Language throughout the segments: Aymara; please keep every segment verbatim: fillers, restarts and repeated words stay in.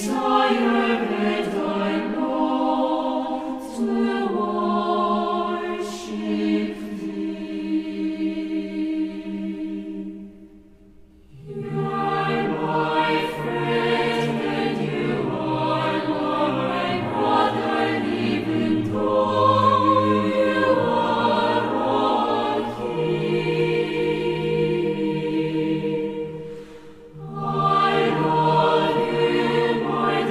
Desire that I long to worship thee. You are my friend and you are my brother, even though you are a king. I love you more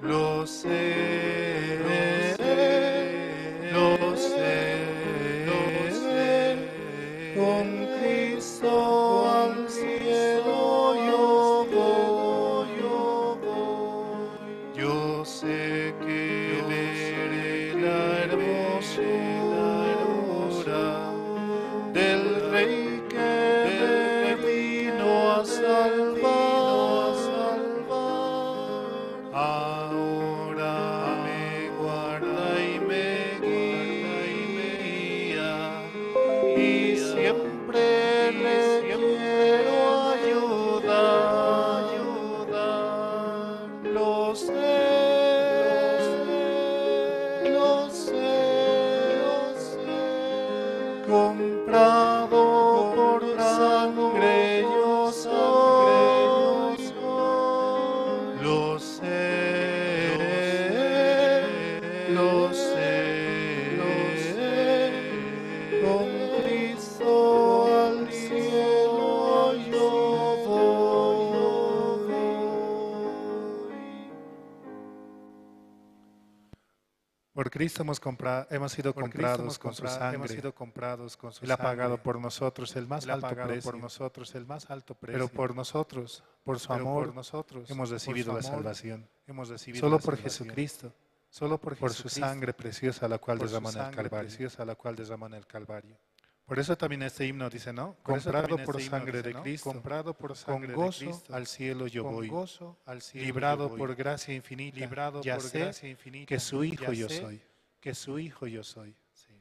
Lo sé, lo sé, lo sé, con Cristo al cielo yo voy, yo voy. Yo sé que veré la hermosura del Rey que me vino a salvar. Ahora me guarda y me guía, y siempre le quiero ayudar. Lo sé, lo sé, lo sé, comprado por sangre yo soy. Lo sé, lo sé, lo sé, con Cristo al cielo yo voy. Por Cristo hemos compra-, hemos sido comprados con su sangre. Él ha pagado por nosotros el más alto precio. Pero por nosotros, por su amor, hemos recibido la salvación. Solo por Jesucristo, solo por su sangre preciosa, la cual derramó en el Calvario. Por eso también este himno dice, ¿no? Comprado por sangre de Cristo, con gozo al cielo yo voy. Librado por gracia infinita, ya sé que su hijo yo soy. Que su hijo yo soy. Sí.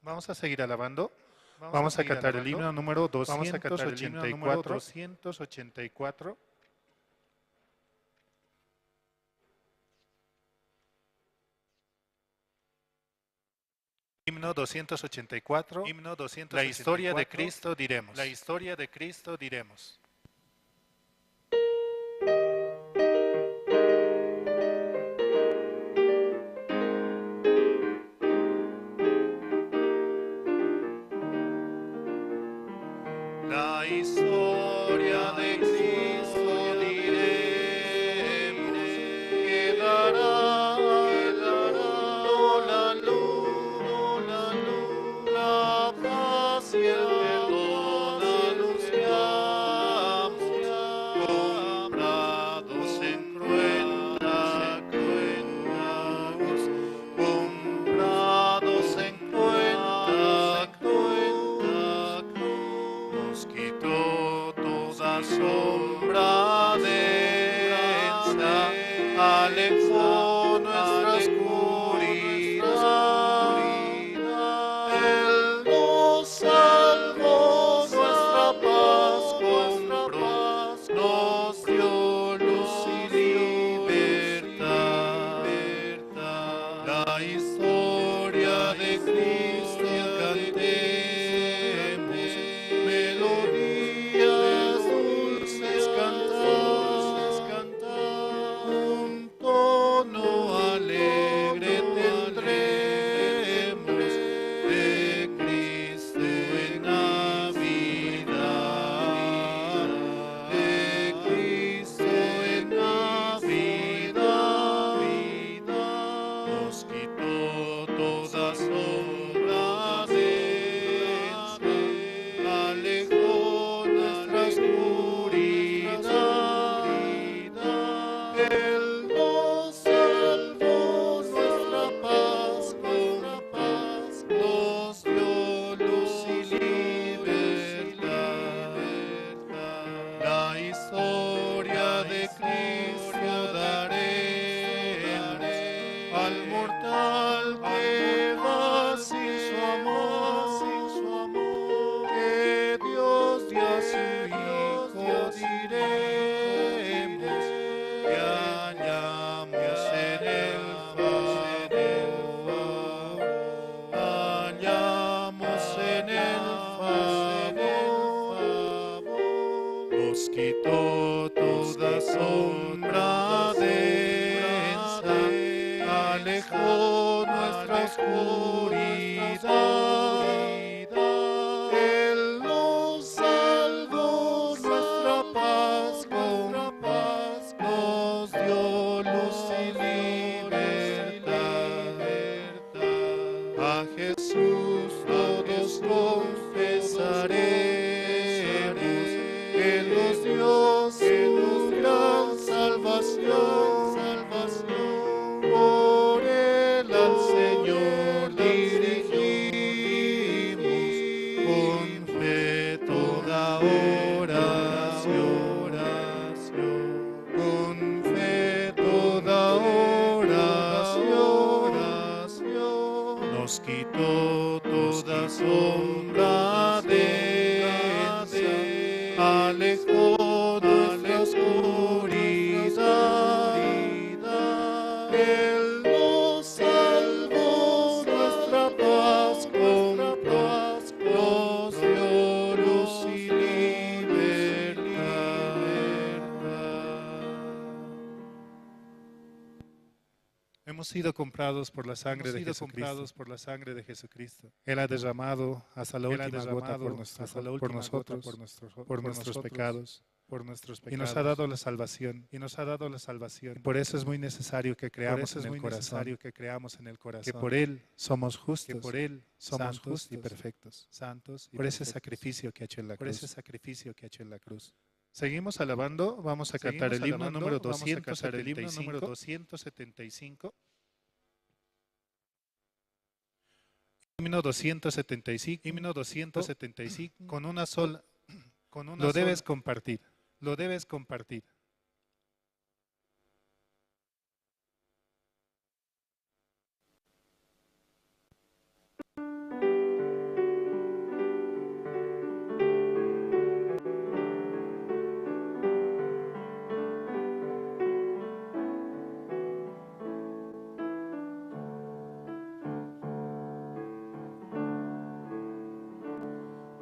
Vamos a seguir alabando. Vamos a cantar el himno número doscientos ochenta y cuatro. Himno doscientos ochenta y cuatro. Himno doscientos ochenta y cuatro. La historia de Cristo diremos. La historia de Cristo diremos. La historia de Cristo diremos, quedará, quedará la luz, la luz, la paz y el perdón anunciamos, comprados en cruenta cruz, comprados en cruenta cruz, nos quitó toda sombra densa, alejó nuestra oscuridad. Él nos salvó, nuestra paz compró, nos dio luz y libertad. La historia de Cristo cantemos, melodías dulces cantar, un tono alegre tendremos de Cristo en Navidad, de Cristo en Navidad. Nos quitó toda sombra densa, alejó nuestra oscuridad. Él nos salvó, nuestra paz, con la paz nos dio luz y libertad. La historia de Cristo daremos al mortal que va sin su amor, que Dios dio a su Hijo, diremos, que hallamos en el favor, hallamos en el favor. Nos quitó toda sombra densa, alejó nuestra oscuridad. Él nos salvó, nuestra paz compró, nos dio luz Jesús todos confesaremos, Él nos dio su gran salvación. Por Él al Señor dirigimos con fe toda oración, con fe toda oración. Nos quitó toda sombra de, alejó nuestra oscuridad. Él nos salvó, nuestra paz compró, nos dio luz y libertad. Hemos sido comprados por la sangre de Jesucristo. Por la sangre de Jesucristo. Él ha derramado hasta la última gota por nuestro- por nosotros, por nuestros pecados. Por nuestros pecados. Y nos ha dado la salvación. Y nos ha dado la salvación. Y por eso es muy necesario que creamos en el corazón. Por eso es muy necesario que creamos en el corazón. Que por Él somos justos. Que por Él somos justos. Santos y perfectos. Santos y perfectos. Por ese sacrificio que ha hecho en la cruz. Por ese sacrificio que ha hecho en la cruz. Seguimos alabando, vamos a cantar el himno número doscientos setenta y cinco. Himno doscientos setenta y cinco, himno doscientos setenta y cinco, con una sola, con una sola. Lo debes compartir, lo debes compartir.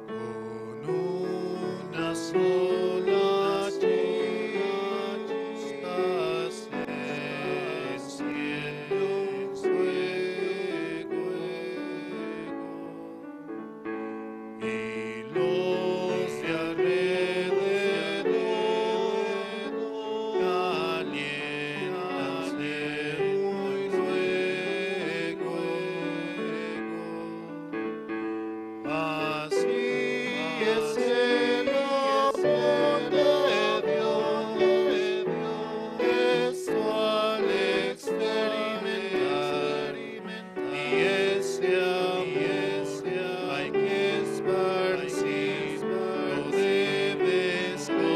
Con una sola chispa se enciende un fuego, y los de alrededor calientan de un fuego. Así es el amor de Dios, esto al experimentar, y ese amor hay que esparcir, lo debes compartir.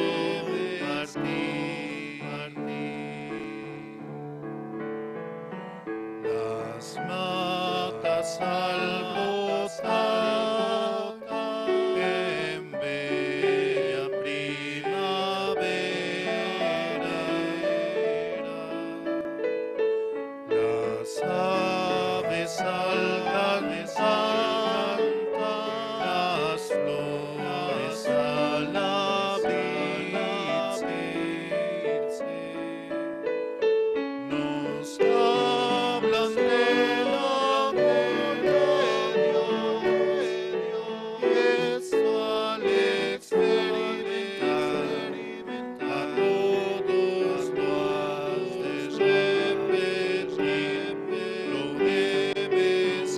Las matas al botar en bella primavera, las aves al cantar, las flores al abrirse. Nos hablan del amor de Dios, y esto al experimentar, a todos lo has de repetir, lo debes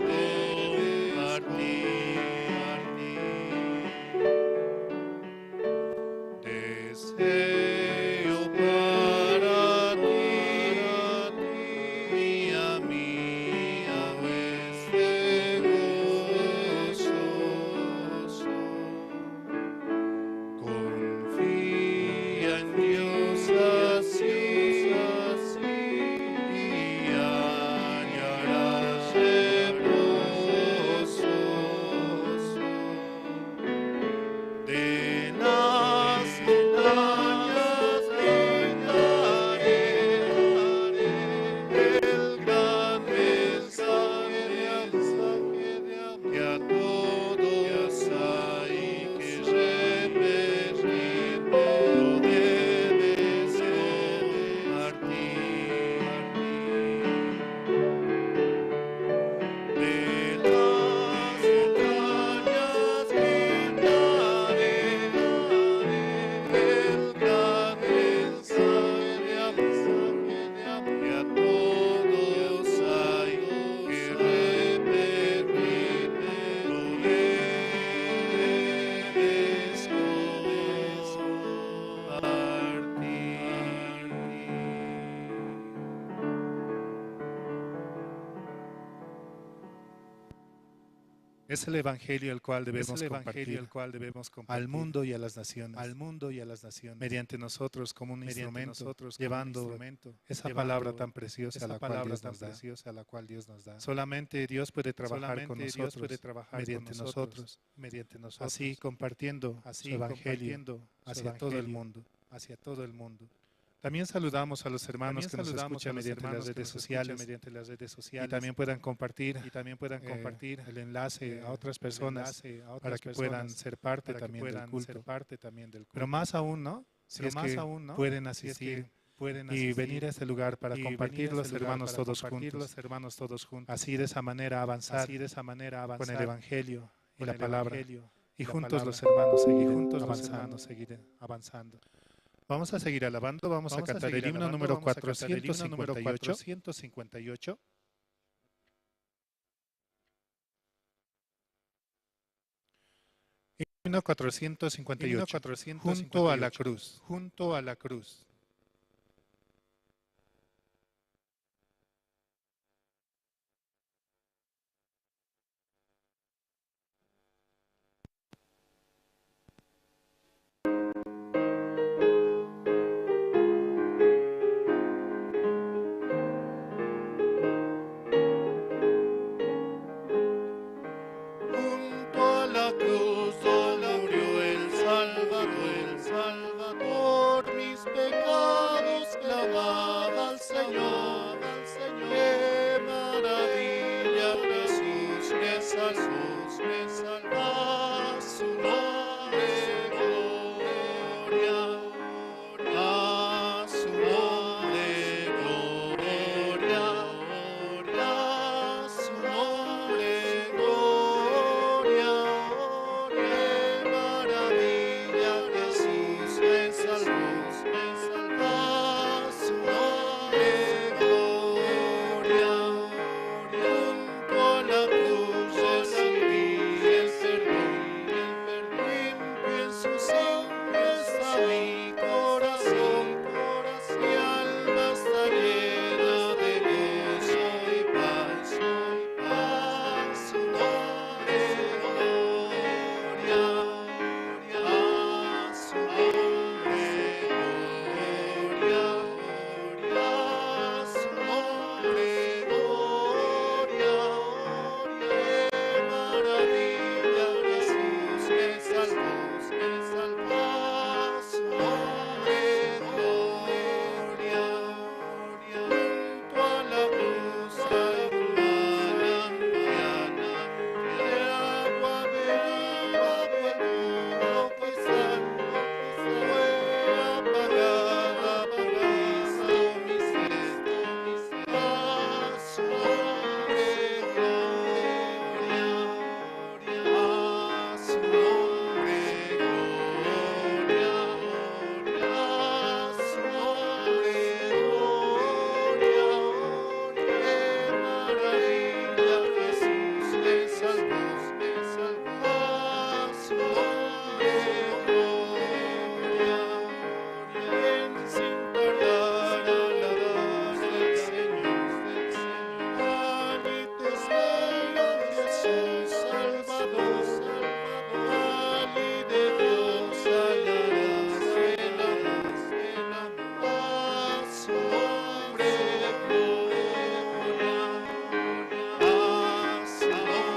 Es el evangelio el cual debemos compartir al mundo y a las naciones, mediante nosotros como un instrumento, llevando esa palabra tan preciosa a la cual Dios nos da. Solamente Dios puede trabajar con nosotros, mediante nosotros, así compartiendo su evangelio hacia todo el mundo. También saludamos a los hermanos que nos escuchan mediante las redes sociales y también puedan compartir, eh, el enlace a otras personas para que puedan ser parte también del culto. Pero más aún, ¿no? Si es que pueden asistir y venir a este lugar para compartir los hermanos todos juntos. Así de esa manera avanzar con el evangelio y la palabra. Y juntos los hermanos seguir avanzando. Vamos a seguir alabando, vamos a cantar el himno número cuatrocientos cincuenta y ocho. Himno cuatrocientos cincuenta y ocho. Junto a la cruz. Junto a la cruz. Junto a la cruz donde murió el Salvador, el Salvador, mis pecados clamaba al Señor. Qué maravilla, Jesús me salvó, me salvó. A su nombre gloria, a su nombre gloria, a su nombre gloria. Qué maravilla, Jesús me salvó, me salvó. A su nombre gloria. Junto a la cruz recibí el perdón, el perdón. Limpio en su sangre está mi corazón, corazón. Mi alma está llena de gozo y paz, paz. A su nombre gloria, a su nombre gloria, a su nombre gloria. Qué maravilla, Jesús me salvó, me salvó. A su nombre gloria. Junto a la cruz hay un manantial de agua viva, que nunca fue apagada por Cristo mi sed. A su nombre gloria. A su nombre gloria, a su nombre gloria. Qué maravilla, Jesús me salvó, me salvó. A su nombre gloria. Ven sin parar a la voz del Señor. Ágite suelo, Jesús Salvador. Ágite Dios, alabanza, alabanza, alabanza. A su nombre gloria. A su nombre gloria.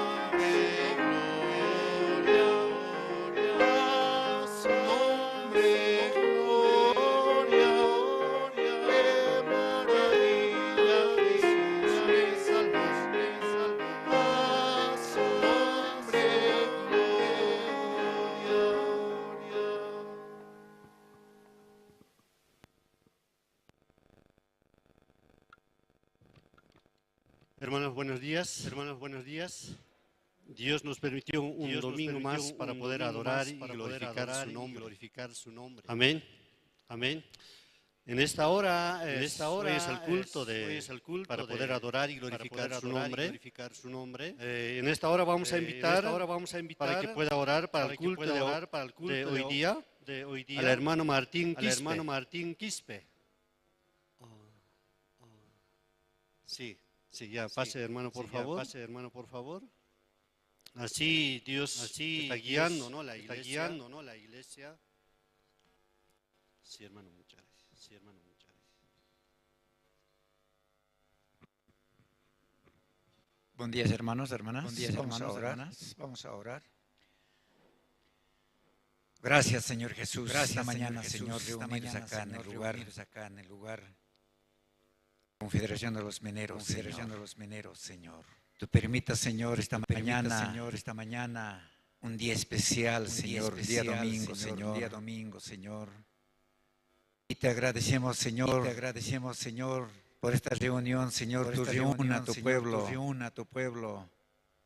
A su nombre gloria, qué maravilla, Jesús me salvó, me salvó. A su nombre gloria. Hermanos, buenos días. Hermanos, buenos días. Dios nos permitió un domingo más para poder adorar y glorificar su nombre. Amén. Amén. En esta hora, eh, es el culto de, para poder adorar y glorificar su nombre. Eh, en esta hora vamos a invitar, ahora vamos a invitar para que pueda orar para el culto de, de hoy día, al hermano Martín Quispe. Sí, sí, ya, pase, hermano, por favor. Pase, hermano, por favor. Así Dios está guiando, ¿no? La iglesia. Sí, hermano, muchas gracias. Sí, hermano, muchas gracias. Buen día, hermanos, hermanas. Buen día, hermanos, hermanas. Vamos a orar. Gracias, Señor Jesús. Gracias, esta mañana, Señor, reunidos acá en el lugar. Confederación de los Mineros, Confederación de los Mineros, Señor. Tú permitas, Señor, esta mañana, Señor, esta mañana, un día especial, Señor, día domingo, Señor. Y te agradecemos, Señor, y te agradecemos, Señor, por esta reunión, Señor, tú reúna a tu pueblo, reúna a tu pueblo.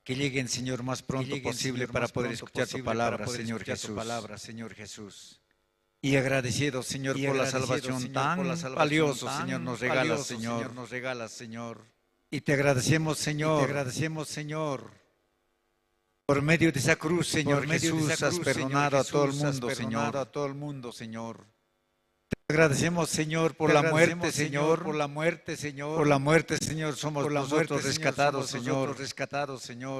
Que lleguen, Señor, más pronto posible para poder escuchar tu palabra, Señor Jesús. Y agradecido, Señor, por la salvación tan valioso, Señor, nos regalas, Señor. Y te agradecemos, Señor. Y te agradecemos, Señor. Por medio de esa cruz, Señor Jesús, has perdonado a todo el mundo, Señor. Te agradecemos, Señor, por la muerte, Señor, por la muerte, Señor. Por la muerte, Señor, somos nosotros rescatados, Señor.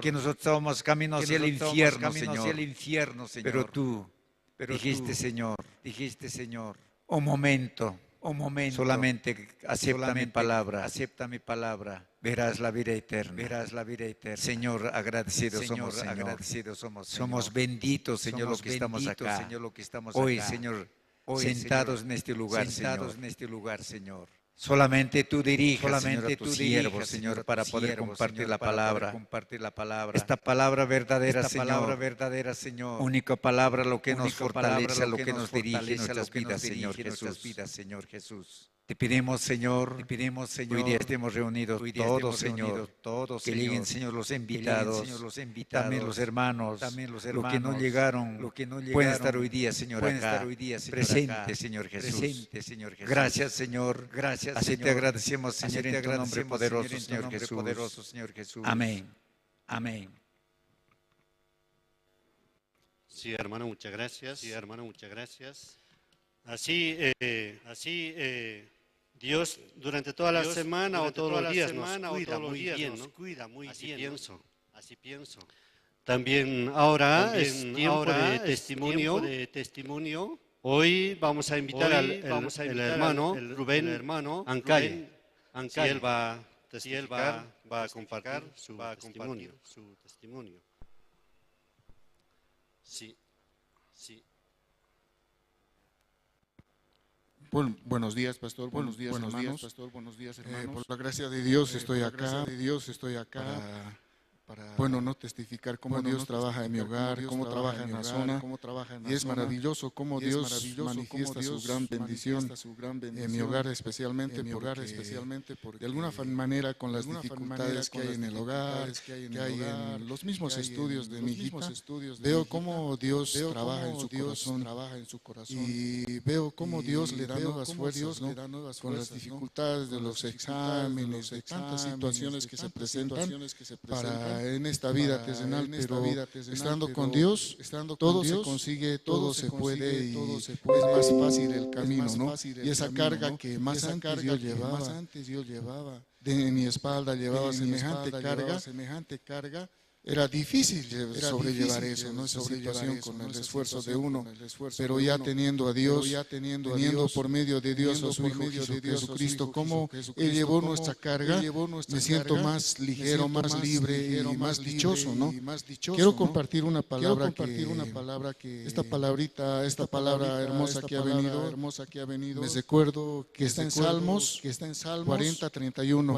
Que nosotros estábamos camino hacia el infierno, Señor. Pero tú dijiste, Señor, dijiste, Señor, un momento, un momento, solamente acepta mi palabra, acepta mi palabra. Verás la vida eterna. Verás la vida eterna. Señor, agradecidos somos, Señor. Agradecidos somos, Señor. Somos benditos, Señor, lo que estamos acá. Señor, lo que estamos hoy, acá. Señor, hoy, sentados en este lugar, sentados en este lugar, Señor. Solamente tú dirijas, Señor, a tus siervos, Señor, para poder compartir la palabra. Esta palabra verdadera, Señor. Única palabra lo que nos fortalece, lo que nos dirige nuestras vidas, Señor Jesús. Te pedimos, Señor, te pedimos, Señor, hoy día estemos reunidos todos, Señor, que lleguen, Señor, los invitados, también los hermanos, los que no llegaron, pueden estar hoy día, Señor, acá, presentes, Señor Jesús. Gracias, Señor. Gracias, Señor. Así te agradecemos, Señor, en tu nombre poderoso, Señor Jesús. Amén. Amén. Sí, hermano, muchas gracias. Sí, hermano, muchas gracias. Así, eh, así, eh, Dios durante toda la semana o todos los días nos cuida muy bien, ¿no? Así pienso. Así pienso. También ahora es tiempo de testimonio. Hoy vamos a invitar al, el, el hermano Rubén Ancalle. Si él va a testificar, va a compartir su testimonio. Sí, sí. Buen-, buenos días, pastor. Buen-, buenos días, hermanos. Eh, por la gracia de Dios estoy acá. Para, bueno, no testificar cómo Dios trabaja en mi hogar, cómo trabaja en la zona. Y es maravilloso cómo Dios manifiesta su gran bendición en mi hogar especialmente, porque de alguna fa-, manera con las dificultades que hay en el hogar, que hay en los mismos estudios de mi hijita, veo cómo Dios trabaja en su corazón. Y veo cómo Dios le da nuevas fuerzas, ¿no? Con las dificultades de los exámenes, de tantas situaciones que se presentan para en esta vida terrenal, pero estando con Dios, todo se consigue, todo se puede y es más fácil el camino, ¿no? Y esa carga que más antes yo llevaba, de mi espalda llevaba semejante carga, era difícil lle-, sobrellevar eso, ¿no? Esa situación con el esfuerzo de uno. Pero ya teniendo a Dios, teniendo por medio de Dios a su Hijo Jesucristo, cómo Él llevó nuestra carga, me siento más ligero, más libre y más dichoso, ¿no? Quiero compartir una palabra que, esta palabrita, esta palabra hermosa que ha venido, me recuerdo que está en Salmos, que está en Salmos cuarenta treinta y uno.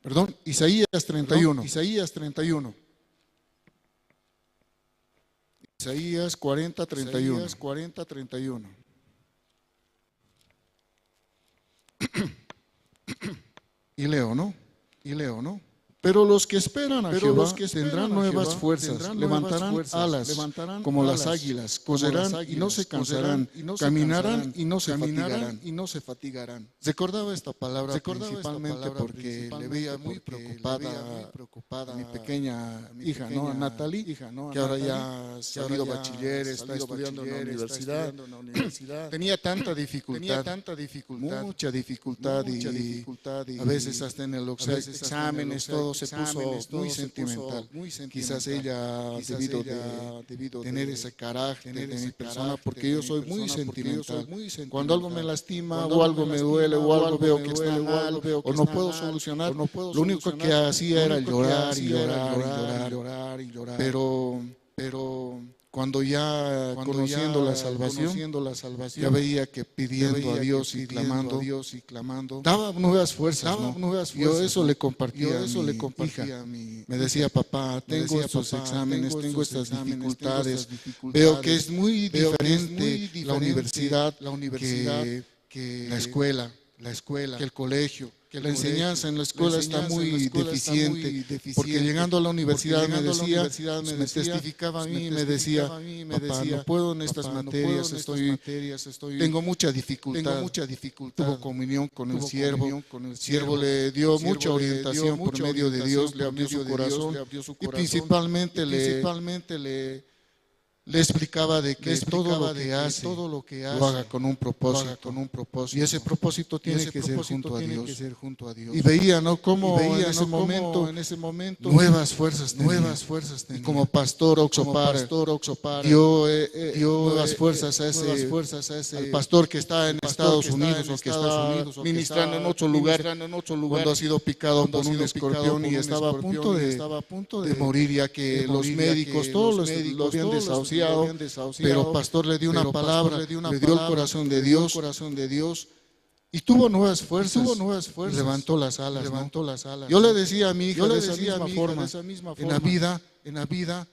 Perdón, Isaías treinta y uno. Isaías treinta y uno. Isaías cuarenta treinta y uno. Isaías cuarenta treinta y uno. Y leo, ¿no? Y leo, ¿no? Pero los que esperan a Jehová tendrán nuevas fuerzas, levantarán alas como las águilas, correrán y no se cansarán, caminarán y no se fatigarán. Recordaba esta palabra principalmente porque le veía muy preocupada a mi pequeña hija, ¿no? A Natalie, que ahora ya ha salido bachiller, está estudiando en la universidad. Tenía tanta dificultad, mucha dificultad, y a veces hasta en el exámenes, todo se puso muy sentimental. Quizás ella, debido de tener ese carácter de mi persona, porque yo soy muy sentimental. Cuando algo me lastima, o algo me duele, o algo veo que está mal, o no puedo solucionar, lo único que hacía era llorar y llorar y llorar y llorar. Pero, pero cuando ya conociendo la salvación, ya veía que pidiendo a Dios y clamando, daba nuevas fuerzas, ¿no? Yo eso le compartía a mi hija. Me decía: "Papá, tengo estos exámenes, tengo estas dificultades, veo que es muy diferente la universidad que la escuela, que el colegio. La enseñanza en la escuela está muy deficiente", porque llegando a la universidad me decía, me testificaba a mí y me decía: "Papá, no puedo en estas materias, estoy, tengo mucha dificultad". Tuvo comunión con el siervo, el siervo le dio mucha orientación por medio de Dios, le abrió su corazón y principalmente le le explicaba de que todo lo que hace, lo haga con un propósito. Y ese propósito tiene que ser junto a Dios. Y veía, ¿no?, cómo en ese momento nuevas fuerzas tenía. Y como pastor Oxopar dio, eh, eh, dio nuevas fuerzas a ese, al pastor que está en Estados Unidos o que está ministrando en otro lugar, cuando ha sido picado por un escorpión y estaba a punto de, de morir, ya que los médicos, todos los, lo habían desahuciado, pero pastor le dio una palabra, le dio el corazón de Dios, y tuvo nuevas fuerzas, y levantó las alas, ¿no? Yo le decía a mi hija de esa misma forma, en la vida, en la vida,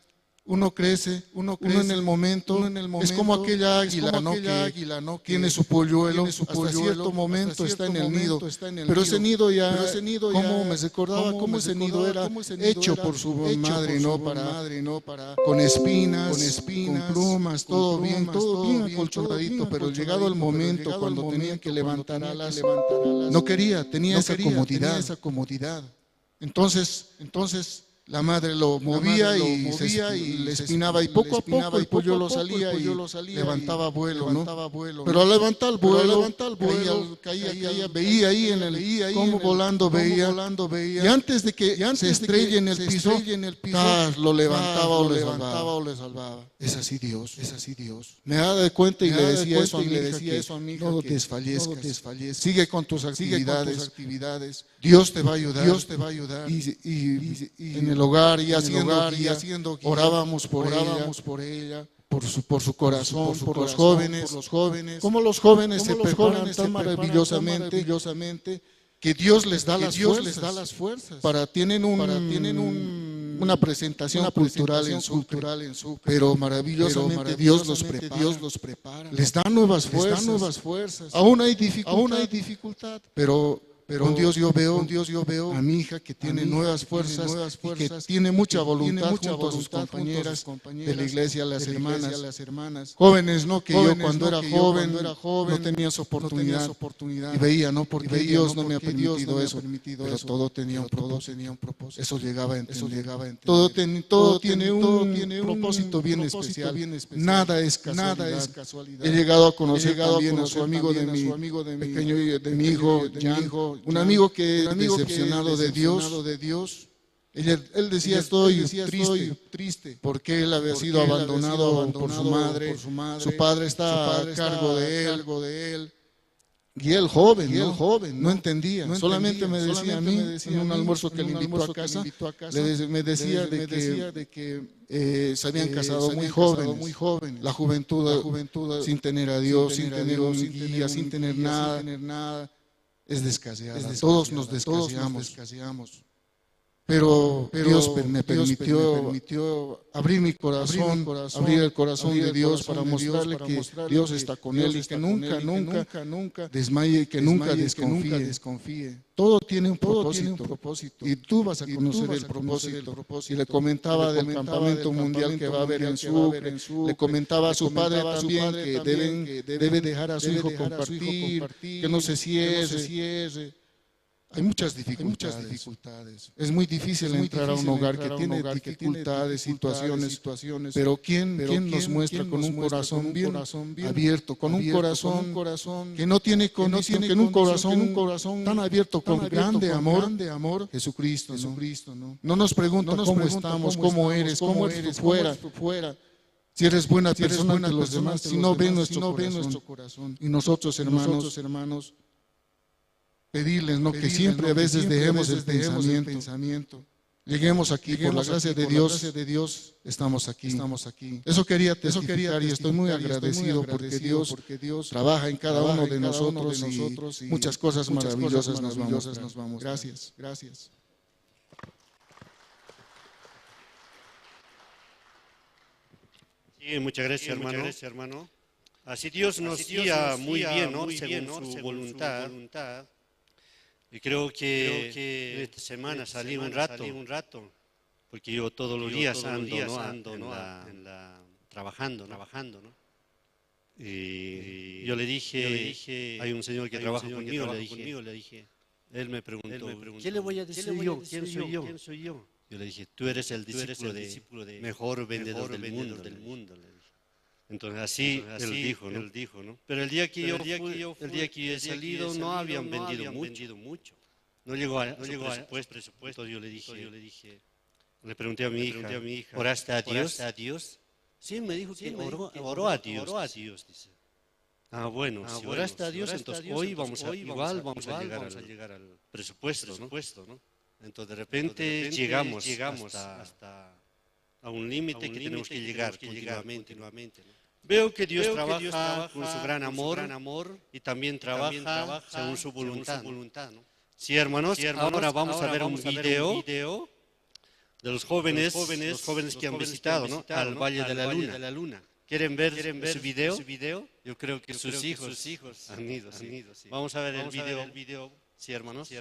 uno crece, uno en el momento, es como aquella águila, ¿no? Que tiene su polluelo, hasta cierto momento está en el nido, pero ese nido ya, como me recordaba cómo ese nido era hecho por su madre, ¿no? Para, con espinas, con plumas, todo bien, todo bien acolchonadito, pero llegado el momento cuando tenían que levantar alas, no quería, tenía esa comodidad. Entonces, entonces la madre lo movía y se esp-, le espinaba, y poco a poco el polluelo salía y levantaba vuelo, ¿no? Pero al levantar el vuelo, caía, caía, caía, veía ahí en el, como volando veía, y antes de que se estrelle en el piso, ¡tas!, lo levantaba o le salvaba. Es así Dios, es así Dios. Me daba de cuenta y le decía eso a mi hija, que no desfallezcas, sigue con tus actividades. Dios te va a ayudar. Dios te va a ayudar. Y, y, y en el hogar, y haciendo guía, orábamos por ella, por su, por su corazón, por los jóvenes, cómo los jóvenes se preparan tan maravillosamente, que Dios les da las fuerzas para, tienen un, tienen un, una presentación cultural en Sucre, pero maravillosamente Dios los prepara, les da nuevas fuerzas. Aún hay dificultad, pero pero con Dios yo veo, con Dios yo veo a mi hija que tiene nuevas fuerzas y que tiene mucha voluntad junto a sus compañeras de la iglesia, las hermanas. Jóvenes, ¿no? Que yo cuando era joven no tenía esa oportunidad y veía, ¿no? Porque Dios no me ha permitido eso, pero todo tenía un propósito. Eso llegaba a entender. Todo ten-, todo tiene un propósito bien especial. Nada es casualidad. He llegado a conocer también a su amigo de mi pequeño, de mi hijo, Jan, un amigo que decepcionado de Dios. Él, él decía: "Estoy triste", porque él había sido abandonado por su madre, su padre está a cargo de él. Y él joven, ¿no? No entendía, solamente me decía a mí, en un almuerzo que le invitó a casa, le de-, me decía de que, eh, se habían casado muy jóvenes. La juventud, sin tener a Dios, sin tener un guía, sin tener nada, es descarriada. Todos nos descarriamos. Pero Dios per-, me permitió abrir mi corazón, abrir el corazón de Dios para mostrarle que Dios está con él y que nunca, nunca, nunca desmaye y que nunca desconfíe. Todo tiene un propósito y tú vas a conocer el propósito. Y le comentaba del campamento mundial que va a haber en Sucre, le comentaba a su padre también que deben, debe dejar a su hijo compartir, que no se cierre. Hay muchas dificultades. Es muy difícil entrar a un hogar que tiene dificultades, situaciones, pero ¿quién, quién nos muestra con un corazón bien abierto, con un corazón que no tiene condición, que en un corazón tan abierto, con grande amor? Jesucristo, ¿no? No nos pregunta cómo estamos, cómo eres, cómo eres tú fuera, si eres buena persona ante los demás, si no ve nuestro corazón. Y nosotros, hermanos, pedirles, ¿no? Que siempre a veces dejemos el pensamiento. Lleguemos aquí por la gracia de Dios, estamos aquí. Eso quería testificar y estoy muy agradecido porque Dios trabaja en cada uno de nosotros y muchas cosas maravillosas nos vamos. Gracias. Sí, muchas gracias, hermano. Así Dios nos guía muy bien, ¿no? Según su voluntad. Y creo que en esta semana salí un rato, porque yo todos los días ando, ¿no? Ando en la, trabajando, ¿no? Y yo le dije, hay un señor que trabaja conmigo, le dije. Él me preguntó, ¿qué le voy a decir yo? ¿Quién soy yo? Yo le dije, tú eres el discípulo de mejor vendedor del mundo, le dije. Entonces así él dijo, ¿no? Pero el día que yo fui, el día que yo he salido, no habían vendido mucho. No llegó a su presupuesto. Entonces yo le dije, le pregunté a mi hija, ¿oraste a Dios? Sí, me dijo que oró, oró a Dios, dice. Ah, bueno, si oraste a Dios, entonces hoy vamos a, igual vamos a llegar al presupuesto, ¿no? Entonces de repente llegamos hasta a un límite que tenemos que llegar continuamente, ¿no? Veo que Dios trabaja con su gran amor y también trabaja según su voluntad, ¿no? Sí, hermanos, ahora vamos a ver un video de los jóvenes, los jóvenes que han visitado, ¿no? Al Valle de la Luna. ¿Quieren ver ese video? Yo creo que sus hijos han ido, sí. Vamos a ver el video. Sí, hermanos.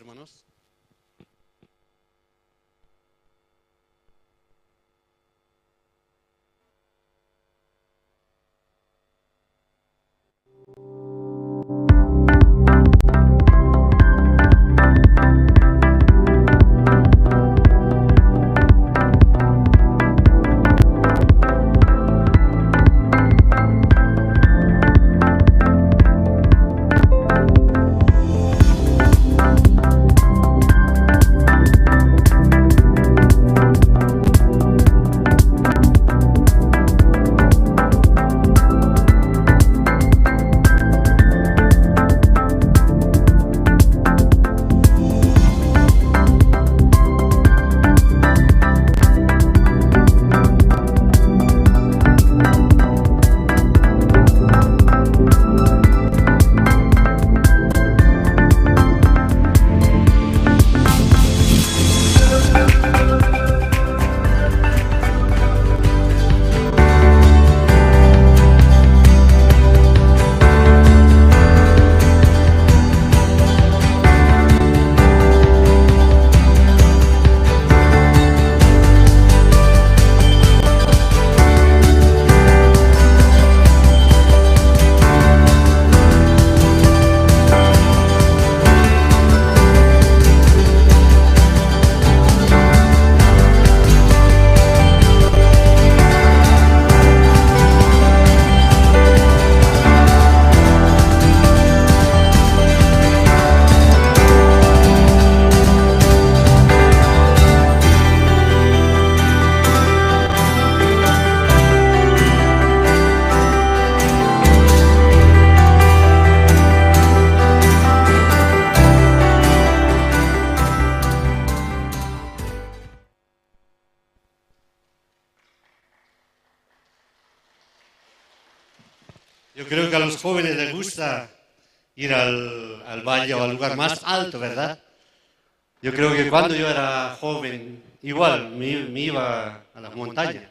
Yo creo que a los jóvenes les gusta ir al, al valle o al lugar más alto, ¿verdad? Yo creo que cuando yo era joven, igual me, me iba a las montañas,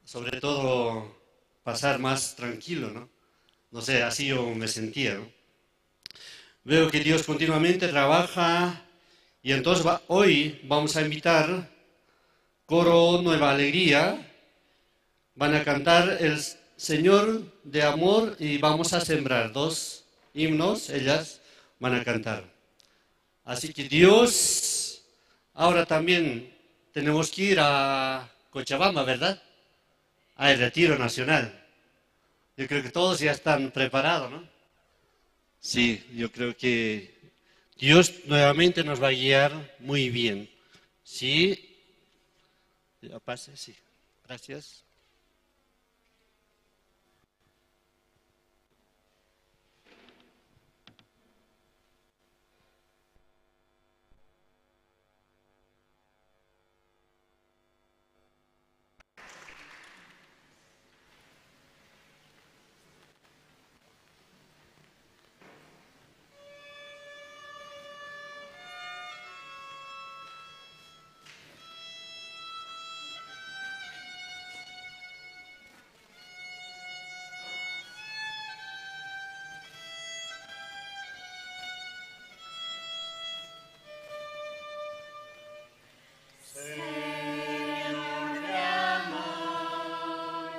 sobre todo pasar más tranquilo, ¿no? No sé, así yo me sentía, ¿no? Veo que Dios continuamente trabaja y entonces va- hoy vamos a invitar coro Nueva Alegría, van a cantar El Señor de Amor y Vamos a Sembrar, dos himnos, ellas van a cantar. Así que Dios, ahora también tenemos que ir a Cochabamba, ¿verdad? Al retiro nacional. Yo creo que todos ya están preparados, ¿no? Sí, yo creo que Dios nuevamente nos va a guiar muy bien. Sí, ya pase, sí. Gracias. Señor de amor,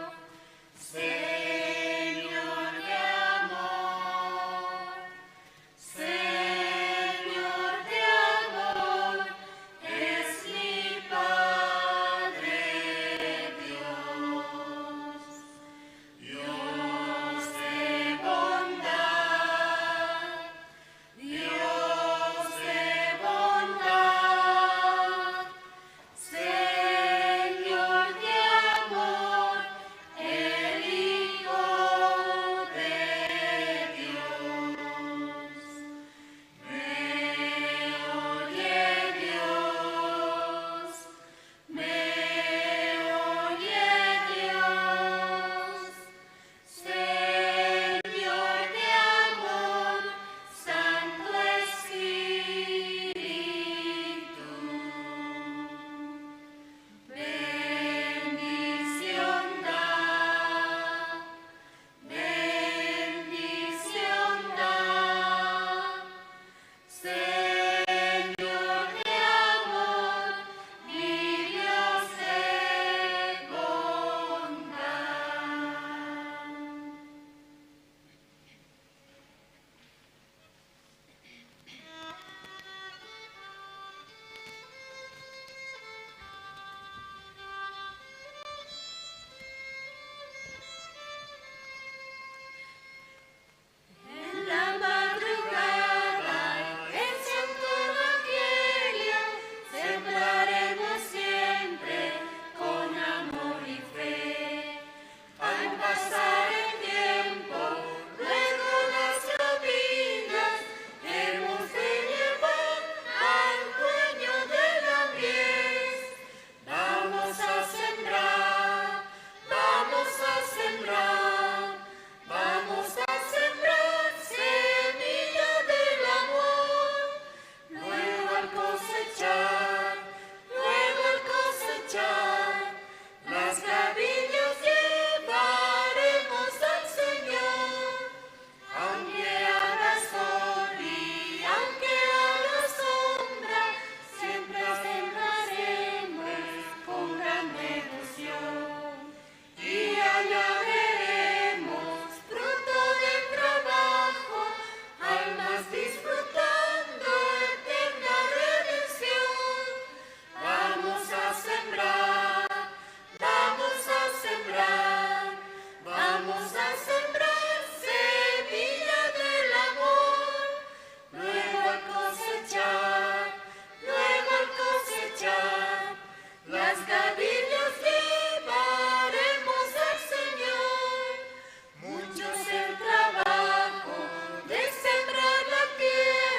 Señor de amor, Señor de amor, es mi Padre Dios, Dios de bondad, Dios de bondad, Señor de amor, el Hijo de Dios. Me oye Dios, me oye Dios, Señor de amor, Santo Espíritu. Bendición da, bendición da, Señor de amor, mi Dios de bondad. En la madrugada, el santo evangelio, sembraremos siempre con amor y fe. Al pasar el tiempo, luego las cabinas hemos de llevar al dueño de la mies. Vamos a sembrar, vamos a sembrar, vamos a sembrar semilla del amor. Luego al cosechar, luego al cosechar, las gavillas llevaremos al Señor. Aunque haga sol y aunque haga sombra, siempre sembraremos con gran devoción. Y allá veremos fruto del trabajo, almas disfrutando eterna redención. Vamos a sembrar, vamos a sembrar, vamos a sembrar semilla del amor. Luego al cosechar, luego al cosechar, las gavillas llevaremos al Señor. Mucho es el trabajo de sembrar la tierra.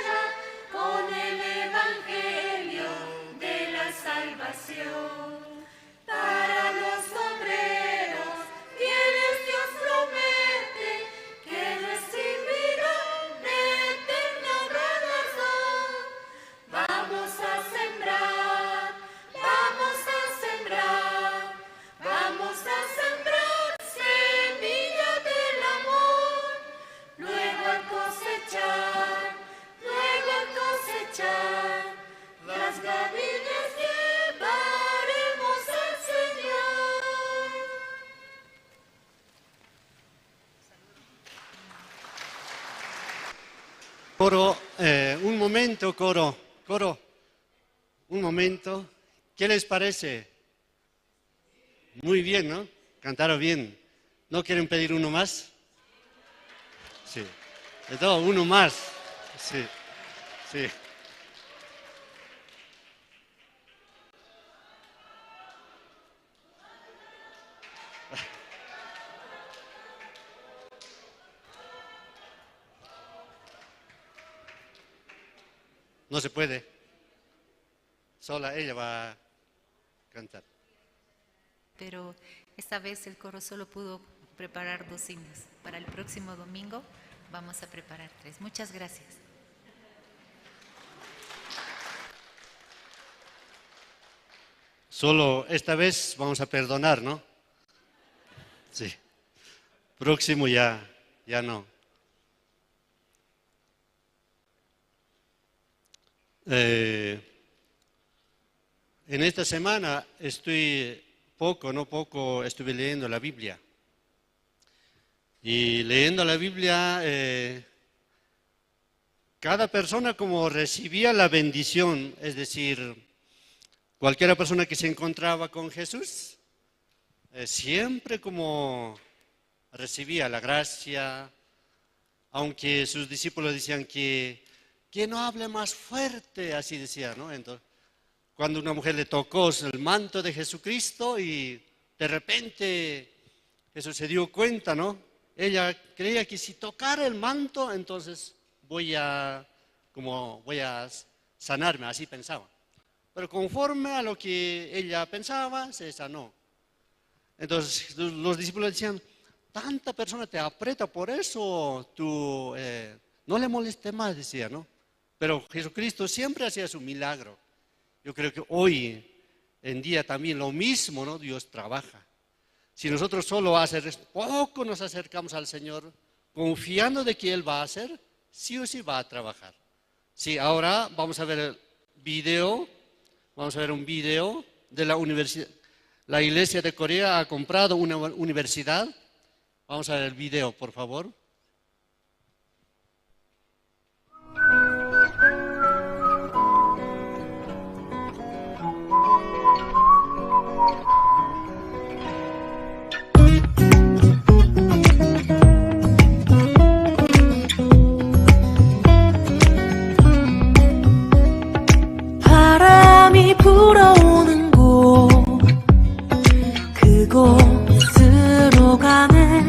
Coro, eh, un momento, coro, coro, un momento. ¿Qué les parece? Muy bien, ¿no? Cantaron bien. ¿No quieren pedir uno más? Sí. De todo, uno más. Sí, sí. No se puede. Sola ella va a cantar. Pero esta vez el coro solo pudo preparar dos himnos. Para el próximo domingo vamos a preparar tres. Muchas gracias. Solo esta vez vamos a perdonar, ¿no? Sí. Próximo ya, ya no. Eh, en esta semana estoy poco, no poco, estuve leyendo la Biblia. Y leyendo la Biblia, eh, cada persona como recibía la bendición, es decir, cualquiera persona que se encontraba con Jesús, eh, siempre como recibía la gracia, aunque sus discípulos decían que, que no hable más fuerte, así decía, ¿no? Entonces, cuando una mujer le tocó el manto de Jesucristo y de repente Jesús se dio cuenta, ¿no? Ella creía que si tocara el manto, entonces voy a, como voy a sanarme, así pensaba. Pero conforme a lo que ella pensaba, se sanó. Entonces los discípulos decían, tanta persona te aprieta, por eso tú, eh, no le moleste más, decía, ¿no? Pero Jesucristo siempre hacía su milagro. Yo creo que hoy en día también lo mismo, ¿no? Dios trabaja. Si nosotros solo hacer poco nos acercamos al Señor, confiando de que Él va a hacer, sí o sí va a trabajar. Sí, ahora vamos a ver el video, vamos a ver un video de la universidad. La iglesia de Corea ha comprado una universidad. Vamos a ver el video, por favor. 바람이 불어오는 곳, 그곳으로 가네.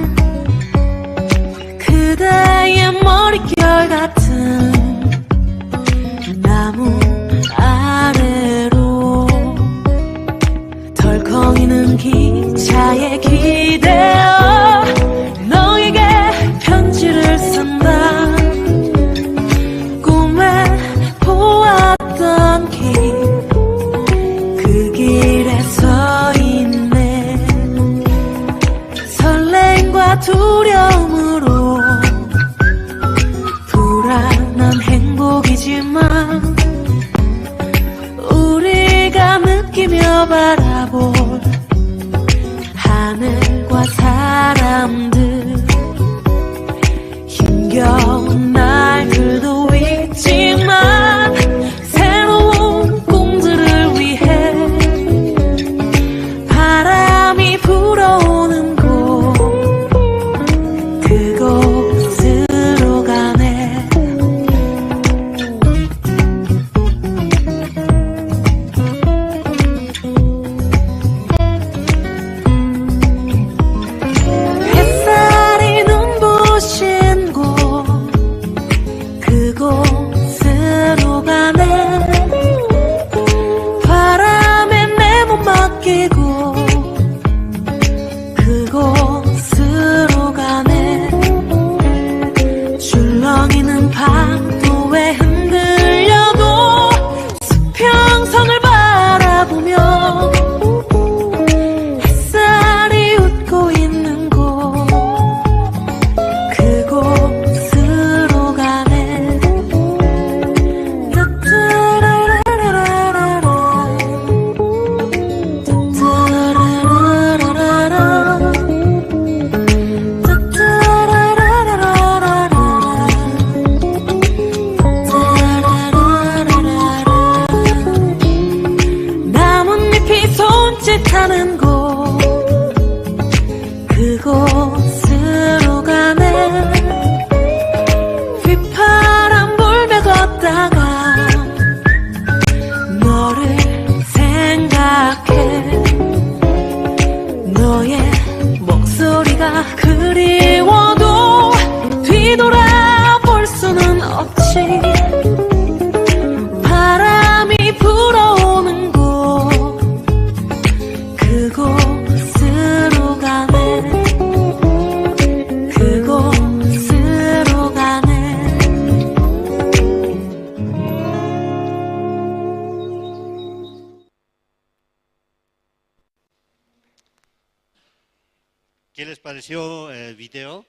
¿Qué les pareció el video?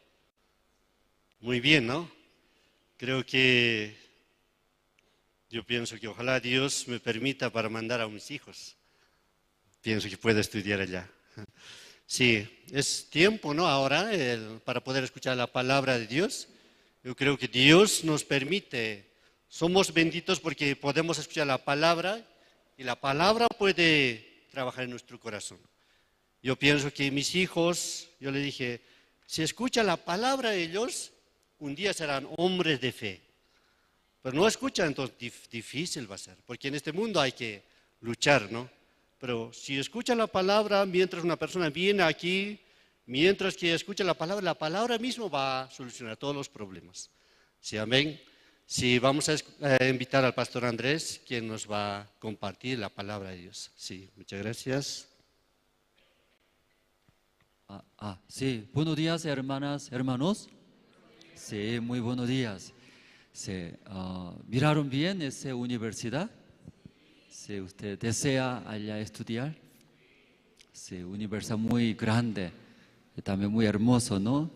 Muy bien, ¿no? Creo que yo pienso que ojalá Dios me permita para mandar a mis hijos. Pienso que pueda estudiar allá. Sí, es tiempo, ¿no? Ahora, el, para poder escuchar la palabra de Dios. Yo creo que Dios nos permite. Somos benditos porque podemos escuchar la palabra y la palabra puede trabajar en nuestro corazón. Yo pienso que mis hijos, yo le dije, si escucha la palabra ellos, un día serán hombres de fe. Pero no escucha, entonces dif-, difícil va a ser, porque en este mundo hay que luchar, ¿no? Pero si escucha la palabra, mientras una persona viene aquí, mientras que escucha la palabra, la palabra mismo va a solucionar todos los problemas. Sí, amén. Sí, vamos a esc-, a invitar al pastor Andrés, quien nos va a compartir la palabra de Dios. Sí, muchas gracias. Ah, ah, sí, buenos días, hermanas, hermanos. Sí, muy buenos días. Sí, ah, ¿miraron bien esa universidad? Si usted desea allá estudiar. Sí, universidad muy grande, también muy hermoso, ¿no?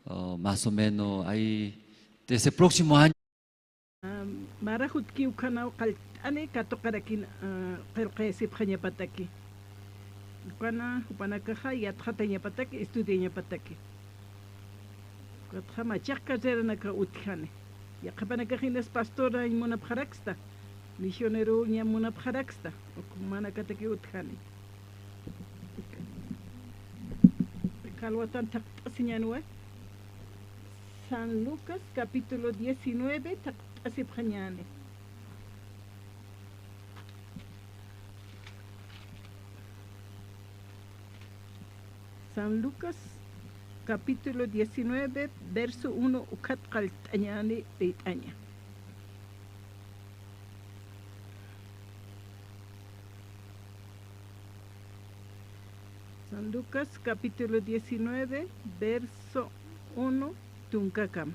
Ah, más o menos ahí, desde el próximo año. Ah, mara jutkiw ukhanaw qallt'ani katuqarakïn, ah, qillqayasipxañapataki. Ukana, jupanakaxa yatxatañapataki, estudiañapataki. Ukatxa machaq carreranakaw utjani. Yaqhipanakax inas pastorañ munapxaraksta, misioneroña munapxaraksta, uk manakataki utjani. Kalwatan thaqt'asiñänwa. San Lucas, capítulo diecinueve, thaqt'asipxañäni. San Lucas, capítulo diecinueve, verso uno, ukat qallt'añäni, liyt'aña. San Lucas, capítulo diecinueve, verso uno, tunkakama.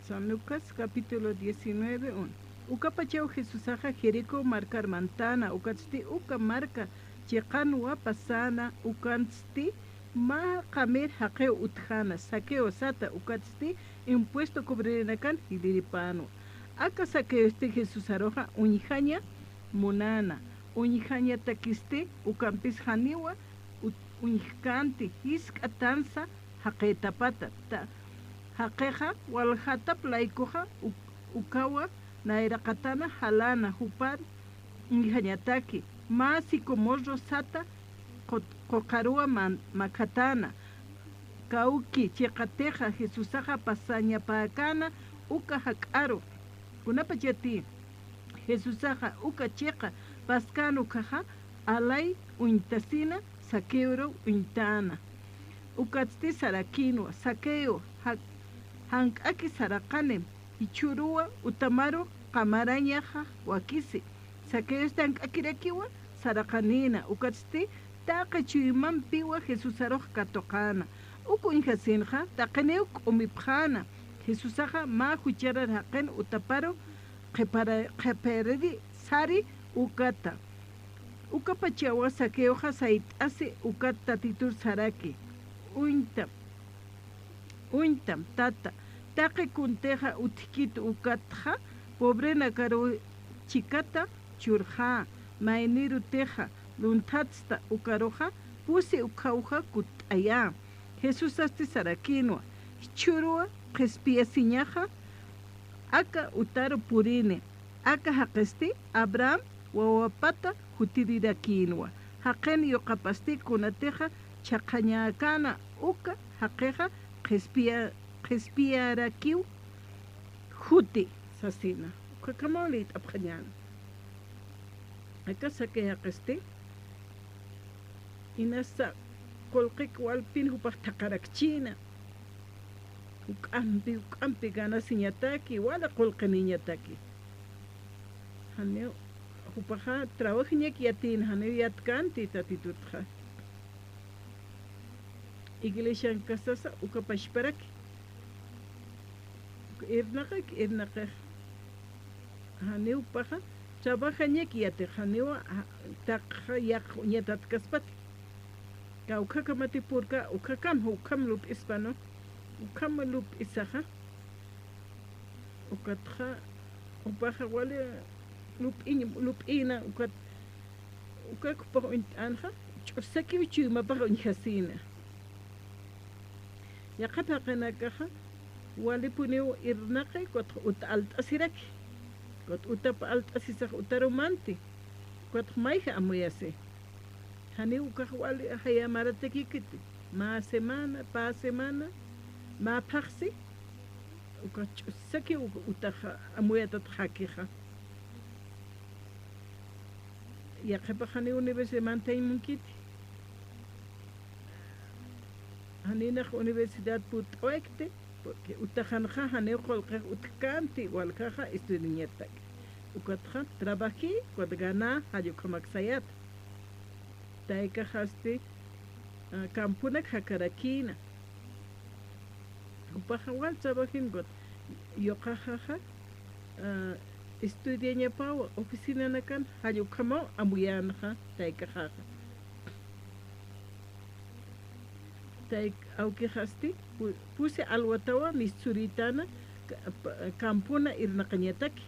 San Lucas, capítulo diecinueve, uno. Ukapachaw Jesusaxa Jericó markar mantäna, ukatsti uka marka chiqanwa pasäna, ukatsti mä qamir jaqiw utjäna, Zaqueo sata, ukatsti impuesto cobrerenakan jiliripänwa. Aka Zaqueosti Jesusaruxa uñjaña munäna, uñjañatakisti ukampis janiwa ut-, uñjkänti, jisk'a tansa jaqïtapata. Ta-, jaqixa waljatap laykuxa uk-, ukawa nayraqatana jaläna, jupar uñjañataki, mä sicomorro sata qut-, quqaruwa man-, makhatäna. Kawki chiqatixa Jesusaxa pasañapäkäna uka jak'aru. Kunapachatï Jesusaxa uka chiqa paskän ukhaxa, alay uñtasina Zaqueoruw uñtäna. Ukatsti sarakïnwa: Zaqueo, ja-, jank'aki saraqanim, jichhüruwa utamaru qamarañaxa wakisi. Zaqueosti jank'akirakiwa, saraqanïna, ukatsti taqi chuymampiwa Jesusarux katuqäna. Uk uñjasinxa taqiniw k'umipxäna. Jesusaxa mä jucharar jaqin utaparu qhipara-, qhipiriri sari ukata. Ukapachawa Zaqueoxa sayt'asi ukat Tatitur saraki: Uñtam, uñtam, tata, taqi kuntixa utjkit ukatxa, pobrenakaruw chikata churxä, maynirutixa lunthatsta ukaruxa, pusi ukhawja kutt'ayä. Jesusasti sarakïnwa: Jichhüruwa qhispiyasiñaxa aka utaru purini. Aka jaqisti Abraham wawapata jutirirakïnwa. Jaqin yuqapasti kunatixa chhaqhañäkäna uka jaqixa qhispiya-, qhispiyarakiw juti sasina. Ukhakhamaw liyt'apxañäna. Aka Zaqueo jaqisti inasa qullqik walpin jupax thaqharakchïna. Juk'ampi, juk'ampi ganasiñataki, wali qullqiniñataki. Janiw, jupaxa trabajiñak yatin, janiw yatkanti Tatitutxa. Iglesian kasasa uka pachparaki. Irnaqaki, irnaqix. Janiw jupaxa trabajañak yatix, janiw, a, taqxa yaqha uñatat kaspati. Kawkhakamati purka, ukhakam, ukham lup'ispa, ¿no? Ukham lup'isaxa. Ukatxa, jupaxa wali lup'iñ-, lup'ina, ukat, ukak jupax uñt'anxa, ch'usakiw chuymapax uñjasina. Yaqha taqinakaxa, walipuniw irnaqi, ukat uta alt'asiraki. Ukat utap alt'asisax utarumanti. Ukat mayja amuyasi. Janiw ukax wali jaya maratakikiti. Mä semana, pä semana, mä phaxsi, ukax ch'usakiw utax amuyatat jakixa. Yaqhipax janiw universidad mantañ munkiti. Janinax universidad purt'awayakti, porque utaxanxa janiw qullqix utjkänti, waljaxa estudiañatak. Ukatxa trabajï, ukat ganá, jall ukhamak sayäta. Taykaxasti, a, camponak jakarakïna. Jupaxa wal trabajïna, ukat yuqaxaxa, a, estudiañapawa, oficinanakan jall ukhamaw amuyänxa, taykaxaxa. Tayk awkixasti, pu-, pusi alwatawa mistsurïtana, ka-, pa-, campona irnaqañataki.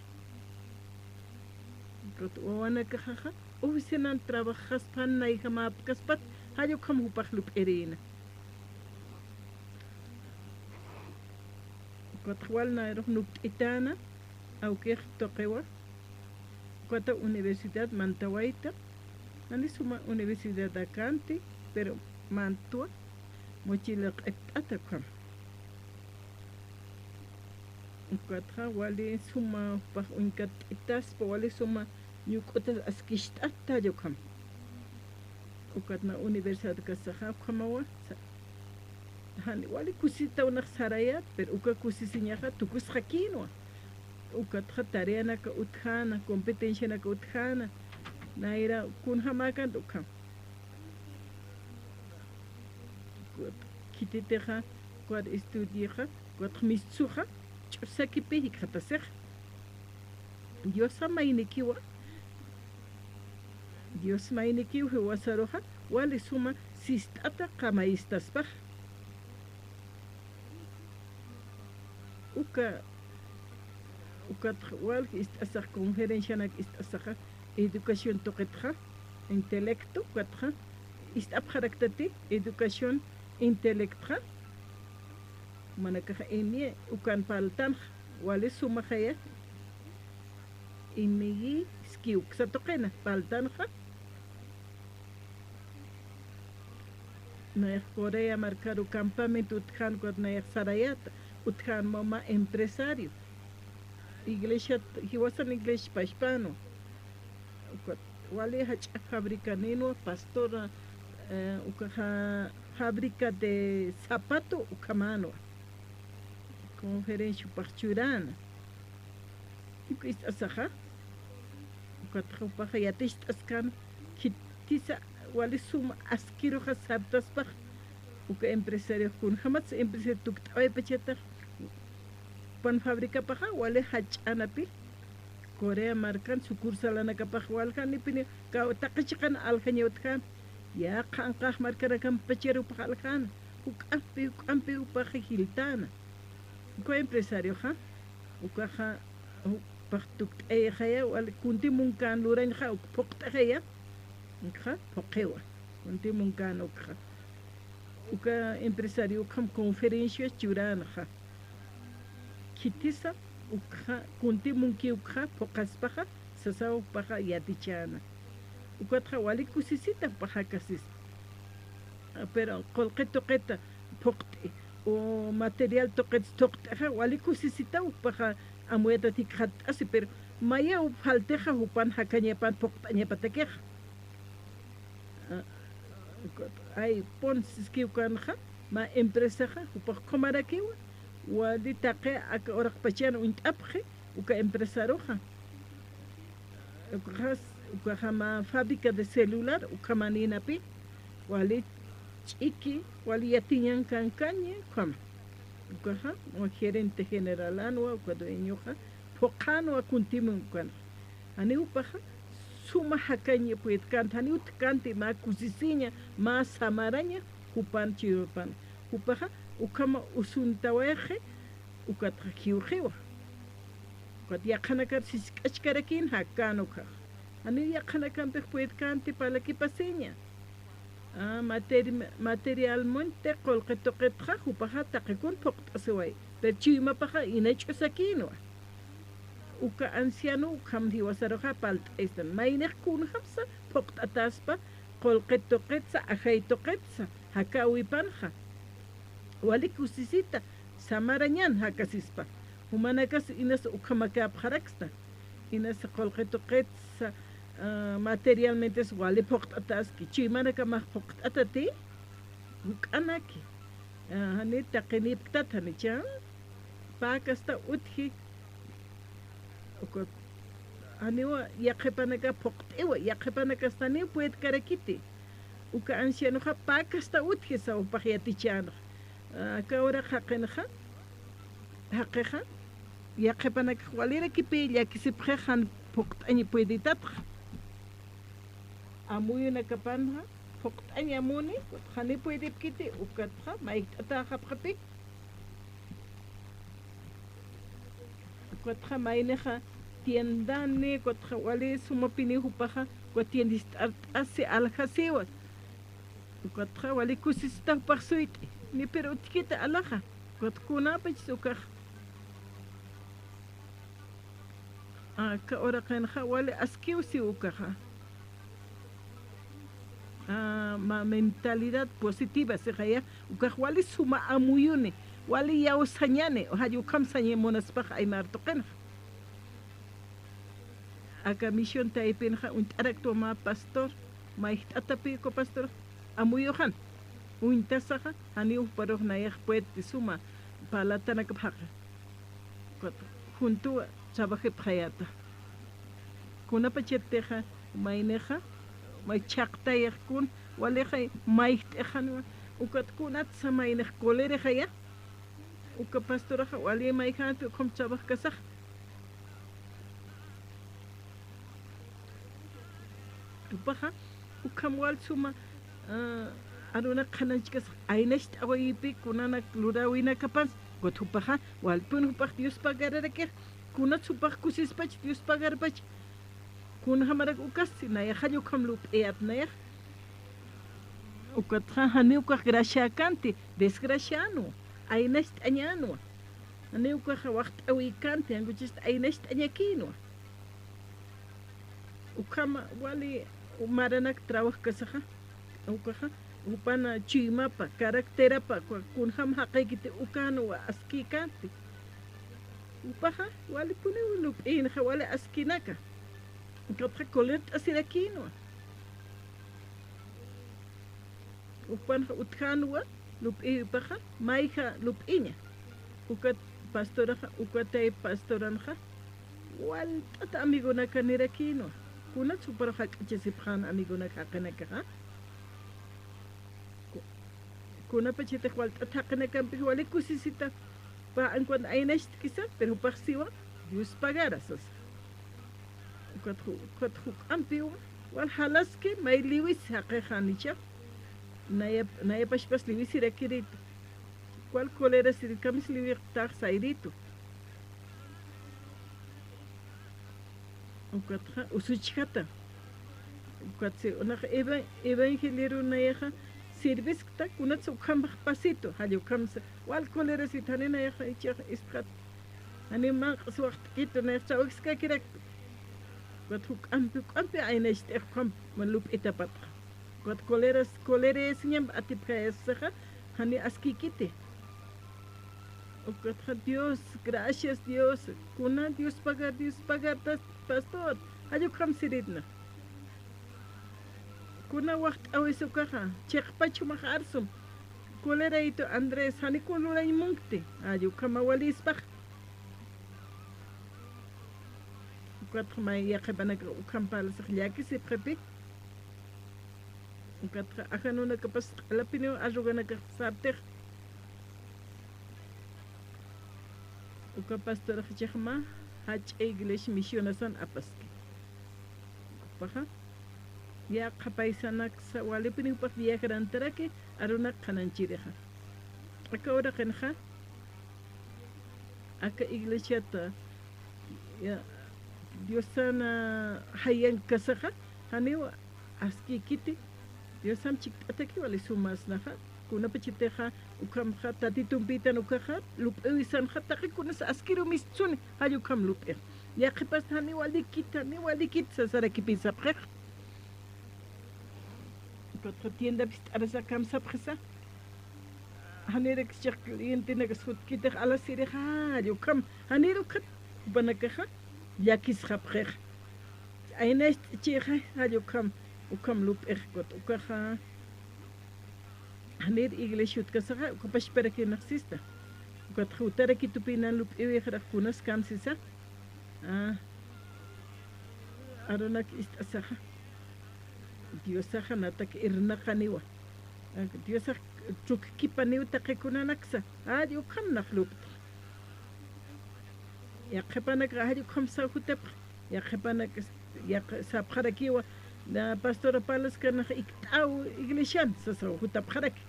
Ukat wawanakaxaxa, oficinan trabajaspan nayjamapkaspat, jall ukham jupax lup'irïna. Ukatxa wal nayrux nukt'itäna, awkix tuqiwa. Ukata universidad mantawayta, jani suma universidadakanti, pero mantwa, mochila q'ipt'ata ukham. Ukatxa wali suma jupax uñkatt'itaspa, wali suma ñuk'utas askist'ata jall ukham. Ukat na universidad kasaxa ukhamawa, sa-, jan wali kusisitaw nax sarayät, pero uka kusisiñaxa tukusxakïnwa. Ukatxa tareanaka utjäna, competencianaka utjäna, nayra kunjamäkänti ukham. Ukat khititixa, ukat estudixa, ukat mistsuxa, ch'usakipï jikxatasix. Diosa maynikiwa, Dios maynikiw jiwasaruxa, wali suma sist'ata qamayistaspax. Uka, ukat wal ist'asax conferencianak ist'asaxa, educación tuqitxa, intelecto, ukatxa, ist'apxaraktati, educación intelectxa, manakaxa M I E ukan parltanxa, wali sumaxaya, M I E ski uksa tuqina parltanxa. Nayax Corea markaru campamento utjän, ukat nayax sarayäta, utjän mä empresario. Iglesia, jiwasan iglesia pachpänwa. Ukat wali jach'a fabricanïnwa, pastora, eh, ukaxa fábrica de zapato ukhamänwa. Conferencia jupax churäna. Uka ist'asaxa, ukatxa jupaxa yaticht'askän, khitisa wali suma askiruxa sartaspax, uka empresario kunjämatsa empresario tukt'awaypachatax, jupan fabricapaxa wali jach'anapï, Corea markan sucursalanakapax waljanipini, kaw taqi chiqan aljaña utjän, yä qhanqax markanakampachar jupax aljäna, juk'ampi, juk'ampi jupax jiltäna. Uka empresarioxa, ukaxa, jupax tukt'ayxaya, wal kunti munkän lurañxa, uk phuqt'xaya, ukxa phuqiwa, kunti munkän ukxa. Uka empresario ukham conferencia churänxa. Khitisa ukxa, kunti munki ukxa phuqaspaxa, sasaw jupaxa yatichäna. Ukatxa wali kusisita jupax jakasispa. Pero qullqi tuqita phuqt'i, o material tuqit thuqt'ixa, wali kusisitaw jupaxa amuyatat jikxatt'asi, pero mayaw faltixa jupan jakañapan phuqt'añapatakixa. A, ay, pon siskiw ukanxa, mä empresaxa, jupax ukhamarakiwa, Wali taqi aka uraqpachan uñt'apxi, uka empresaruxa. Ukaxas, ukaxa mä fábrica de celular, ukhamanïnapi, wali ch'iki, wali yatiñan kankañi, ukhama. Ukaxa, mä gerente generalänwa, uka dueñoxa, phuqhänwa kuntimun ukan. Janiw jupaxa, suma jakañi puytkänti, janiw utjkänti mä kusisiña, mä samaraña, jupan chuymapan. Jupaxa, ukhama usuntawayxi, ukatxa jiwxiwa. Ukat yaqhanakar sisk'achkarakïn jakän ukhax. Janiw yaqhanakampix puytkänti parlakipasiña. Ah, materi-, materialmente qullqi tuqitxa, jupaxa taqi kun phuqt'asiway. Pero chuymapaxa inach'usakïnwa. Uka anciano ukham jiwasaruxa parlt'astan. Maynix kunjamsa phuqt'ataspa, qullqi tuqitsa, ajay tuqitsa, jakäwipanxa. Wali kusisita, samarañan jakasispa. Jumanakas inas ukhamakäpxaraksna. Inas qullqi tuqitsa, ah, materialmentes wali phuqt'ataski. Chuymanakamax phuqt'atati, juk'anaki. Ah, jani taqinipktat janicha. Pä kasta utji. Ukat, janiwa yaqhipanaka phuqt'iwa, yaqhipanakastaniw puytkarakiti. Uka ancianoxa pä kasta utji saw jupax yatichänxa. Aka uraq jaqinxa, jaqixa, yaqhipanakax walirakipï llakisipxix jan phuqt'añ puytitatxa. Amuyunakapanxa, phuqt'añ amuni, jani puytipkiti, ukatxa, mayjt'atäxapxapï. Ukatxa maynixa tiendani, ukatxa wali sumapiniw jupaxa, ukat tiendist'art'asi aljasiwa. Ukatxa wali kusisita jupax suyt'i, ni pero utjkiti alaxa. Ukat kunapachis ukax. Aka uraqinxa wali askiw siw ukaxa. Ah, mä mentalidad positiva sixaya, ukax wali suma amuyuni, wali iyawsañani, jall ukham saña munaspax aymar tuqinxa. Aka misión taypinxa uñt'araktwa mä pastor, mayjt'atapï uka pastor, amuyuxan, uñtasaxa, janiw juparux nayax puedti suma, parlatanakapxaxa. Ukat juntuw trabajipxayäta. Kunapachatixa, maynixa, may chhaqtayax kun, walixa mayjt'ixanwa, ukat kunatsa maynix colerixaya, uka pastoraxa wali mayjänti ukham trabajkasax. Jupaxa, ukham wal suma, ah, arunak qhanañchkasax aynacht'awayipï kunanak luräwinakapansa, ukat jupaxa, walpun jupax Dios pagararakixa, kunats jupax kusispach Dios pagarpach, kunjamarak ukasti, nayax jall ukham lup'iyät nayax. Ukatxa, janiw ukax graciäkänti, desgraciänwa, aynacht'añänwa. Janiw ukax waxt'awïkänti, jan ukchista aynacht'añakïnwa. Ukhama wali maranak trabajkasaxa, ukaxa, jupan chuymapa, caracterapa, ku-, kunjam jaqïkiti ukanwa askïkänti. Jupaxa, walipuniw lup'inxa, wali askinaka. Ukatxa colert'asirakïnwa. Jupanxa utjänwa, lup'ipaxa, mayja lup'iña. Ukat pastoraxa, ukatay pastoranxa, walt'at amigonakanirakïnwa. Kunats juparux jak'achasipxän amigonak jaqinakaxa. Ku-, kunapachatix walt'at jaqinakampix wali kusisita, pä ankuan aynacht'kisa, pero jupax siwa, Dios pagara sasa. Ukat ju-, ukat juk'ampiw, wal jalaski, may liwis jaqix janicha. Nayap-, nayapachpas liwisirakirïtu. Wal colerasirït, kamis liwixtax sayritu. Ukatxa, usuchjata. Ukatsi, unax eva-, evangelieru nayaxa, sirviskta, kunatsa ukhampix pasitu, jall ukhamsa, wal colerasita, jani nayaxa, ichax istxat. Jani manq'as waxt'kitu, nayax chawkiskakiraktu. Ukat juk'ampi, juk'ampi aynacht'ix ukham lup'itapatxa. Ukat coleras, colerayasiñamp atipjayasaxa, jani askïkiti. Ukatxa Dios, gracias Dios. Kuna Dios pagar, Dios pagar, tas-, pastor. Jall ukham sirïtna. Kuna waxt'awis ukaxa, chiqpach jumax arsum. Andrés, janiw kun lurañ munkti, jall ukhama walispax. Ukatxa mä yaqhipanakax ukham parlasax llakisipxipi. Ukatxa ajanunakapas q'alapiniw arruganakax sartix. Uka pastorax jichhax mä jach'a iglesia misionasan apaski. Jupaxa yaqha paisanaksa walipiniw jupax viajarantaraki arunak qhananchirixa. Aka uraqinxa aka iglesiat, ya, Diosana jayankasaxa janiw askïkiti. Diosamp chikt'ataki wali sumasnaxa. Kunapachatixa ukhamxa Tatitumpïtan ukaxa lup'iwisanxa taqi kunas askiruw mistsuni, jall ukham lup'ix. Yaqhipas janiw walikit, janiw walikit sasarakipï sapxix. Ukatxa tiendap ist'arasa akham sapxisa. Janirakschax clientenakas jutkitix alasirixa, jall ukham, janir ukat jupanakaxa llakisxapxix. Aynacht'chixa, jall ukham, ukham lup'ix ukat ukaxa. Janir iglesia utkasaxa, uka pachparakïnx sista. Ukatxa utarakitupï nan lup'iwixarax kunas kamsisa. Ah, arunak ist'asaxa. Diosaxa natak irnaqaniwa. Diosax chukikipaniw taqi kunanaksa. Jall ukham nax lup'ta. Yaqhipanakax jall ukham saw jutapxi. Yaqhipanak yaq sapxarakiwa, na pastora parlaskanax ikt'aw iglesian sasaw jutapxaraki.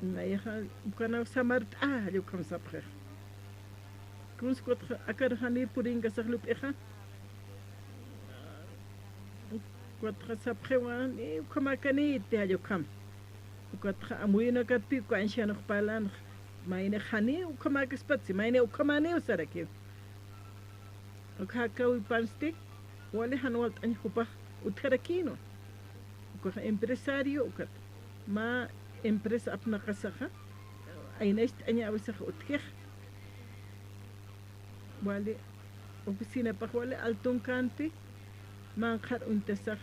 Nayaxa ukanaw samart'a, jall ukham sapxix. Kuns ukatxa akar janir purinkasax lup'ixa. Ukatxa sapxiwa, ni ukhamäkaniti, jall ukham. Ukatxa amuyunakatpï ukañsa jan parlana. Maynix janiw ukhamäkaspatsi, maynix ukhamäniw sarakiw. Uka jakawipansti, wali jan walt'añ jupax utjarakïnwa. Ukax empresario ukat. Mä empresa apnaqasaxa, aynacht'añäwisax utjix. Wali oficinapax wali altunkänti, manqhar uñtasax.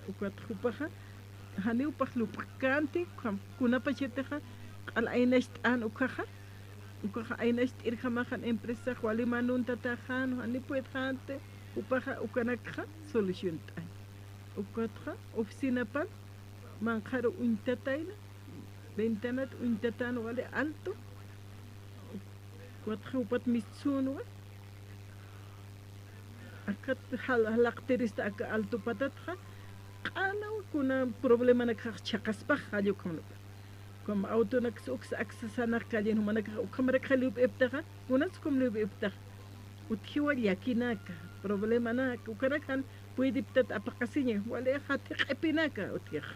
Ukat jupaxa, janiw jupax lup'känti, kunapachatixa q'al aynacht'än ukaxa. Ukaxa aynacht'irjamax jan empresax wali manuntatäxän, janiw puedjänti, jupaxa ukanakxa soluciont'añ. Ukatxa oficinapan manqharu uñtatayna, ventanat uñtatän wali alto. Ukatxa jupat mistsünwa. Akat jal-, jalaqtirista aka alto patatxa, q'anaw kuna problemanak chhaqaspax, jall ukham lup'i. Como autonaks uksa aksa sanax callen jumanakax ukhamarakxa lup'iptaxa, kunas ukham lup'iptaxa. Utjiwa llakinaka, problemanaka, ukanak jan puediptat apaqasiña, wali jathiq'ipinaka utjix.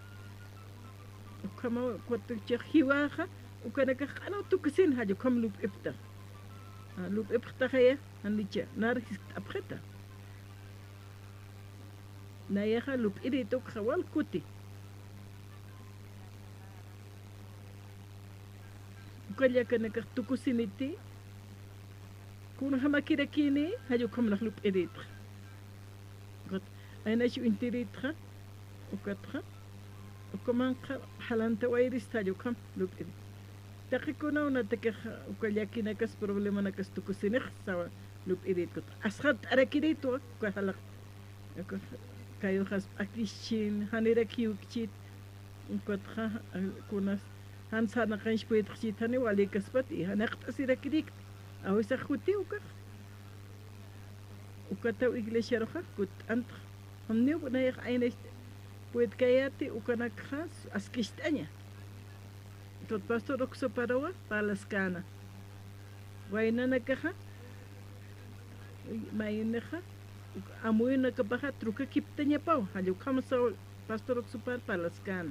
Ukhamaw ukat jiwaxa, ukanakax q'anaw tukusin, jall ukham lup'iptaxa. Ah, lup'ipxtaxaya, jan jichha, nar jiskt'apxita. Nayaxa lup'irït ukxa wal kuti. Uka llakanakax tukusiniti, kunjamakirakïni, jall ukham nax lup'irïtxa. Ukat, aynach uñtirïtxa, ukatxa, uka manqha jalantawayrista jall ukham lup'iri. Taqi kunaw natakix uka llakinakas, problemanakas tukusinix sawa lup'irït, ukat asxart'arakirïtwa uka jalaq. Kayuxas p'akischin, janirak jiwkchit, ukatxa, kunas, jan sarnaqañch puytxchit, janiw walïkaspati, janaqt'asirakirïkti, awisax juti ukax. Ukataw iglesiaruxa kutt'antxa, janiw nayax aynacht'añ puytkayäti, ukanakxa askicht'aña. Tut pastor uksuparuwa parlaskäna. Waynanakaxa, maynixa, amuyunakapaxa trukakiptañapaw, jall ukham saw pastor uksupar parlaskäna.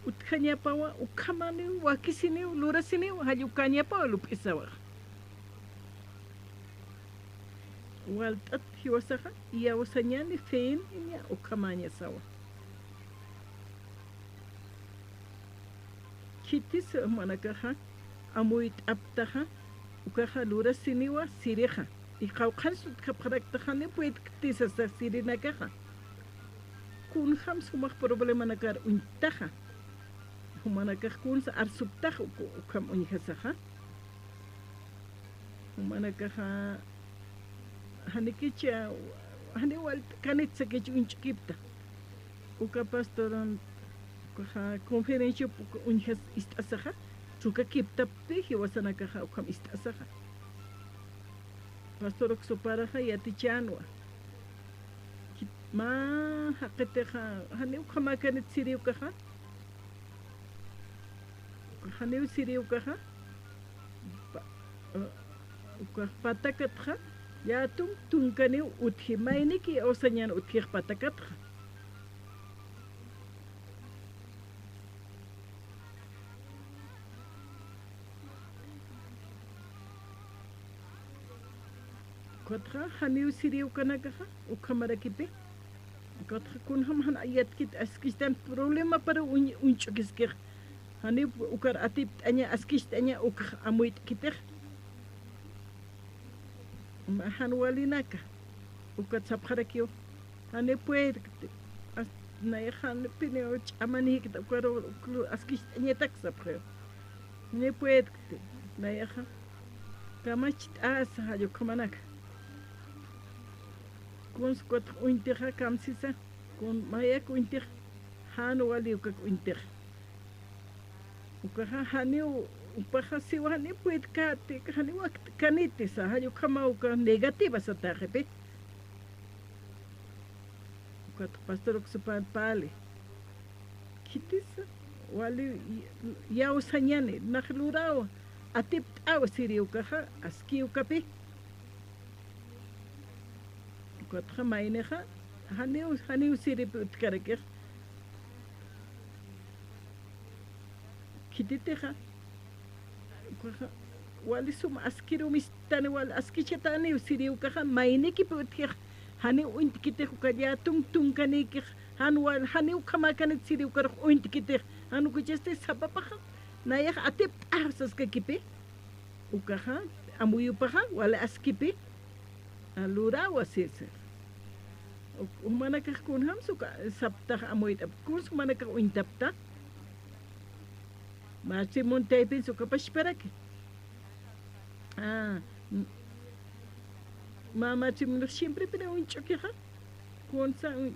Utjañapawa, ukhamaniw, wakisiniw, lurasiniw, jall ukañapaw lup'isawax. Walt'at jiwasaxa, iyawsañäni feen, iña ukhamañasawa. Khitis jumanakaxa amuyt'aptaxa, ukaxa lurasiniwa sirixa. Y qawqhans utjapxaraktaxa, janiw puytkti sasa sirinakaxa. kunjam sumax problemanakar uñtaxa. Jumanakax kunsa arsuptaxa uk-, ukham uñjasaxa. Jumanakaxa janikicha, jani walt'kanit sakich uñch'kipta. Uka pastoran, ukaxa conferencia uka uñjas ist'asaxa, chukakiptapti jiwasanakaxa ukham ist'asaxa. Pastor uksuparaxa yatichänwa. Kit-, mä jaqitixa, janiw ukhamäkanit siri ukaxa. Janiw siri ukaxa. Pa-, ukax patakatxa, yätum tunkaniw utji, mayniki awsañan utjix patakatxa. Ukatxa janiw siri ukanakaxa, ukhamarakipi. Ukatxa kunjam jan yatkit askistan problemapar uñ-, uñch'ukiskix. Janiw ukar atipt'aña, askist'aña, ukx amuyt'kitix. Mä jan walinaka, ukat sapxarakiw, jani puedkti, as-, nayax janipiniw ch'amanïkta, ukar askist'añatak sapxiw. Jani puedkti, nayaxa, kamacht'asa jall ukhamanaka. Kuns ukat uñtixa kamsisa, kun mayak uñtix, jan wali ukak uñtix. Ukaxa janiw, upaxa siwa janiw puedkati, janiw wakt'kaniti sa, jall ukhamaw uka negativa sataxipi. Ukat pastor uksupan pali. Khitisa, wali ya-, yawsañani, nax lurawa, atipt'awa siri ukaxa, aski ukapi. Ukatxa maynixa, janiw, janiw siripi utjarakix. Khititixa, ukaxa, wali sum askiruw mistani, wal askichataniw siri ukaxa, maynikipi utjix, janiw uñtkitix uka yätum tunkanikix, jan wal, janiw ukhamäkanit siri ukarux uñtkitix, jan ukachasti sapapaxa, nayax atipt'aw saskakipi. Ukaxa, amuyupaxa, wali askipi, a, lurawa sisa. Uk-, jumanakax kunjamsa uka saptax amuyt'apta, kunsa jumanakax uñtapta. Marchi muntaypinsa uka pachparaki. A, m-, mä Marchi muntax siemprepini uñch'ukixa. Kunsa uñ-,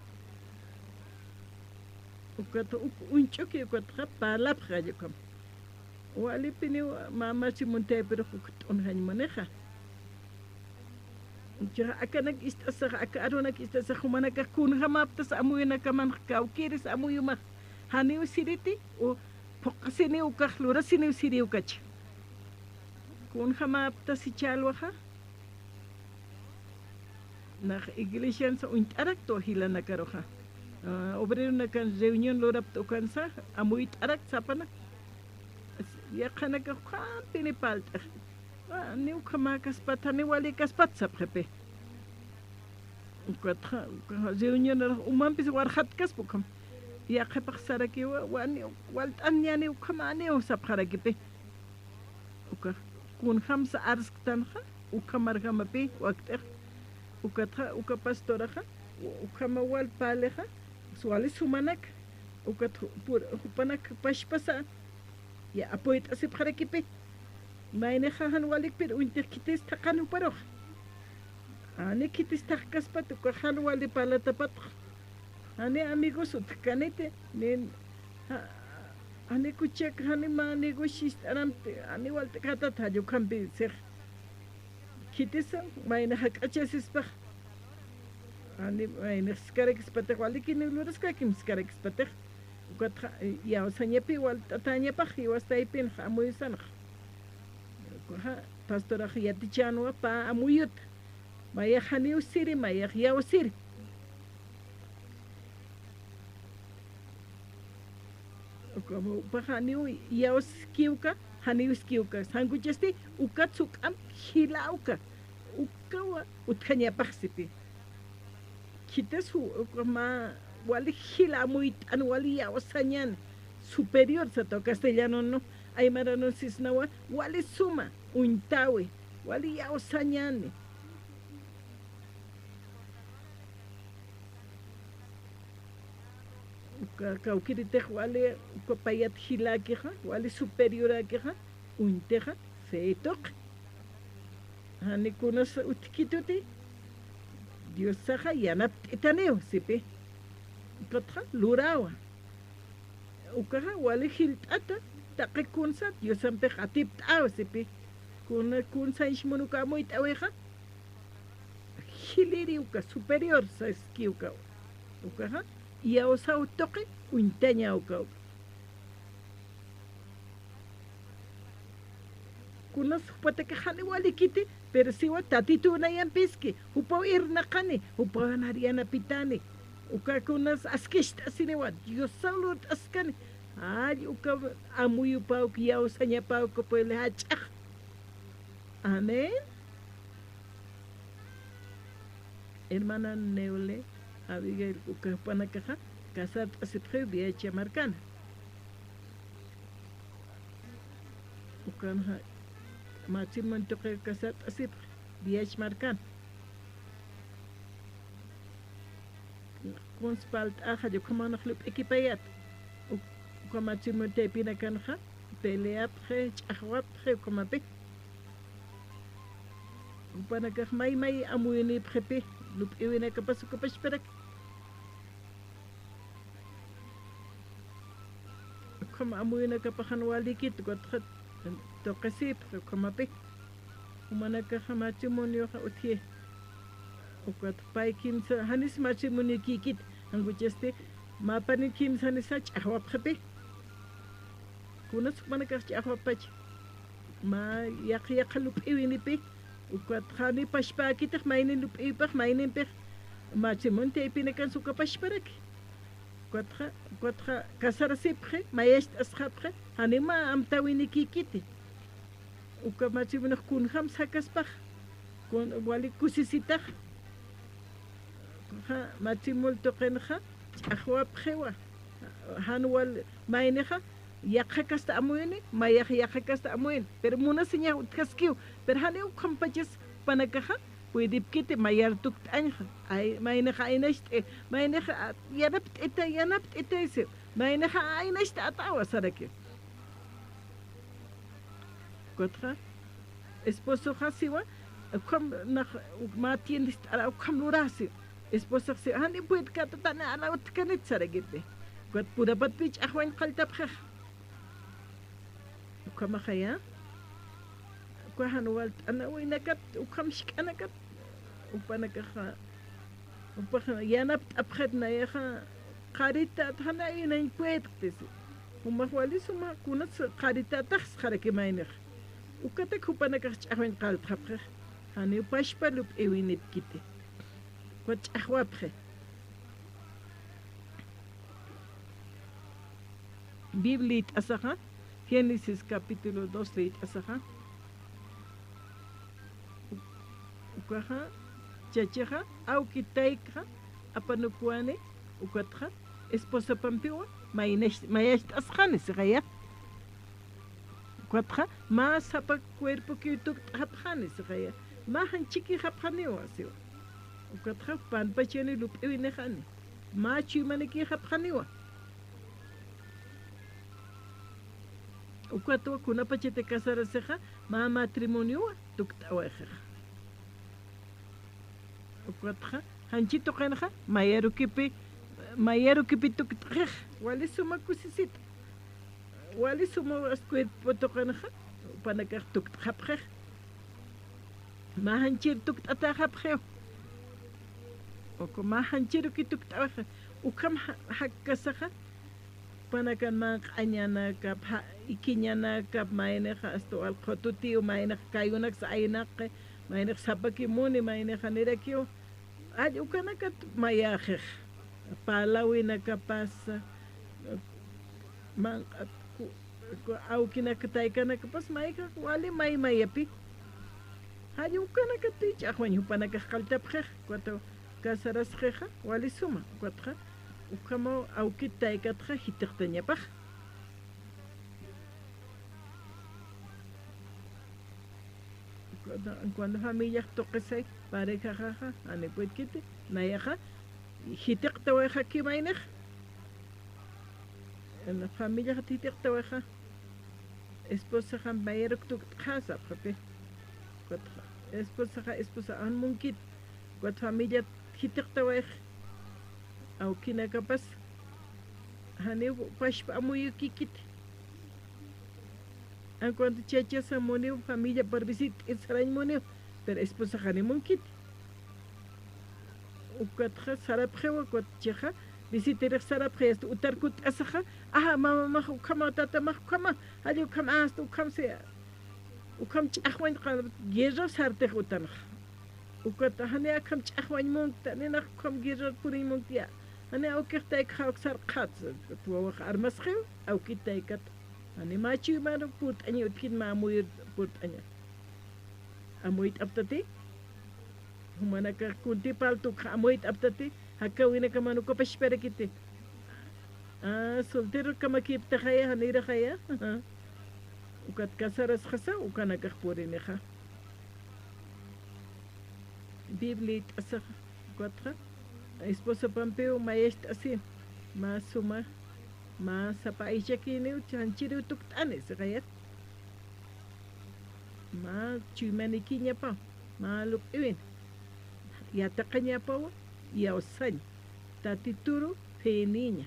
ukat uk-, uñch'uki ukatxa parlapxa jall ukham. Walipiniw mä Marchi muntaypirux uk t'unjañ munixa. Chixa akanak ist'asaxa, aka arunak ist'asaxa, jumanakax kunjamäptas amuyunakamanx kawkïris amuyumax. Janiw siriti, u phuqsiniw ukax lurasiniw siri ukacha. Kunjamäptas jichhälwaxa. Nax iglesiansa uñt'arakta jilanakaruxa. A, obreronakan reunión lurapta ukansa, amuyt'arakta sapana. Yaqhanakax ukhampini parlt'ix. A, ni ukhamäkaspat, ni walïkaspat sapxipi. Ukatxa, ukaxa reunionarux umampis warxatkaspa ukham. Yaqhipax sarakiwa, wani, walt'añäni ukhamäniw sapxarakipi. Ukax kunjamsa arsktanxa, ukhamarjamapi wakt'ix. Ukatxa, uka pastoraxa, ukhama wal parlixa, wali sumanak, ukat ju-, pur-, jupanak pachpasa, ya apoyt'asipxarakipi. Maynixa jan walikpir uñtix khitis thaqhan juparux. Jani khitis thaqhkaspat, ukax jan wali parlatapatx. Jani amigos utjkaniti, nin, ja-, jani kuchak, jani mä negocio ist'aramti, jani walt'katat jall ukhampi six. Khitisa, mayni jak'achasispax. Jani, mayni jiskarakispatix, walikini luraskakim jiskarakispatix. Ukatxa, yawsañapi walt'atäñapax, jiwas taypinxa amuyusanxa. Ukaxa, pastorax yatichänwa pä amuyuta. Mayax janiw siri, mayax yaw siri. Uka, upax janiw yaw skiwka, janiw skiwka. Sankuchasti, ukat suk'amp jilawka. Ukawa utjañapax sipi. Khitis ju-, uka mä wali jila amuyt'an, wali yawsañan, superior sataw castellano, ¿no? Aymaranun sisnawa, wali suma, uñtäwi, wali yawsañani. Uka kawkiritix wali, uka payat jilakixa, wali superiorakixa, uñtixa, fe tuqi. Jani kunas utjkituti, Diosaxa yanapt'itaniw, sipi. Ukatxa lurawa. Ukaxa wali jilt'ata, taqi kunsa Diosampix atipt'aw, sipi. Kuna, kunsañs mun uka amuyt'awixa, jiliri uka, superior, saski uka. Ukaxa, iyawsaw tuqi, uñtaña uka. Kunas jupataki jani walikiti, pero siwa Tatitu nayampiski, jupaw irnaqani, jupaw nar yanapitani. Uka kunas askist'asiniwa, Diosaw lurt'askani. Ay, uka amuyupawki, iyawsañapawki, pueblo jach'ax. Amén. Hermana Neule, Abigail, uka jupanakaxa casart'asipxiw Viacha markana. Ukanxa matrimonio tuqi casart'asipxi Viacha markana. Kuns palt'axa, ukhamanx lup'ikipayat. Uk-, uka matrimonio taypinakanxa, peleapxi, ch'axwapxi, ukhamapi. Jupanakax may may amuyunipxipi, lup'iwinakapas uka pachparak. Ukham amuyunakapax jan walikit, ukatxa tuqisipxi, ukhamapi. Jumanakaxa matrimonioxa utji. Ukat pay kimsa, janis matrimonio kikit, jankuchasti, mä panin kimsanisa ch'axwapxipi. Kunas jumanakax ch'axwapach. Mä yaqha yaqha lup'iwinipi, ukat jani pachpäkitix maynin lup'iwipax, maynimpix matrimonio taypinakansa uka pachparaki. Ukatxa, ukatxa casarasipxi, mayacht'asxapxi, jani mä amtäwinikikiti. Uka matrimoniox kunjam jakaspax, kun, wali kusisitax. Ukaxa matrimonio tuqinxa, ch'axwapxiwa. Jan wal maynixa, yaqha casta amuyuni, mayax yaqha casta amuyuni. Pero munasiñax utjaskiw. Pero janiw ukhampachas jupanakaxa, puedipkiti mayar tukt'añxa. Ay, maynixa aynacht'i, maynixa, a, yanapt'ita, yanapt'ita, isi. Maynixa aynacht'atawa saraki. Ukatxa, esposoxa siwa, ukham nax, mä tiendist'ara ukham lurasi. Esposox siwa, jani puedkatatan ala utjkanit sarakiti. Ukat purapatpi ch'axwañ qalltapxix. Ukhamaxaya, uka jan walt'anawinakat, ukham jik'anakat, jupanakaxa, jupaxa yanapt'apxit nayaxa, qaritat jana aynañ puedktisi. Jumax wali suma kunas qaritätax saraki maynix. Ukatak jupanakax ch'axwañ qalltxapxix, janiw pachpa lup'iwinipkiti. Ukat ch'axwapxi. Biblia liyt'asaxa, Génesis capítulo dos liyt'asaxa, ukaxa, chachaxa, awki taykaxa, apanukuwani, ukatxa, esposapampiwa, maynax-, mayacht'asxani, sixaya. Ukatxa, mä sapa cuerpokiw tukt'xapxani, sixaya. Mä janchikixapxaniwa, siwa. Ukatxa, panpachani lup'iwinixani. Mä chuymanikixapxaniwa. Ukatwa kunapachati casarasixa, mä matrimoniowa tukt'awayixixa. Ukatxa, janchi tuqinxa, mayarukipi, mayarukipi tukt'xix, wali suma kusisita. Wali suma as cuerpo tuqinxa, jupanakax tukt'xapxix. Mä janchir tukt'atäxapxiw. Uka mä janchiruki tukt'awixix. Ukham ja-, jakkasaxa, jupanakan manq'añanakap, ja-, ikiñanakap, maynix hasta wal qhututiw, maynix kayunaksa aynaqi, maynix sapaki muni, maynix janirakiw. All ukanakat mayäxix, parlawinakapasa, manq'at ku-, ku-, awkinak taykanakapas maykax wali may mayapi. Jall ukanakatï ch'axwañ jupanakax qalltapxix, ukatwa casarasxixa, wali suma, ukatxa, ukhamaw awkit taykatxa jithiqtañapax. Cuando, cuando familiax tuqisay, parejaxaxa, jani puedkiti, nayaxa, jithiqtawayxaki maynix. Familiaxa jitiqtawaxa, esposaxa mayaruk tukt'xa sapxapï. Ukat esposaxa, esposa jan munkit, ukat familia jitiqtawayx, awkinakapas janiw pachpa amuyukikiti. En cuanto chachasa muniw familiapar visit'ir sarañ muniw, pero esposax jani munkiti. Ukatxa sarapxiwa, ukat chixa visitirix sarapxi, hasta utar kutt'asaxa, aja, mamamax ukhama, tatamax ukhama, jall ukham, hasta ukham si, ukham ch'axwañ, guerra sartix utanxa. Ukat jani akham ch'axwañ munkta, ninax ukham guerrar puriñ munkta ya. Jani awkix taykax awk sarqat, ukat wawax armasxiw, awkit taykat. Jani mä chuymanuk purt'aña, utjkit mä amuyir purt'aña. Amuyt'aptati. Jumanakax kunti paltukxa amuyt'aptati, jakäwinakaman ukapachparakiti. Ah, solterokamakiptaxaya, janiraxaya. Ukat casarasxasa, ukanakax purinixa. Bibliayt'asaxa, ukatxa, esposapampiw mayacht'asi, mä suma, mä sapa aychakiniw, janchiriw tukt'ani, sixaya. Mä chuymanikiñapaw, mä lup'iwin, yatiqañapaw, iyawsañ, Tatituru feniña.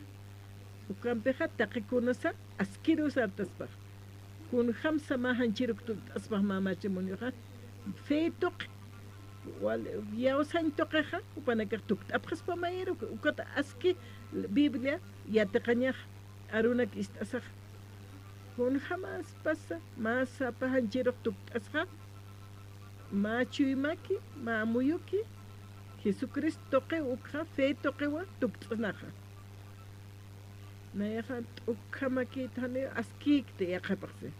Ukampixa taqi kunasa askiruw sartaspax. Kunjamsa mä janchiruk tukt'aspax mä matrimonioxa. Fe tuqi, wal, iyawsañ tuqixa, jupanakax tukt'apxaspa mayaruk, ukat aski Biblia yatiqañax. Arunak ist'asaxa. Kunjamaspasa, mä sapa janchirux tukt'asxa, mä chuymaki, mä amuyuki, Jesucristo tuqiw ukxa, fe tuqiwa tukt'asnaxa. Nayaxa t'ukkhamakit jani askïkti yaqhipaxsi.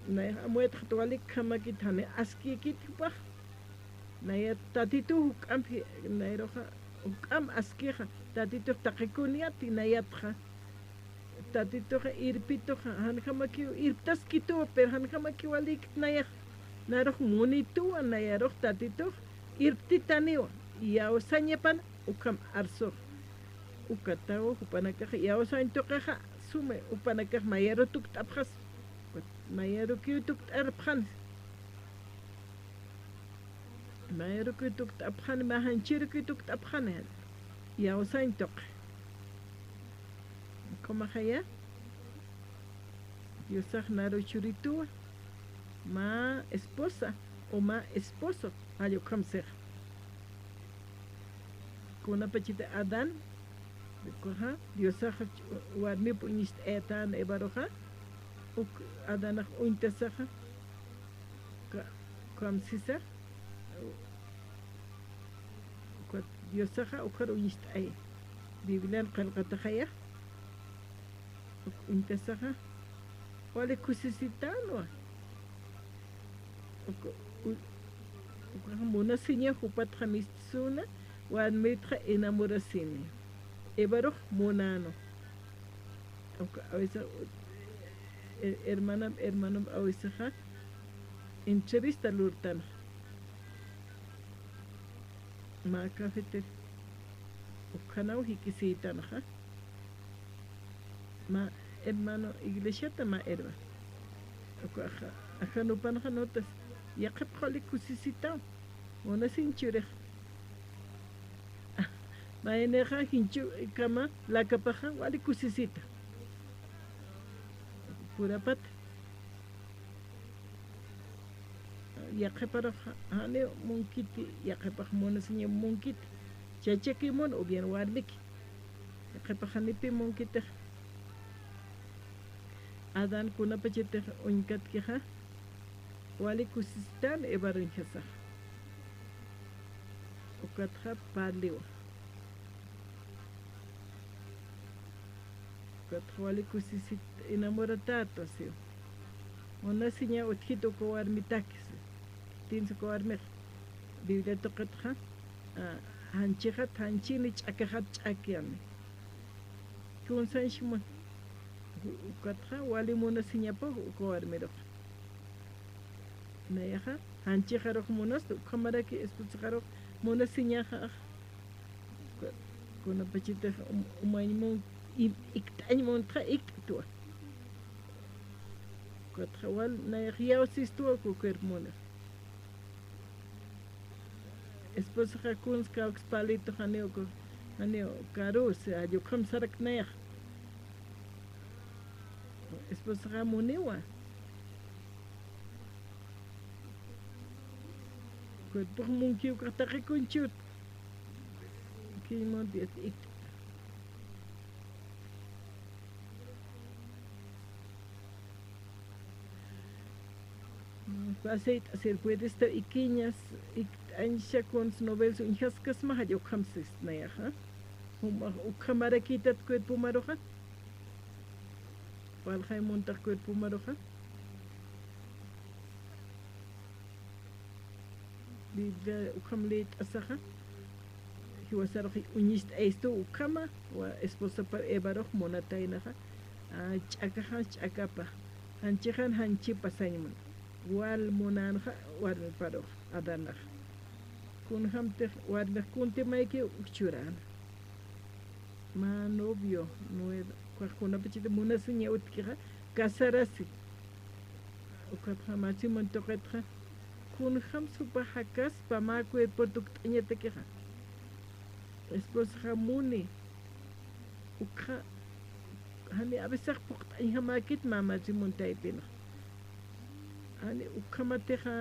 Nayax amuytxat wali ukhamakit jani askïkit jupax. Nayat Tatituw juk'amp, nayaruxa juk'amp askixa, Tatitux taqi kun yati nayatxa. Tatituxa irpituxa, janjamakiw irptaskituwa, pero janjamakiw walikit nayax. Narux munituwa, nayarux Tatitux irptitaniwa, iyawsañapan ukham arsux. Ukataw jupanakax iyawsañ tuqixa, suma jupanakax mayaru tukt'apxas, mayarukiw tukt'arpxan. Mayarukiw tukt'apxani, mä janchirukiw tukt'apxani, iyawsañ tuqi. Ukhamaxaya, Diosax naru churituwa, mä esposa o mä esposo, jall ukham sixa. Kunapachati Adán, ukaxa, Diosaxa warmip uñist'ayatän Evaruxa, uk Adanax uñtasaxa, uka, ukham sisa, ukat Diosaxa ukar uñist'ay. Biblian qillqataxaya, uk uñtasaxa, wali kusisitänwa. Uka, u-, ukaxa munasiña jupatxa mistsuna, warmitxa enamorasini. Evarux munänu. Uka, a veces, e-, hermanam, hermanam, a veces, ja, entrevista lurtanxa. Mä cafeter, ukhanaw jikisïtanxa. Mä hermano iglesiata mä hermano. Uka aja, aja nupanxa notas. Yaqhipxa wali kusisitaw. Munasiñ churix. Maynixa jinchu kama lakapaxa wali kusisita. Purapata. Yaqhiparux janiw munkiti, yaqhipax munasiñaw munkiti. Chachaki mun, o bien warmiki. Yaqhipax janipi munkitix. Adán kunapachatix uñkatkixa, wali kusisitän Evar uñjasaxa. Ukatxa parliwa. Ukatxa wali kusisit enamoratätwa siw. Munasiña utjita uka warmitaki siw. Khitinsa uka warmix. Biblia tuqitxa, a, janchixat janchini, ch'akixat ch'akini. Kunsañs mun. Ukatxa wali munasiñapaw uka warmirux. Nayaxa, janchixarux munasta, ukhamaraki esposixarux munasiñaxa. Uka, Kunapachatix um-, umañ mun, i-, ikt'añ muntxa ikt'twa. Ukatxa wal nayax yawsistuwa uka cuerpo munix. Esposaxa kuns kawks palito janiw ku-, janiw karus, allukxam sarak nayax. Esposaxa muniwa. Cuerpox munkiw kax taqi kunchut. Kiñ munti ikt'ta. Pasayt'asir puedesta ikiñas, ikt'añsa kuns novelas uñjaskasma jall ukhamsist nayaxa. Juma ukhamarakïtat cuerpomaruxa. Walxay muntax cuerpomaruxa. Biblia ukham liyt'asaxa, jiwasarux uñist'aystu ukhama, wa esposapar Evarux munataynaxa, a, ch'akaxa ch'akapa, janchixan janchipa sañ muna, wal munänxa warmiparux, Adanaxa. Kunjamtix warmix kunti mayki uk churäna. Mä novio nuevo, ukax kunapachati munasiña utjkixa, casarasi. Ukatxa matrimonio tuqitxa, kunjams jupa jakaspa mä cuerpor tukt'añatakixa. Esposaxa muni, ukxa, jani a veces phuqt'añjamäkit mä matrimonio taypinxa. Jani ukhamatixa,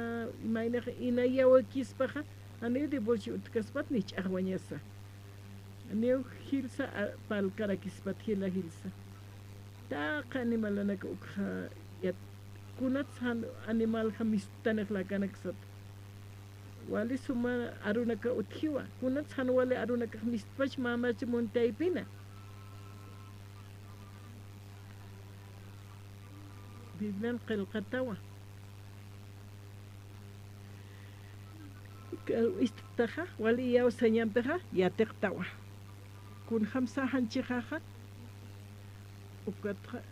imaynax ina yawakispaxa, jani divorcio utjkaspat ni ch'axwañasa. Janiw jilsa, a, parlkarakispat jila jilsa. Taqi animalanaka ukxa yat-, kunats jan animalxa misttanix lakanaksat. Wali suma arunaka utjiwa. Kunats jan wali arunakax mistpach mä matrimonio taypina. Biblian qillqatawa. Ist'taxa, wali iyawsañampixa, yatiqtawa. Kunjamsa janchixaxa, ukatxa,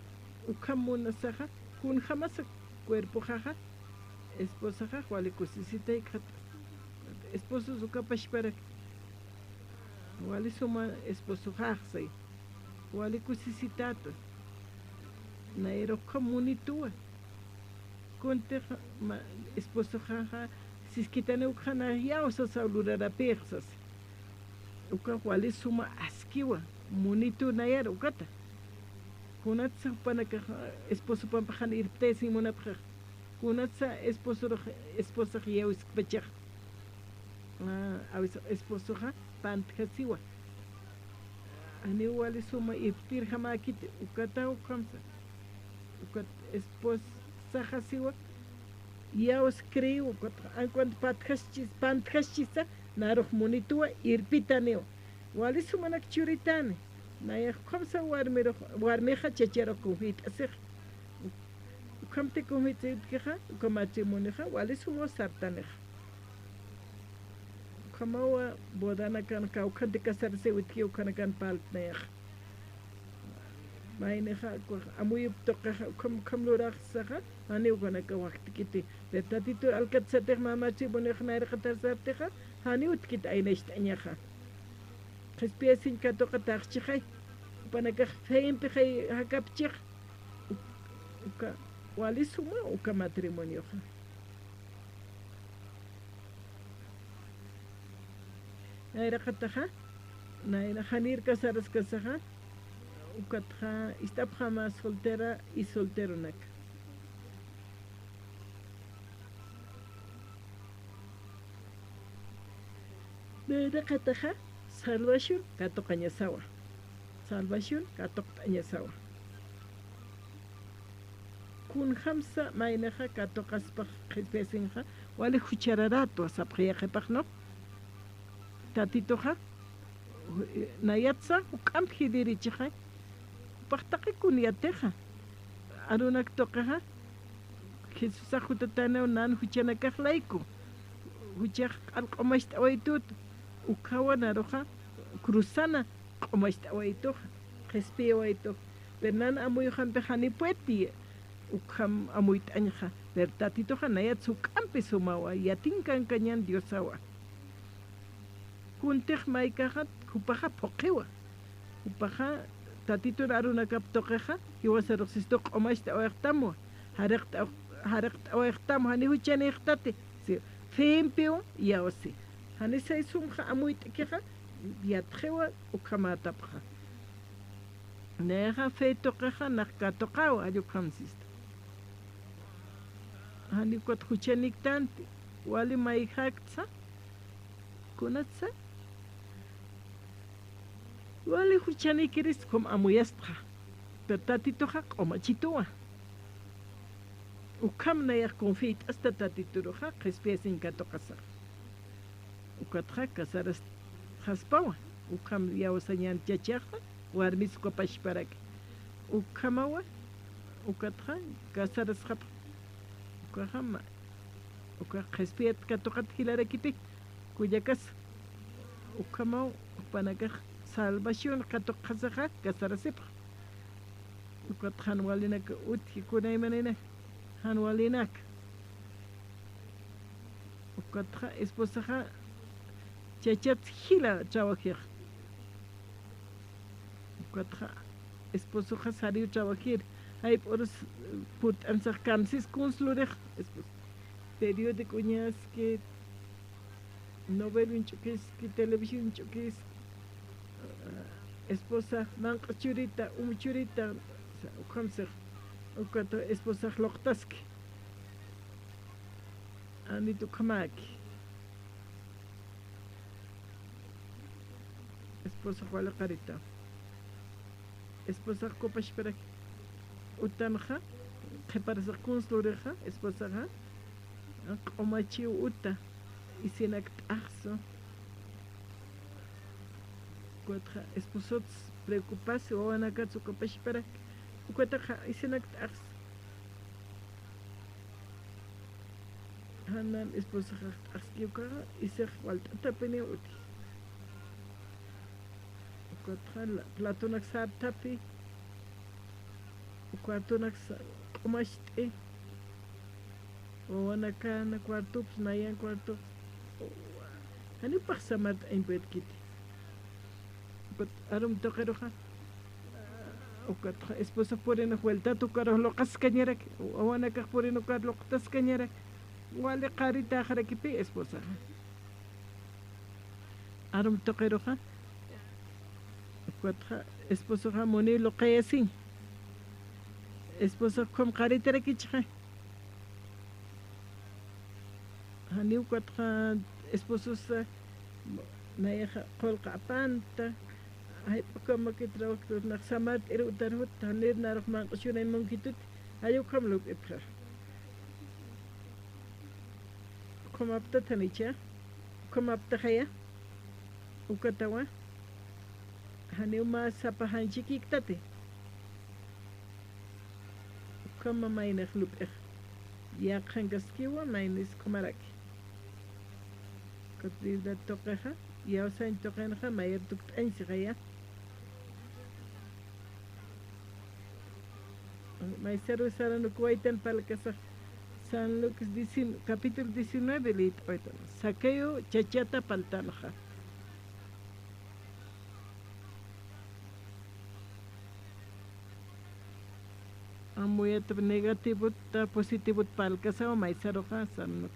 ukham munasaxa, kunjamasa cuerpoxaxa, esposaxax wali kusisitaykxat. Esposos uka pachparak, wali suma esposoxaxsay, wali kusisitätwa. Nayar ukham munituwa. Kuntix ma-, esposoxaxa siskitani ukxa nayaw sasaw lurarapïx sasa. Ukax wali suma askiwa, munitu nayar ukata. Kunatsa jupanakax esposopampi jan irptayasiñ munapxax. Kunatsa esposorux, esposax yawiskpachax. A, a veces esposoxa pantjasiwa. Janiw wali suma irptirjamäkiti, ukata ukhamsa. Ukat esposaxasiwa, yaws creew, ukat ankuant patjaschis-, pantjaschisa, narux munituwa, irpitaniwa. Wali sumanak churitani. Nayax ukhamsa warmirux, warmixa chacharux kunjit'asix. Ukhamti kunjit'asiwitkixa, uka matrimonioxa, wali sumaw sartanixa. Ukhamawa bodanakan kawkhanti casarasiwitki ukhanakan parltnayaxa. Maynixa, ukax amuyup tuqixa, ukham, ukham luraxsaxa, janiw ukanakax waktkiti. Pero Tatitur alkatsatix mä matrimoniox nayraqatar sartixa, janiw utjkit aynacht'añaxa. Qhispiyasiñ katuqataxchixay, jupanakax feympixay jakapchix, uk-, uka, wali suma uka matrimonioxa. Nayraqataxa, nayra janir casaraskasaxa, ukatxa ist'apxama soltera y solteronaka. Nayraqataxa, salvación katuqañasawa. Salvación katuqt'añasawa. Kunjamsa maynixa katuqaspax qhispiyasinxa, wali juchararätwa sapxi yaqhipax, ¿no? Tatituxa, nayatsa juk'amp jilïrichixay, jupax taqi kun yatixa, arunak tuqixa, Jesusax jutataniw nan juchanakax layku, juchax q'al q'umacht'awaytut, ukhawa naruxa cruzana q'umacht'awaytuxa, qhispiyawaytux, pero nan amuyuxampix jani pueti, ukham amuyt'añxa, pero Tatituxa nayat juk'ampi sumawa, yatinkankañan Diosawa. Kuntix maykaxat Jupaxa phuqhiwa. Jupaxa Tatitun arunakap tuqixa, jiwasarux sistu q'umacht'awayxtamwa, jariqt'aw-, jariqt'awayxtamwa, jani juchanïxtati, si, fempiw yawsi. Jani saysumxa amuyt'kixa, yatxiwa ukhamätapxa. Nayaxa fe tuqixa nax katuqawa, jall ukham sistu. Jani ukat juchaniktanti, wali mayjäktsa, kunatsa, wali juchanikirist ukham amuyastxa. Pero Tatituxa q'umachituwa. Ukham nayax confiayt'asta Tatituruxa, qhispiyasiñ katuqasax. Ukatxa casarasxaspawa, ukham yawsañan chachaxa, warmis ukapachparaki. Ukhamawa, ukatxa casarasxapxa. Ukaxama, ukax qhispiyat katuqat jilarakipi, kullakas. Ukhamaw, jupanakax salvación katuqasaxa, casarasipxa. Ukatxa jan walinaka utji, kunaymanina, jan walinaka. Ukatxa esposaxa chachat jila trabajix. Ukatxa esposoxa sariw trabajir. Jayp'urus purt'ansax kamsis kuns lurix. Esposo. Periódico uñaski, novela uñch'ukiski, televisión uñch'ukiski. Esposa, manq'a churita, um churita, ukhamsix. Ukata esposax luqtaski. Anit ukhamäki. Esposa wali qarita. Esposa ukapachparak utanxa, qhiparsa kuns lurixa, esposaxa, q'umachiw uta, isinak t'axsu. Ukatxa esposots preocupasi, wawanakats ukapachparak, ukataxa isinak t'axsu. Janan esposaxax t'axki ukaxa, isix walt'atapiniw uti. Ukatxa la-, platonak sarthapi, cuartonak sa-, q'umacht'i, wawanakana cuartops, nayan cuartops, janipax samart'añ puedkiti. Ukat arum tuqiruxa, ukatxa esposa purinux vueltat ukarux luqaskañarak, wawanakax purin ukar luqtaskañarak, wali qaritäxarakipi esposaxa. Arum tuqiruxa, ukatxa esposoxa muni luqayasiñ. Esposa ukham qaritarakichxa. Janiw ukatxa espososa nayaxa qullqa apanta, jayp'ukamakit rawaktur nax samart'ir utar jut, janir narux manq'uchunay munkitut, jay ukham lup'ipxa. Ukham aptat janicha, ukham aptaxaya, ukatawa, janiw mä sapa janchikiktati. Ukhama maynix lup'ix. Yaqhankaskiwa maynis ukhamaraki. Ukat Biblia tuqixa, yawsañ tuqinxa, mayar tukt'añ sixaya. Maysaru saranukawaytan parlkasax, San Lucas diecin-, capítulo diecinueve liyt'awaytan. Zaqueo chachata parltanxa. Amuyat negativota positivot parlkasawa maysaruxa, San,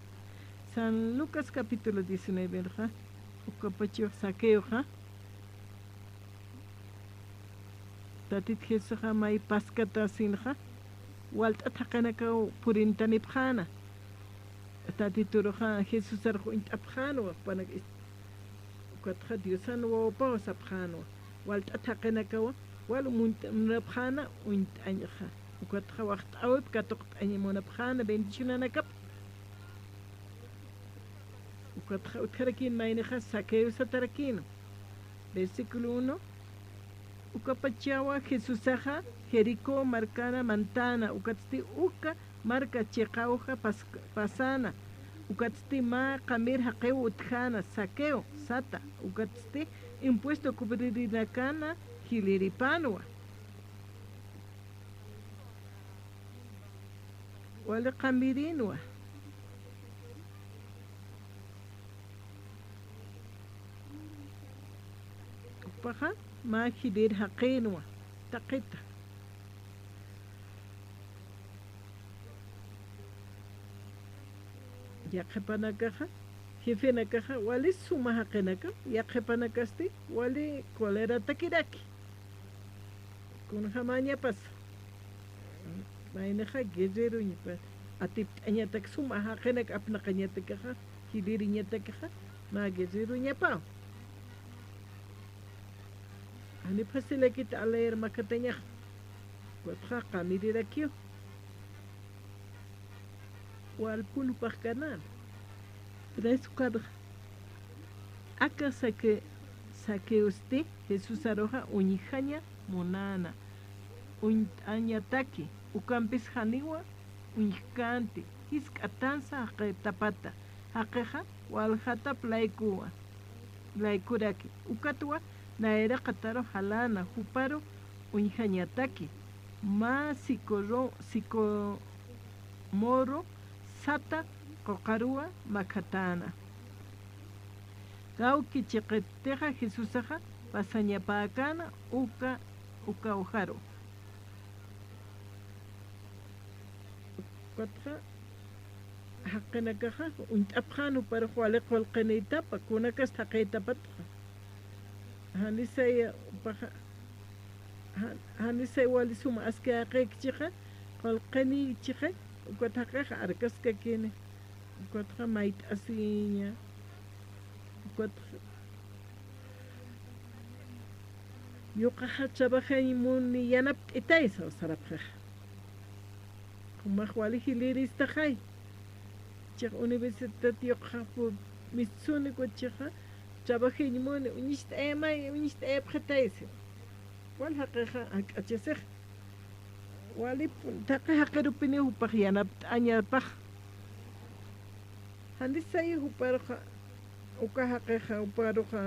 San Lucas capítulo diecinueve xa, ukapachiw Zaqueoxa, Tatit Jesusaxa may paskatasinxa, walt'at jaqinakaw purintanipxäna. Tatituruxa Jesusarux uñt'apxänwa, jupanak is-, ukatxa Diosan wawapaw sapxänwa. Walt'at jaqinakawa, wal mun-, munapxäna uñt'añxa. Ukatxa waxt'äwip katuqt'añ munapxäna bendicionanakap. Ukatxa utjarakïn maynixa Zaqueo satarakïnwa. Versículo uno. Ukapachawa Jesusaxa Jericó markana mantäna, ukatsti uka marka chiqawja pas-, pasana, ukatsti mä qamir jaqiw utjana, Zaqueo sata, ukatsti impuesto cubririnakana jiliripanwa. Wali qamirinwa. Jupaxa mä jilïr jaqïnwa, taqita. Yaqhipanakaxa, jefenakaxa, wali suma jaqinakam, yaqhipanakasti, wali coleratakiraki. Kunjamäñapasa. Maynixa guerreroñapa, atipt'añatak suma jaqinak apnaqañatakixa, jilïriñatakixa, mä guerreroñapaw. Jani facilakit a leer makatañax, ukatxa qamirirakiw. Walpun jupax kanän. Tres, cuatro. Aka Zaque-, Zaqueosti Jesusaruxa uñjaña munäna, uñt'añataki, ukampis janiwa uñjkänti, jisk'atansa jaqitapata, jaqixa waljatap laykuwa, laykuraki, ukatwa nayraqataru jaläna, juparu uñjañataki, mä sicoro-, sicomoro sata quqaruwa makhatäna. Kawki chiqitixa Jesusaxa pasañapäkäna uka, ukawjaru. Ukatxa jaqinakaxa uñt'apxän juparux wali qullqinïtapa, kunakasti jaqïtapatxa. Janisay jupaxa, ja-, janisay wali suma aski jaqïkchixa, qullqinïkchixa, ukat jaqixa arkaskakini, ukatxa mayt'asiña, ukatxa yuqaxa trabajañ muni yanapt'itaysa sarapxixa. Jumax wali jilïristaxay. Chix universidad yuqaxa pu-, mistsunik ukat chixa, trabajañ muni, uñicht'ayamay, uñicht'ayapxitaysi. Wal jaqixa jak'achasix. Wali pu-, taqi jaqirupiniw jupax yanapt'añapax. Janisay juparuxa, uka jaqixa, juparuxa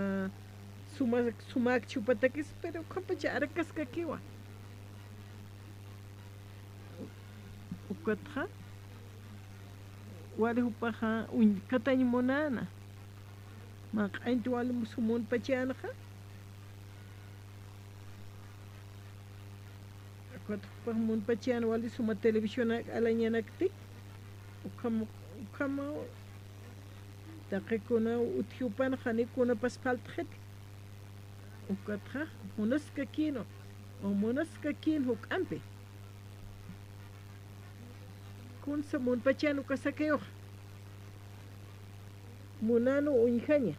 sumak, sumakchi jupatakis, pero ukhapacha arkaskakiwa. Ukatxa, wali jupaxa uñkatañ munäna. Manq'añt wali sum munpachänxa. Ukatxa jupax munpachän wali suma televisionak alañanakti. Ukham, ukham taqi kuna utji jupan jani kunapas faltxiti. Ukatxa munaskakïnwa, o munaskakïn juk'ampi. Kunsa munpachän uka Zaqueoxa. Munäna uñjaña.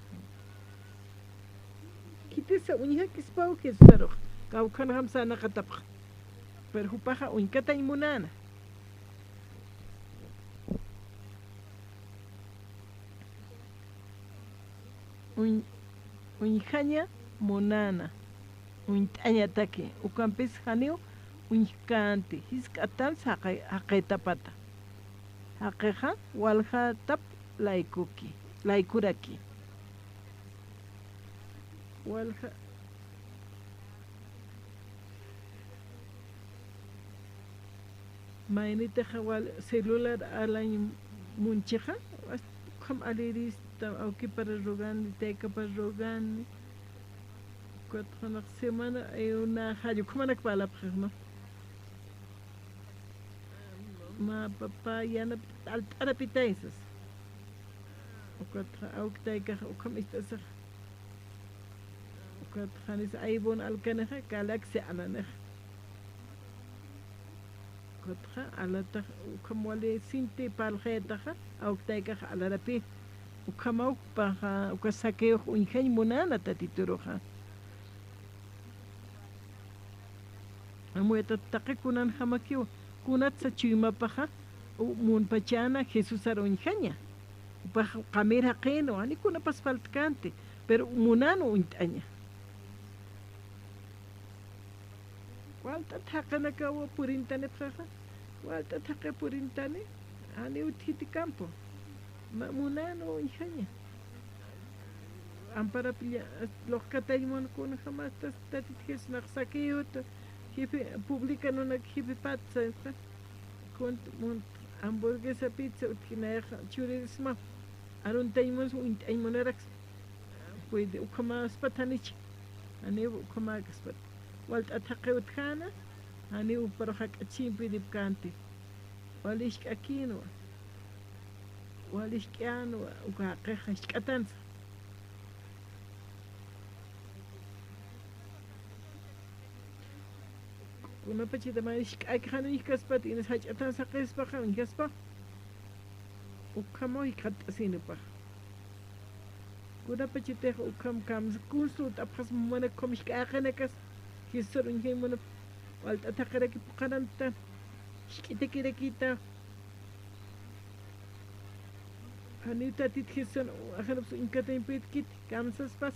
Khitisa uñjakispaw Jesusarux. Kawkhanxam sarnaqatapxa. Pero jupaxa uñkatañ munäna. Uñ-, uñjaña munäna, uñt'añataki, ukampis janiw uñjkänti, jisk'atansa jaqi-, jaqitapata. Jaqixa waljatap laykuki, laykuraki. Walja-, Maynitixa wal celular alañ munchixa, ukham alirista, awkipar rogani, taykapar rogani. Ukatxa nax semana, ay, una jall ukhamanak parlapxix, ¿no? Mä papá yanap alt'arapitay sas. Ukatxa awki taykaxa ukham ist'asix. Ukatxa janis aybun alkanixa, Galaxy alanixa. Ukatxa alatax, ukham wali sinti parlxayataxa, awki taykax alarapï. Ukhamaw jupaxa, uka Zaqueox uñjañ munäna Tatituruxa. Amuytat taqi kunanjamakiw, kunatsa chuymapaxa, u-, munpachäna Jesusar uñjaña. Jupax qamir jaqïnwa, jani kunapas faltkänti, pero munäna uñt'aña. Walt'at jaqinakawa purintanipxaxa, walt'at jaqi purintani, jani utjiti campo. Ma-, munäna uñjaña. Amparapilla, luqkatañ mun kunjamastas Tatit Jesús nax Zaqueota, jefe, publicanonak jefepatsa, kunt mun hamburguesapitsa utjinayaxa churirisma, aruntañ mun uñt'añ munaraks, puede, ukhamaspat janicha. Janiw ukhamäkaspat. Walt'at jaqi utjäna, janiw juparux jak'a chimpi iripkänti. Wali jisk'akïnwa. Wali jisk'änwa, uka jaqix jisk'atansa. Kunapachita mä jisk'akxa uñjkaspat, inas jach'atan saqispaxa uñjkaspa. Ukhamaw jikxatt'asïn jupax. Kunapachatix ukham kamsa, kuns lurt'apxasma, mana ukham jisk'äqinakas, Jesusar uñjañ munap, walt'at jaqiraki phuqhanantan, jisk'itakirakïta. Janiw Tatit Jesusan ajanapsa uñkatañpïtkiti, kamsaspas.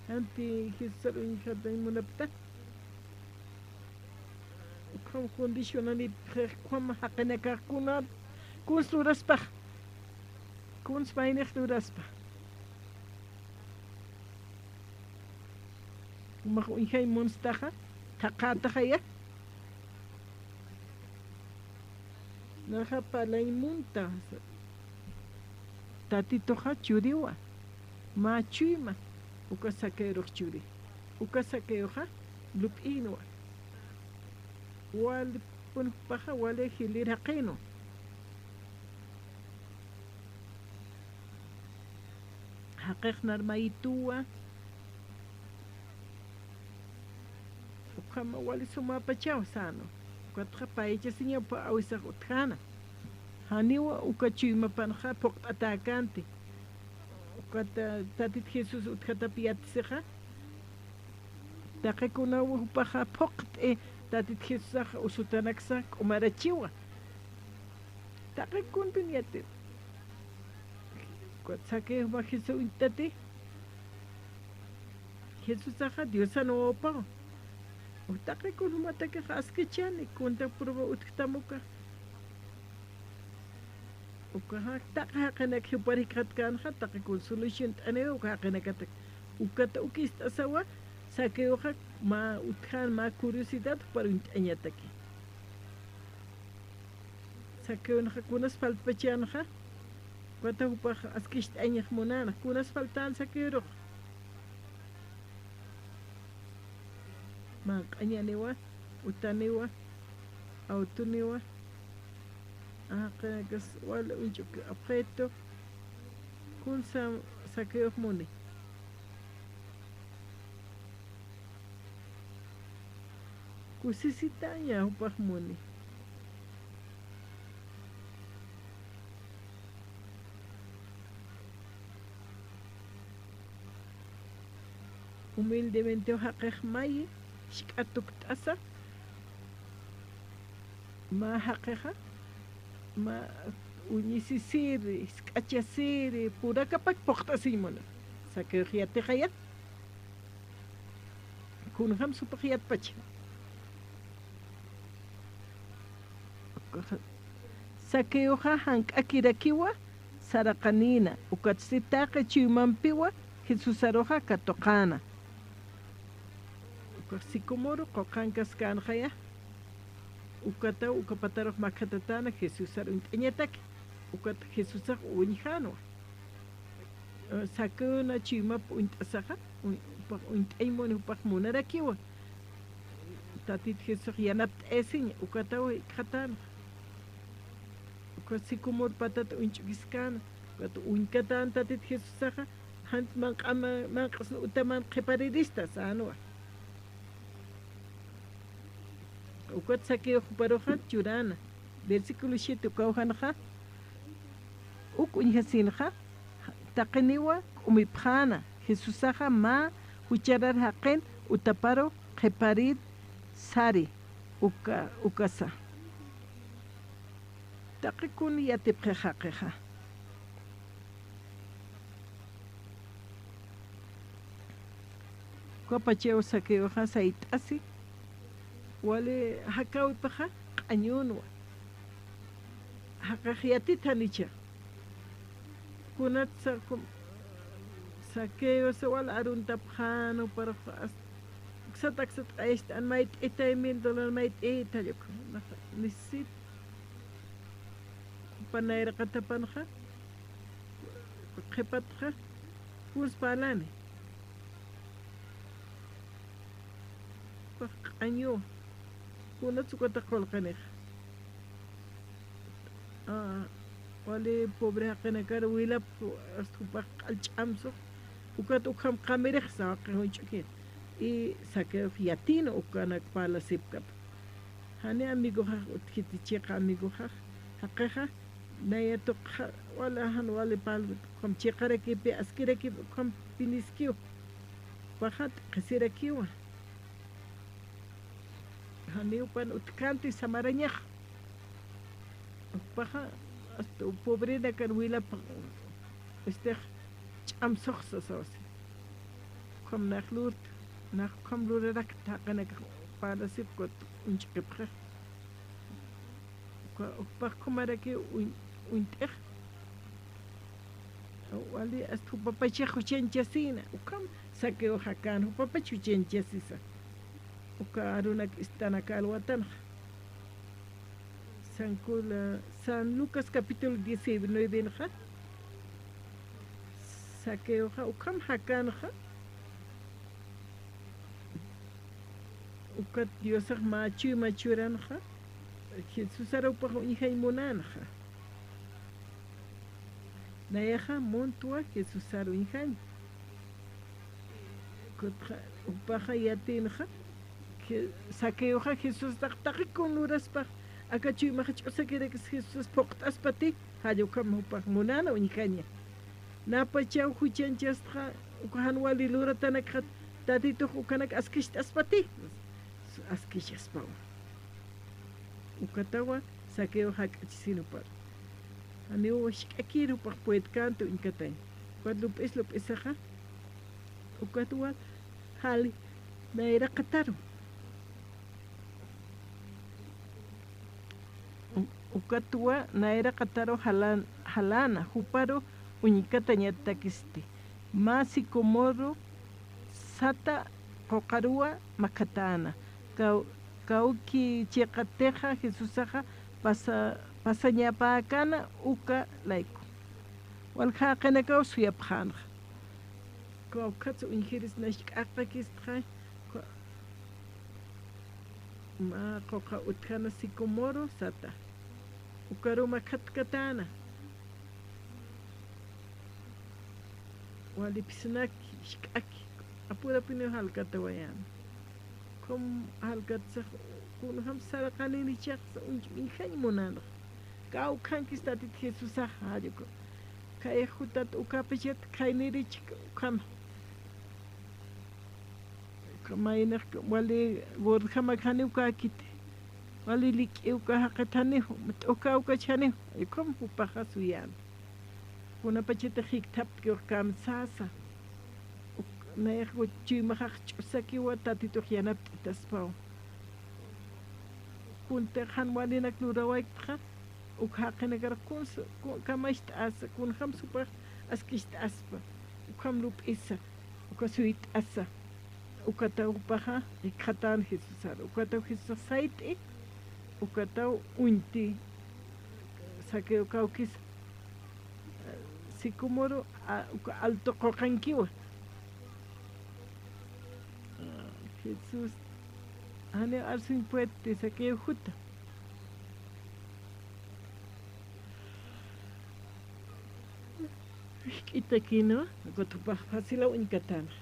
Janti Jesusar uñkatañ munapta. Ukham condicionanipxix, ukham jaqinakax kuna, kuns luraspax. Kuns maynix luraspa. Jumax uñjañ munstaxa, thaqhätaxaya. Naxa parlañ munta. Tatituxa churiwa, mä chuyma, uka Zaqueorux churi. Uka Zaqueoxa lup'ïnwa. Walipun jupaxa wali jilïr jaqïnwa. Jaqix nar mayituwa. Ukhama wali sumäpachaw säna. Ukatxa payachasiñaw pä awisax utjäna. Janiw uka chuymapanxa phuqt'atäkänti. Ukat Tatit Jesús utjatap yatisixa. Taqi kunaw jupaxa phuqt'i Tatit Jesusax usutanaksa k'umarachiwa. Taqi kunpin yati. Ukat Zaqueo mä Jesús uñtati. Jesusaxa Diosan wawapaw. Taqi kun jumatakix askichani, kunta prueba utjtam uka. Ukaxa taqi jaqinak jupar jikxatkänxa, taqi kun soluciont'aniwa uka jaqinakatak. Ukat uk ist'asawa, Zaqueoxa mä utjän, mä curiosidad jupar uñt'añataki. Zaqueonxa kunas faltpachänxa, ukata jupax askicht'añax munänxa, kunas faltän Zaqueorux. Manq'añaniwa, utaniwa, awtuniwa, jaqinakas wal uñch'uk objeto, kunsa Zaqueox muni. Kusisitaña jupax muni. Humildemente jaqix mayi, jisk'a tukt'asa, mä jaqixa, mä uñisisiri, jisk'achasiri, purakapak phuqt'asiñ muni. Zaqueox yatixaya. Kunjam supax yatpacha. Zaqueoxa jank'akirakiwa saraqanïna, ukatsti taqi chuymampiwa Jesusaruxa katuqäna. Ukax sicómoro quqankaskänxaya, ukataw uka patarux makhatatäna Jesusar uñt'añataki, ukat Jesusax uñjänwa. Zaqueona chuymap uñt'asaxa, uñ-, jupax uñt'añ muni, jupax munarakiwa. Tatit Jesusax yanapt'ayasiña, ukataw jikxatänxa. Uka sicómor patat uñch'ukiskäna, ukat uñkatän Tatit Jesusaxa, jant manq'ama-, manq'asna utaman qhiparirista sänwa. Ukat Zaqueo juparuxa churäna. Versículo siete ukawjanxa, uk uñjasinxa, taqiniwa k'umipxäna, Jesusaxa mä jucharar jaqin utaparu qhiparir sari, uka, ukasa. Taqi kun yatipxi jaqixa. Ukapachaw Zaqueoxa sayt'asi, wali jakäwipaxa q'añunwa. Jaqix yatitanicha. Kunatsa, Zaqueosa wal aruntapxäna, juparux as-, uksat aksat q'ayacht'an, mayt'itay mil dólar, mayt'itay, uka, naxa, necesito. Jupa nayraqatapanxa, qhipatxa, kuns parlani. Q'añu, kunats ukata qullqinix. Ah, wali pobre jaqinakar wilap, hasta jupax q'al ch'amsux, ukat ukham qamirix sawaqi junch'uki. Y Zaqueox yatin ukanak parlasipkap. Jani amigoxax utjiti chiqa amigoxax, jaqixa, naya tuqxa, wala jan wali parl, ukham chiqarakipi, askirakipi, ukham piniskiw. Jupaxa t'aqhisirakiwa. Janiw pan utjkänti samarañax. Jupaxa, hasta pobrenakan wilap, este, ch'amsuxsa sawasi. Ukham nax lurta, nax ukham lurarakta jaqinakax parlasipkut uñch'ukipxi. Uka, jupax ukhamarakiw uñ-, uñt'ix. Wali hasta jupapachax juchañchasïna, ukham Zaqueo jakän, jupapach juchañchasisa. Uka arunak istanaka alwatanxa. San Col-, San Lucas capítulo diecinuevenxa, Zaqueoxa ukham jakänxa, ukat Diosax mä chuyma churanxa, Jesusar jupax uñjañ munänxa. Nayaxa muntwa Jesusar uñjañ. Kutxa, jupaxa yatinxa, Je-, Zaqueoxa Jesustax taqi kun luraspa, aka chuymaxa ch'usakirakis Jesusas phuqt'aspati, jall ukham jupax munäna uñjaña. Napachaw juchañchastxa, uka jan wali luratanakxa, Tatitux ukanak askist'aspati, askistaspawa. Ukatawa Zaqueo jak'achisin jupar. Janiw jisk'akir jupax puedkänti uñkatañ. Ukat lup'is lup'isaxa. Ukatwa jali nayraqataru. U-, ukatwa nayraqataru jalan-, jalana, juparu uñkatañatakisti. Mä sicómoro sata quqaruwa makhatäna. Kaw-, kawki chiqatixa Jesusaxa pasa-, pasañapäkäna uka layku. Walja jaqinakaw suyapxänxa. Kawkhatsa uñjiris nask'aqakistxa, ka-, mä quqa utjana sicómoro sata. Ukaru makhatkatäna. Walipsinaki, jisk'aki, apurapiniw jalkatawayäna. Ukham jalkatsax, kunjam saraqaninichaqsa, uñ-, uñjañ munänxa. Kawkhankis Tatit Jesusax, jall uka. Kay jutat ukapachat, khaynirich, ukham. Ukham maynax, wali gorjamax janiw ukäkiti. Wali lik'iw uka jaqit janiw, t'ukaw ukach janiw. Ukham jupaxa suyäna. Kunapachatix jikthaptkiw kamsasa. Uk-, nayax chuymaxax ch'usakiwa Tatitux yanapt'itaspaw. Kunti jan walinak lurawayktxa, uk jaqinakar kunsa, kun-, kamacht'asa, kunjamsa jupax askist'aspa, ukham lup'isa, uka suyt'asa. Ukataw jupaxa jikxatän Jesusar, ukataw Jesusax sayt'i, ukataw uñti, Zaqueo kawkisa, sicómoro, a, uka alto quqankiwa. Jesús, janiw arsuñ puedti Zaqueo juta. Jisk'itakïnwa, ukat jupax fácilaw uñkatäna.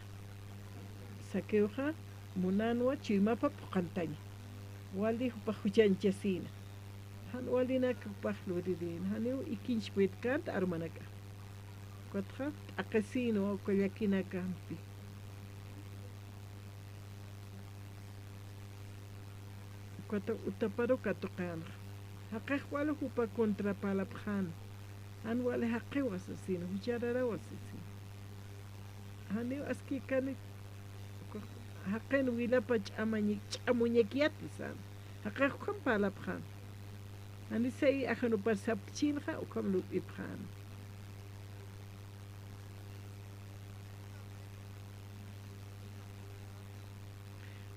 Zaqueoxa munänwa chuymapa phuqhantaña. Wali jupax juchañchasïna. Jan walinak jupax lurirïna. Janiw ikiñch puedkänti armanaka. Ukatxa t'aqhisïnwa uka llakinakampi. Ukata utaparu katuqänxa. Jaqix wali jupa contra parlapxäna. Jan wali jaqiwa sasina, juchararawa sasina. Janiw askïkani, jaqin wilapa ch'amañi-, ch'amuñakiyäti säna. Jaqix ukham parlapxäna. Jani say ajanupar sapchïnxa, ukham lup'ipxäna.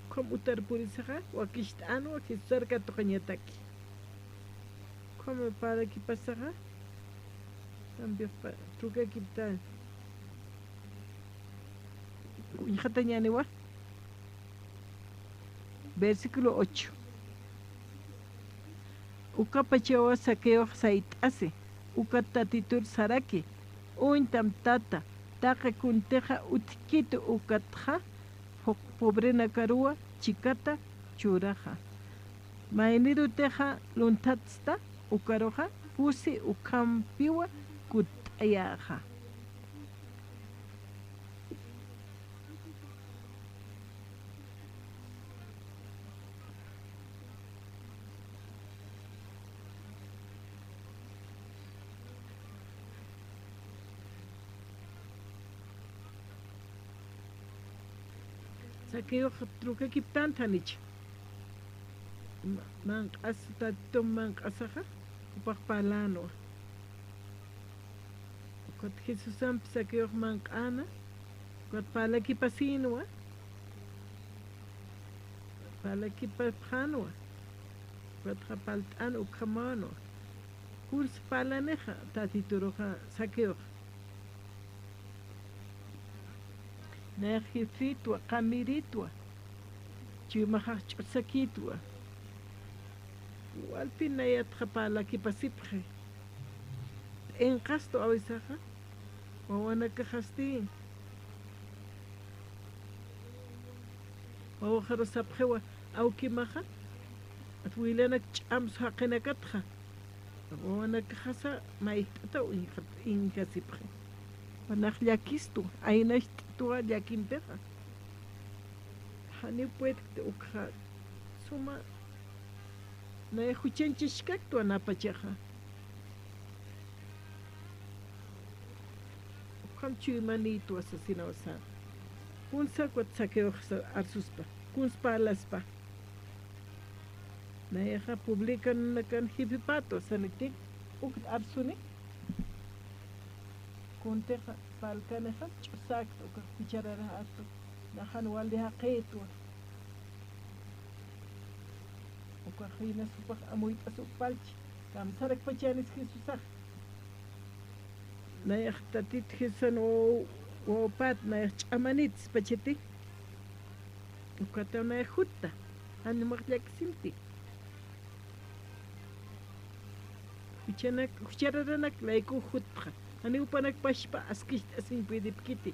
Ukham utar purisaxa, wakicht'änwa Jesusar katuqañataki. Ukham parakipasaxa, también pa-, trukakipta. Uñjatañäniwa. Versículo ocho. Ukapachawa Zaqueox sayt'asi, ukat Tatitur saraki: Uñtam, tata, taqi kuntixa utjkitu, ukatxa po-, pobrenakaruwa chikata churaxa. Maynirutixa lunthatsta, ukaruxa pusi ukhampiwa kutt'ayäxa. Zaqueox trukakiptänti janicha. Ma-, manq'as, Tatitum manq'asaxa, jupax parlana. Ukat Jesusamp Zaqueox manq'äna, ukat parlakipasïnwa, parlakipapxänwa, ukatxa parlt'än ukhamänwa. Kunsa parlanixa Tatituruxa Zaqueox. Nayax jefïtwa, qamiritwa, chuymaxax ch'usakïtwa. Walpin nayatxa parlakipasipxi. P'inqastu awisaxa, wawanakaxasti. Wawaxaru sapxiwa, awkimaxa, at wilanak ch'amsu jaqinakatxa. Wawanakaxasa mayjt'ataw inkasipxi. Jupax llakistu, aynacht'atuwa llakimpixa. Janiw puedkti ukxa, suma, nayax juchañchaskaktwa napachaxa. Ukham chuymanïtwa sasinaw sä. Kunsa ukat Zaqueox arsuspa, kunsa parlaspa. Nayaxa publicanonakan jefipätwa saniti, ukt arsuni. Kuntixa parlkanixa ch'usäkta, ukax juchararätu, nax jan wali jaqïtwa. Ukax jinas jupax amuyt'as uk parlchi, kamsarakpachanis Jesusax. Nayax Tatit Jesusan waw-, wawpät, nayax ch'amanït, sipachati. Ukataw nayax jutta, jan jumax llakisimti. Juchanak, juchararanak layku jutxa. Janiw jupanak pachpa askicht'asiñ puedipkiti.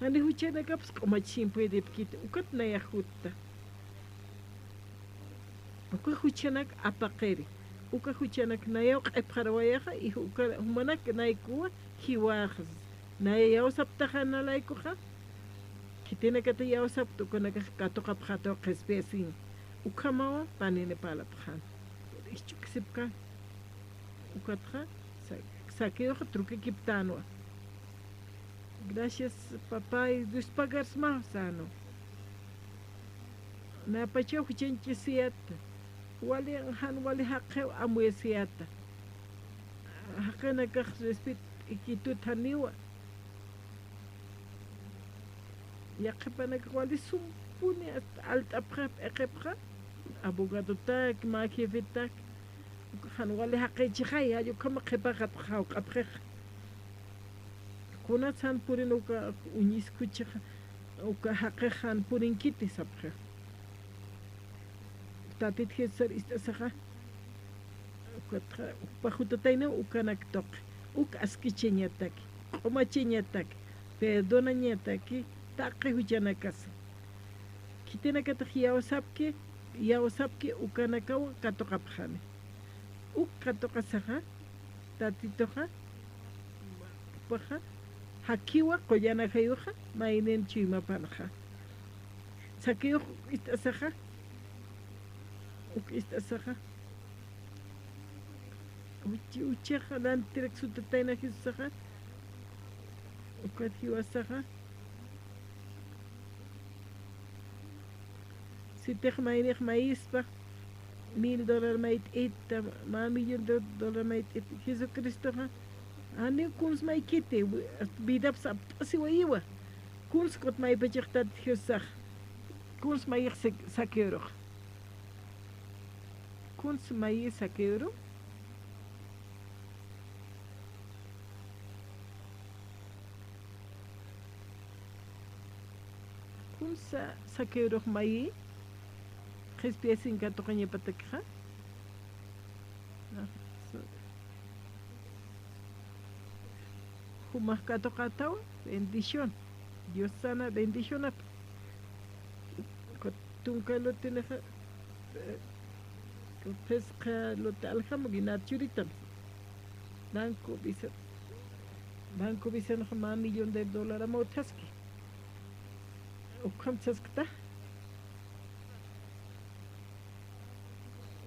Janiw juchanakaps q'umachasiñ puedipkiti. Ukat nayax jutta. Uka juchanak apaqiri. Uka juchanak nayaw q'ipxarawayaxa, y uka jumanak naykuwa jiwäxas. Naya iyawsaptaxa na laykuxa. Khitinakata iyawsapkta ukanakax katuqapxätaw qhispiyasiñ. Ukhamawa panini parlapxän. Isch'ukisipkän. Ukatxa, Sa-, Zaqueoxa trukakiptänwa. Gracias, papá, y Dios pagarsmaw sänwa. Napachaw juchañchasiyäta. Wali, jan wali jaqiw amuyasiyäta. Jaqinakax respeto, ikitu thaniwa. Yaqhipanakax wali sumpuni hasta alt'apxi, p'iqipxi, abogadotaki, mä jefetaki, jan wali jaqïchixay, jall ukhama qhipaxat jawq'apxixa. Kunats jan purin uka uñis kuchixa, uka jaqix jan purinkiti sapxi. Tatit Jesusar ist'asaxa, ukatxa, jupax jutataynaw ukanak tuqi, uk askichañataki, q'umachañataki, perdonañataki, taqi juchanakasa. Khitinakatix iyawsapki, iyawsapki ukanakaw katuqapxani. Uk katuqasaxa, Tatituxa, jupaxa, jakiwa qullanakayuxa, maynin chuymapanxa. Zaqueox ist'asaxa, uk ist'asaxa, uchi, uchixa lantirak sutatayna Jesusaxa, ukat jiwasaxa. Sitix maynix mayispa, mil dólar mayt'ita, mä millón de dólar mayt'ita, Jesucristoxa, janiw kuns maykiti, wi-, vidaps apt'asiwayiwa. Kuns kut maypachix Tatit Jesusax, kuns mayix Sa-, Zaqueorux. Kuns mayi Zaqueoru. Kunsa Zaqueorux mayi, Qhispiyasin katuqañapatakixa. Jumax katuqatawa, bendición. Dios sana bendicionapa. Tunka lotinixa, eh, phisqa lote aljama, ginat churitam. Banco Visa, Banco Visanxa mä millón de dólar ama utjaski. Ukham saskta.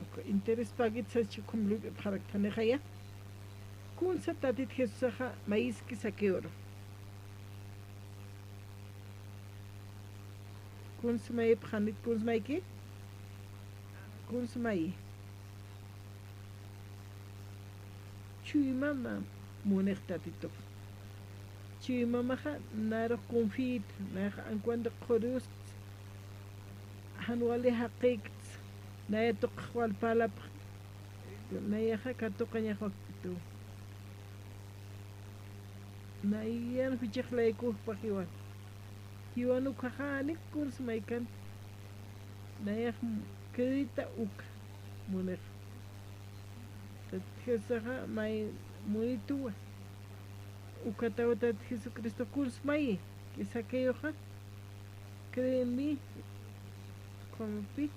Uka interés pagit saschi ukham lup'ipxaraktanixaya. Kunsa Tatit Jesusaxa mayiski Zaqueoru. Kuns mayipxanit, kuns mayki. Kuns mayi. Chuymama munix Tatitux. Chuymamaxa narux confiit, nayax ankuwanta qhurus, jan wali jaqikts, naya tuqix wal parlapx, nayaxa katuqañax waktitu. Nayan juchix laykukpax jiwan. Jiwan ukhaxa jani kuns maykan. Nayax kayta uka munix. Tatit Jesusaxa may munituwa. Ukatawa Tatit Jesucristo kuns mayi, que Zaqueoxa. Créeme, ukhamapi.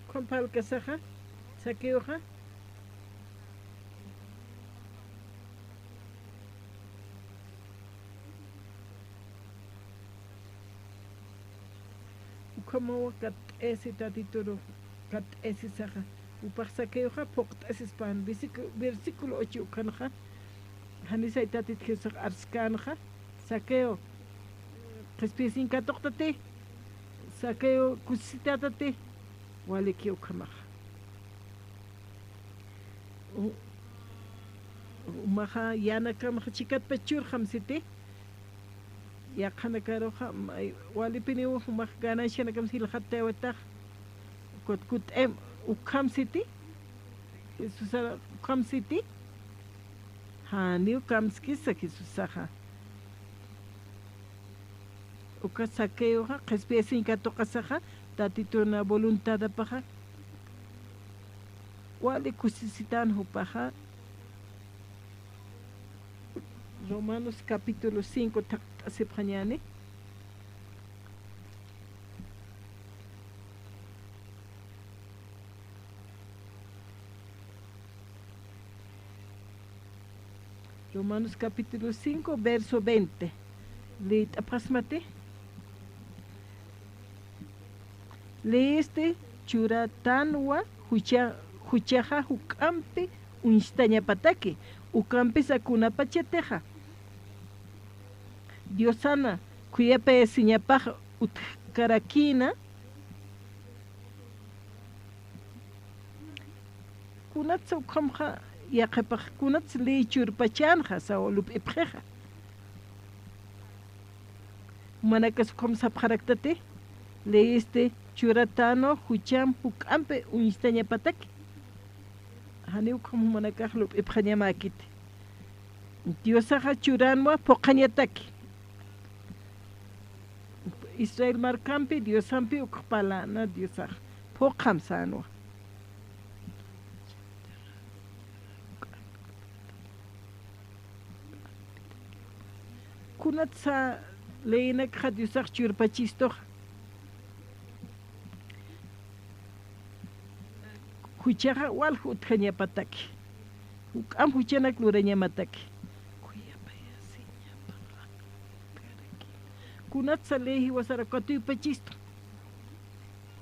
Ukham parlakasaxa, Zaqueoxa. Ukhamawa kat'asi Tatituru, kat'asisaxa. Jupax Zaqueoxa phuqt'asispan, versícu-, versículo ocho ukhanxa. Janisay Tatit Jesusax arskänxa. Zaqueo, qhispiyasiñ katuqtati. Zaqueo, kusisitätati. Waliki ukhamaxa. U-, umaxa yänakamxa chikatpach churxam siti. Yaqhanakaruxa, may, walipiniw jumax ganancianakam jilxattayawaytax. Kut-, kut'im, ukham siti. Jesusa, ukham siti. Janiw kamskisa Jesusaxa. Uka Zaqueoxa, qhispiyasiñ katuqasaxa, Tatituna voluntadapaxa, wali kusisitän jupaxa. Romanos capítulo cinco thaqt'asipxañäni. Romanos capítulo cinco, verso veinte. Liyt'apxasmati. Leyisti churatänwa jucha-, juchaxa juk'ampi uñstañapataki, ukampisa kunapachatixa Diosana khuyapayasiñapax utjkarakïna. Kunatsa ukhamxa yaqhipax, kunatsa ley churpachänxa sawa lup'ipxixa. Jumanakas ukham sapxaraktati, leyisti churatänwa jucham juk'ampi uñstañapataki. Janiw ukham jumanakax lup'ipxañamäkiti. Diosaxa churanwa phuqhañataki. Israel markampi, Diosampi uk parlana Diosax phuqham sänwa. Kunatsa leyinakxa Diosax churpachistuxa. Juchaxa walja utjañapataki. Juk'am juchanak lurañamataki. Kunatsa ley jiwasaraw katuypachistu.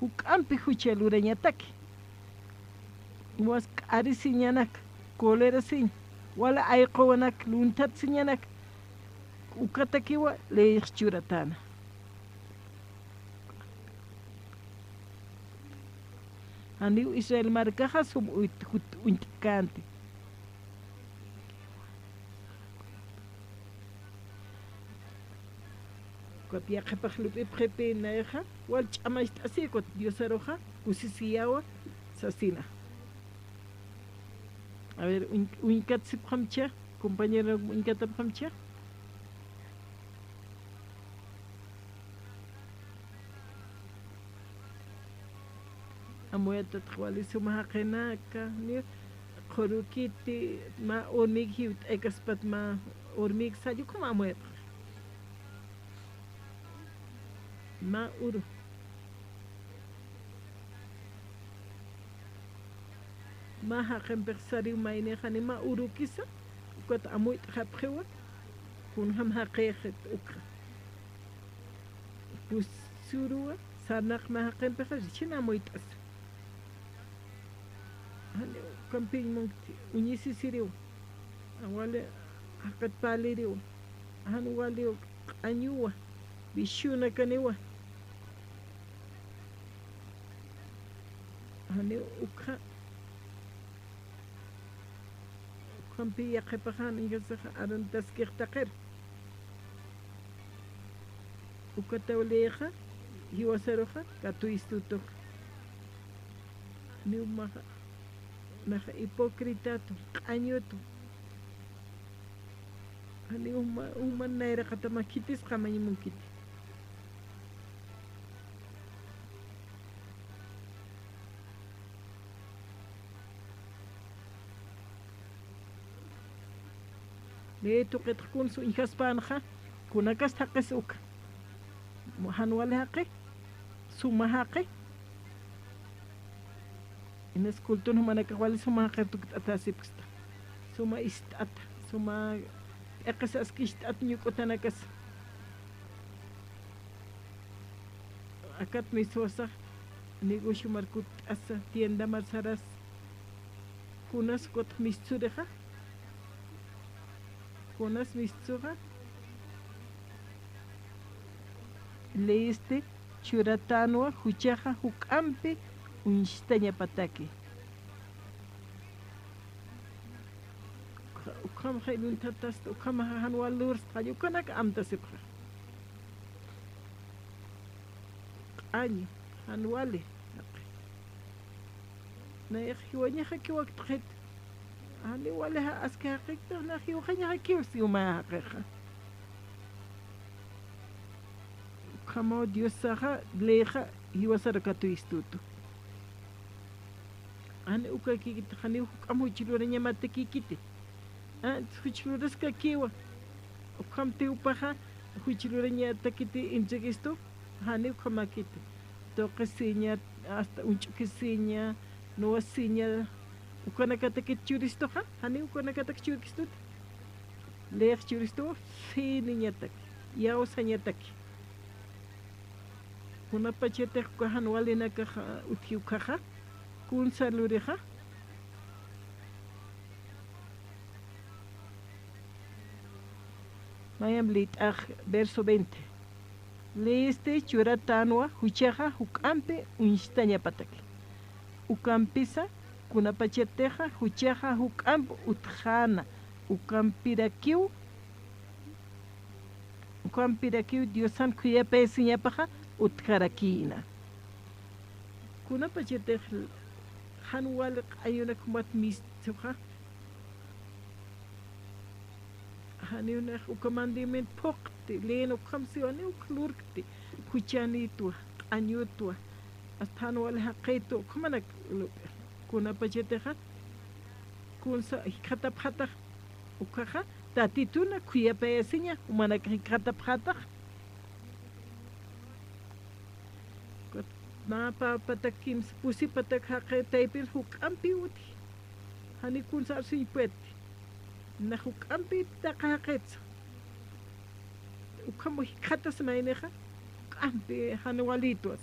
Juk'ampi jucha lurañataki. Jiwas k'arisiñanak, colerasiñ, wala ayquwanak, lunthatsiñanak, ukatakiwa leyix churatäna. Janiw Israel markaxa sum uyt-, jut-, uñt'känti. Ukat yaqhipax lup'ipxipi nayaxa, wal ch'amacht'asi ukat Diosaruxa, kusisiyawa sasina. A ver, uñ-, uñkatsipxamcha, compañero, uñkatapxamcha. Amuyatatx wali suma jaqinaka, ni qhurukiti, mä urmik jiwt'aykaspat mä urmik salla ukham amuyatxa. Mä uru. Mä jaqimpix sariw maynix jani mä urukisa, ukat amuyt'xapxiwa, kunjam jaqixit ukxa. Pusuruwa, sarnaq mä jaqimpixa richin amuyt'asa. Jani ukampiñ munkti, uñisisiriwa. Jan wali jaqit päliriwa. Jan wali q'añuwa, bishunakaniwa. Jani ukxa, ukhampi yaqhipaxa, jan inkasaxa aruntaskix taqir. Ukataw leyixa, jiwasaruxa, katuyistutux. Jani umaxa, naxa hipócritatu, q'añutu. Jani uma, uma nayraqatama khitis qamañ munkiti. Ley tuqitx kuns uñjaspänxa, kunakas jaqis uka. Jan wali jaqi, suma jaqi. Inas cultun jumanakax wali suma jaqir tukt'atäsipksta. Suma ist'ata, suma p'iqis aski ist'at ñuk'utanakas. Akat miswasax, negocio mar kutt'asa, tienda mar sarasa. Kunas ukatx mistsurixa. Kunas mistsuxa. Leyisti churatänwa juchaxa juk'ampi uñstañapataki. Ukham jaynunthatasta, ukham jan wali lursta, jall ukanak amtasipxa. Q'añi, jan wali. Nayax jiwañaxakiw aktxit. Jani wali aski jaqikta, nax jiwxañaxakiw si uma jaqixa. Ukhamaw Diosaxa, leyxa, jiwasaru katuyistutu. Jani ukakikiti, jani juk'am juch lurañamatakikiti. Ah, juch luraskakiwa. Ukhamti jupaxa, juch lurañatakiti entreguistu, jani ukhamakiti. Tuqisiña, hasta uñch'ukisiña, nuwasiña, ukanakatakit churistuxa, jani ukanakatak churkistuti. Leyx churistu, fe niñatak, iyawsañatak. Kunapachatix uka jan walinakax utji ukhaxa, kunsa lurixa. Mayamp liyt'ax, verso veinte. Leyisti churatänwa juchaxa juk'ampi uñstañapataki. Ukampisa, kunapachatixa juchaxa juk'amp utjäna, ukampirakiw, ukampirakiw Diosan khuyapayasiñapaxa utjarakïna. Kunapachatix jan wali q'añunak jumat mistsuxa, janiw nax uka mandamiento phuqti, leyna ukham siwa, janiw ukx lurkti, juchanïtwa, q'añütwa, hasta jan wali jaqïtwa, ukhamanak lup'i. Kunapachatixa, kunsa jikxatapxatax, ukhaxa, Tatituna khuyapayasiña, jumanak jikxatapxatax. Mä papatak kimsa pusi patak jaqi taypin juk'ampi utji. Jani kunsa arsuñ puedti. Nax juk'ampi taqi jaqitsa. Ukham jikxatas maynixa, juk'ampi jan walïtwas.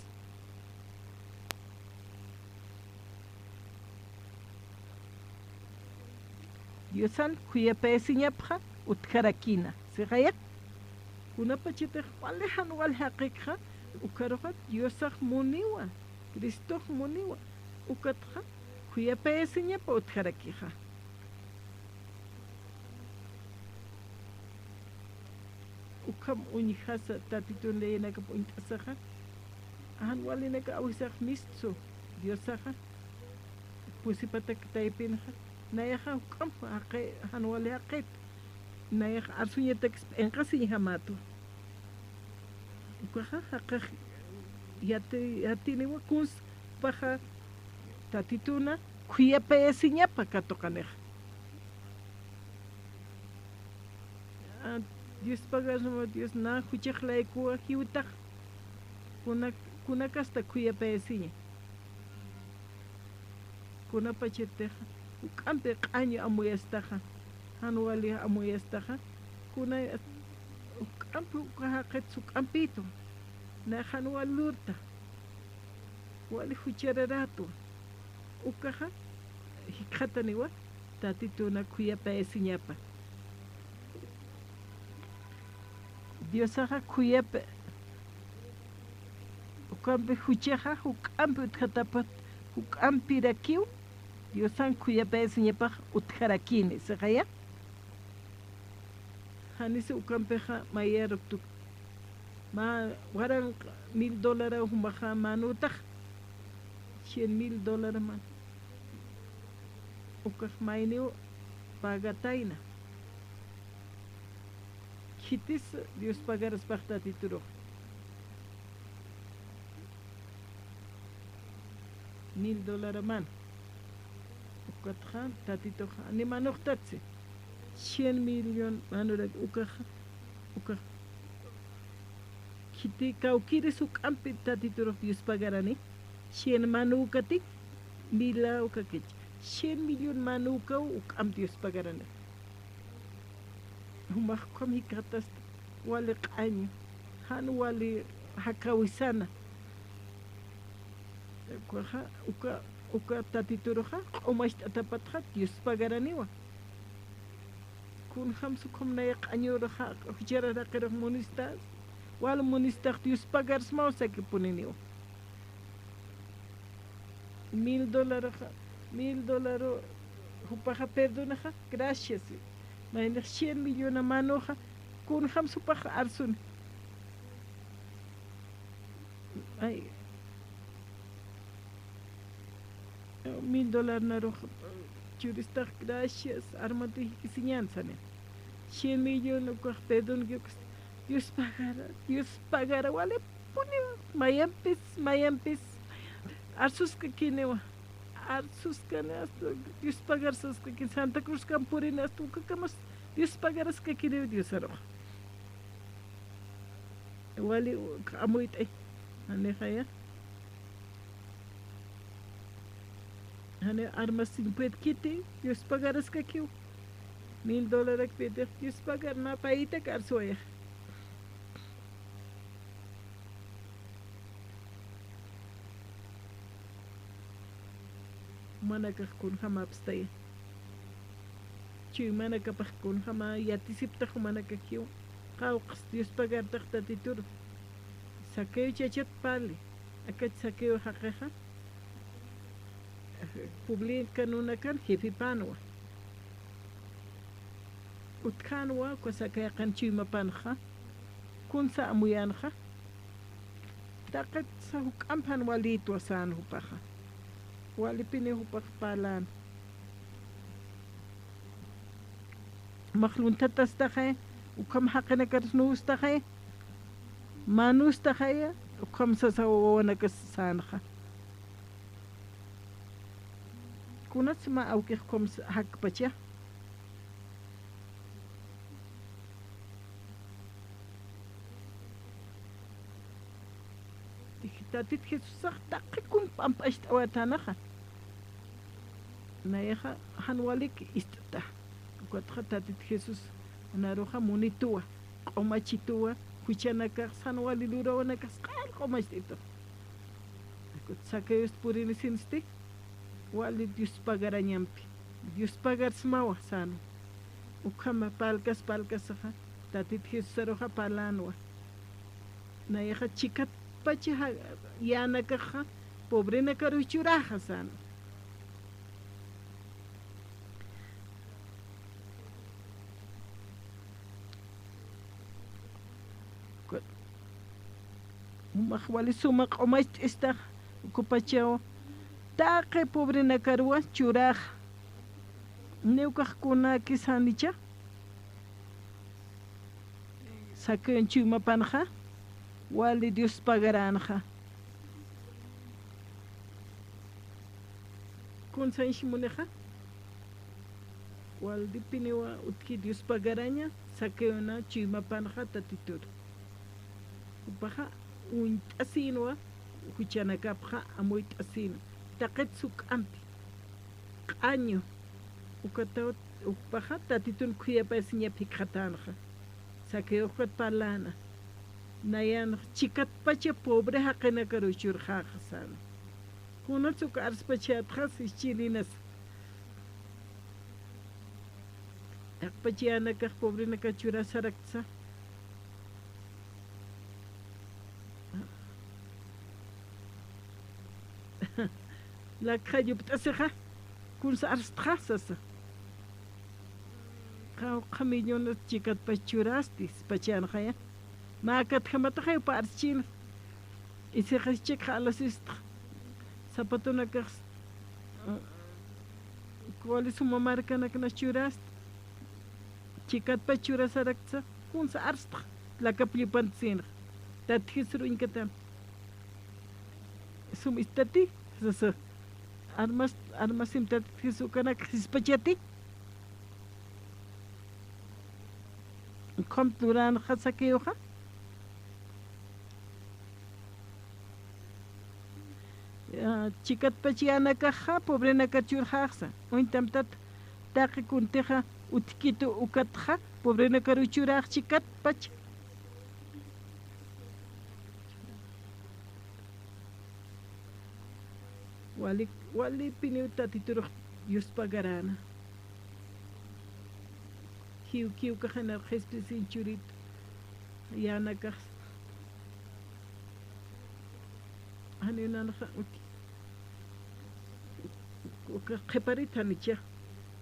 Diosan khuyapayasiñapxa utjarakïna. Sixaya, kunapachatix wali jan wali jaqikxa, ukharuxa Diosax muniwa, Cristox muniwa, ukatxa khuyapayasiñapa utjarakixa. Ukham uñjasa Tatitun leyenakap uñt'asaxa, jan walinaka awisax mistsu Diosaxa, pusi patak taypinxa, nayaxa juk'amp jaqi, jan wali jaqit, nayax arsuñatakis p'inqasiñjamätwa. Ukaxa jaqix yati-, yatiniwa kuns jupaxa Tatituna khuyapayasiñapa katuqanixa. Ah, Dios pagarma, Dios na juchax laykuwa jiwtax. Kuna, kuna kasta khuyapayasiña. Kunapachatixa, juk'ampi q'añu amuyastaxa, jan wali amuyastaxa, kuna juk'ampi uka jaqit juk'ampitu, na jan wal lurta, wali juchararatwa, ukaxa jikxataniwa, Tatituna khuyapayasiñapa. Diosaxa khuyapa, ukampi juchaxa, juk'ampi utjatapat, juk'ampirakiw, Diosan khuyapayasiñapax utjarakini, sixaya. Janisi ukampixa mayaruktuk. Mä waranqa mil dólar jumaxa manutax, cien mil dólar man. Ukax mayniw pagatayna. Khitis Dios pagaraspax Tatiturux. Mil dólar man. Ukatxa Tatitux ni manuxtatsi. Cien millón manurak ukaxa, ukax. Khiti kawkiris juk'ampi Tatiturux Dios pagarani. Cien manukati, mila ukakich. Cien millón manukaw juk'amp Dios pagarani. Jumax ukham jikxatasta, wali q'añu, jan wali jakawisana. Ukaxa, uka, uka Tatituruxa, q'umacht'atapatxa, Dios pagaraniwa. Kunjams ukham nay q'añuruxa, juchararaqirux munistas, wal munistax Dios pagarsmaw sakipuniniwa. Mil dólares, mil dólares, jupaxa perdonaxa, gracias. Maynix cien millón manuxa, kunjams jupaxa arsuni. Ay. Mil dólar narux churistax, gracias, armati jikisiñan sanin. Cien millón ukax perdón, Dios pagara, Dios pagara, walipuni, mayampis, mayampis, arsuskakiniwa, arsuskani, hasta Dios pagar saskakini, Santa Cruz kan purini, hasta ukakamas Dios pagaraskakiniwa, Dios arux. Wali amuyt'ay, janixaya. Jani armasiñ puedkiti, Dios pagaraskakiw. Mil dólarak pedix, Dios pagar, mä payitak arsuwayax. Jumanakax kunjämapstaya. Chuymanakapax kunjäma yatisiptax jumanakakiw. Qawqhs Dios pagartax Tatituru. Zaqueo chachat parli. Akach Zaqueo jaqixa. Publicanunakan jefepanwa. Utjänwa, uka Zaqueoxan chuymapanxa. Kunsa amuyänxa. Taqitsa juk'ampan walïtwa sän jupaxa. Walipini jupax parlän. Jumax luntatastaxay, ukham jaqinakar nustaxay, mä nustaxaya, ukham sasa wawanakas sänxa. Kunats mä awkix ukham jakpacha. Tatit Jesusax taqi kun pampacht'awatanaxa. Nayaxa jan walik ist'ta. Ukatxa Tatit Jesús naruxa munituwa, q'umachituwa, juchanakax jan wali lurawanakas q'al q'umacht'itu. Akut Zaqueos purinisinsti, wali Dios pagarañampi. Dios pagarsmawa sänwa. Ukhama parlkas parlkasaxa, Tatit Jesusaruxa parlänwa. Nayaxa chikatpacha yänakaxa, pobrenakaru churaxa sänwa. Jumax wali suma q'umacht'istax, ukapachaw taqi pobrenakaruwa churaxa. Niw ukax kunäkis janicha. Zaqueo chuymapanxa, wali Dios pagaränxa. Kunsanshi munixa, walipiniwa utji Dios pagaraña, Zaqueona chuymapanxa Tatituru. Jupaxa uñt'asinwa, juchanakapxa amuyt'asin, taqit suk'ampi, q'añu, ukataw, jupaxa Tatitun khuyapayasiñap jikxatanxa. Zaqueo ukat parlana, nayan chikatpacha pobre jaqinakaru churxaxa sani. Kunats uk arspachätxas ischilinas. Taqpach yänakax pobrenaka churasaraksa. Lakxa yupt'asixa, kunsa arstxa sasa. Qawqha millones chikatpach churasti, spachänxaya. Mä akatjamataxa jupa arschina. Isixas chikxa alasistxa. Zapatonakax, ah, wali suma markanakna churasti. Chikatpach churasaraksa, kunsa arstxa. Lakap llipantsïnxa. Tat Jesús uñkatan. Sum istati, sasa. Armas, armasim Tat Jesús ukanak jispachati. Ukham turanxa Zaqueoxa. Ah, chikatpach yänakaxa, pobrenakar churxaxsa. Uñtam tat, taqi kuntixa utjkitu ukatxa, pobrenakaru churax chikatpach. Wali, walipiniw Tatiturux yuspagarana. Kiw, kiw kaxanar qhispisin churit, yänakax. Janiw nanxa uti. Uka qhiparit janicha.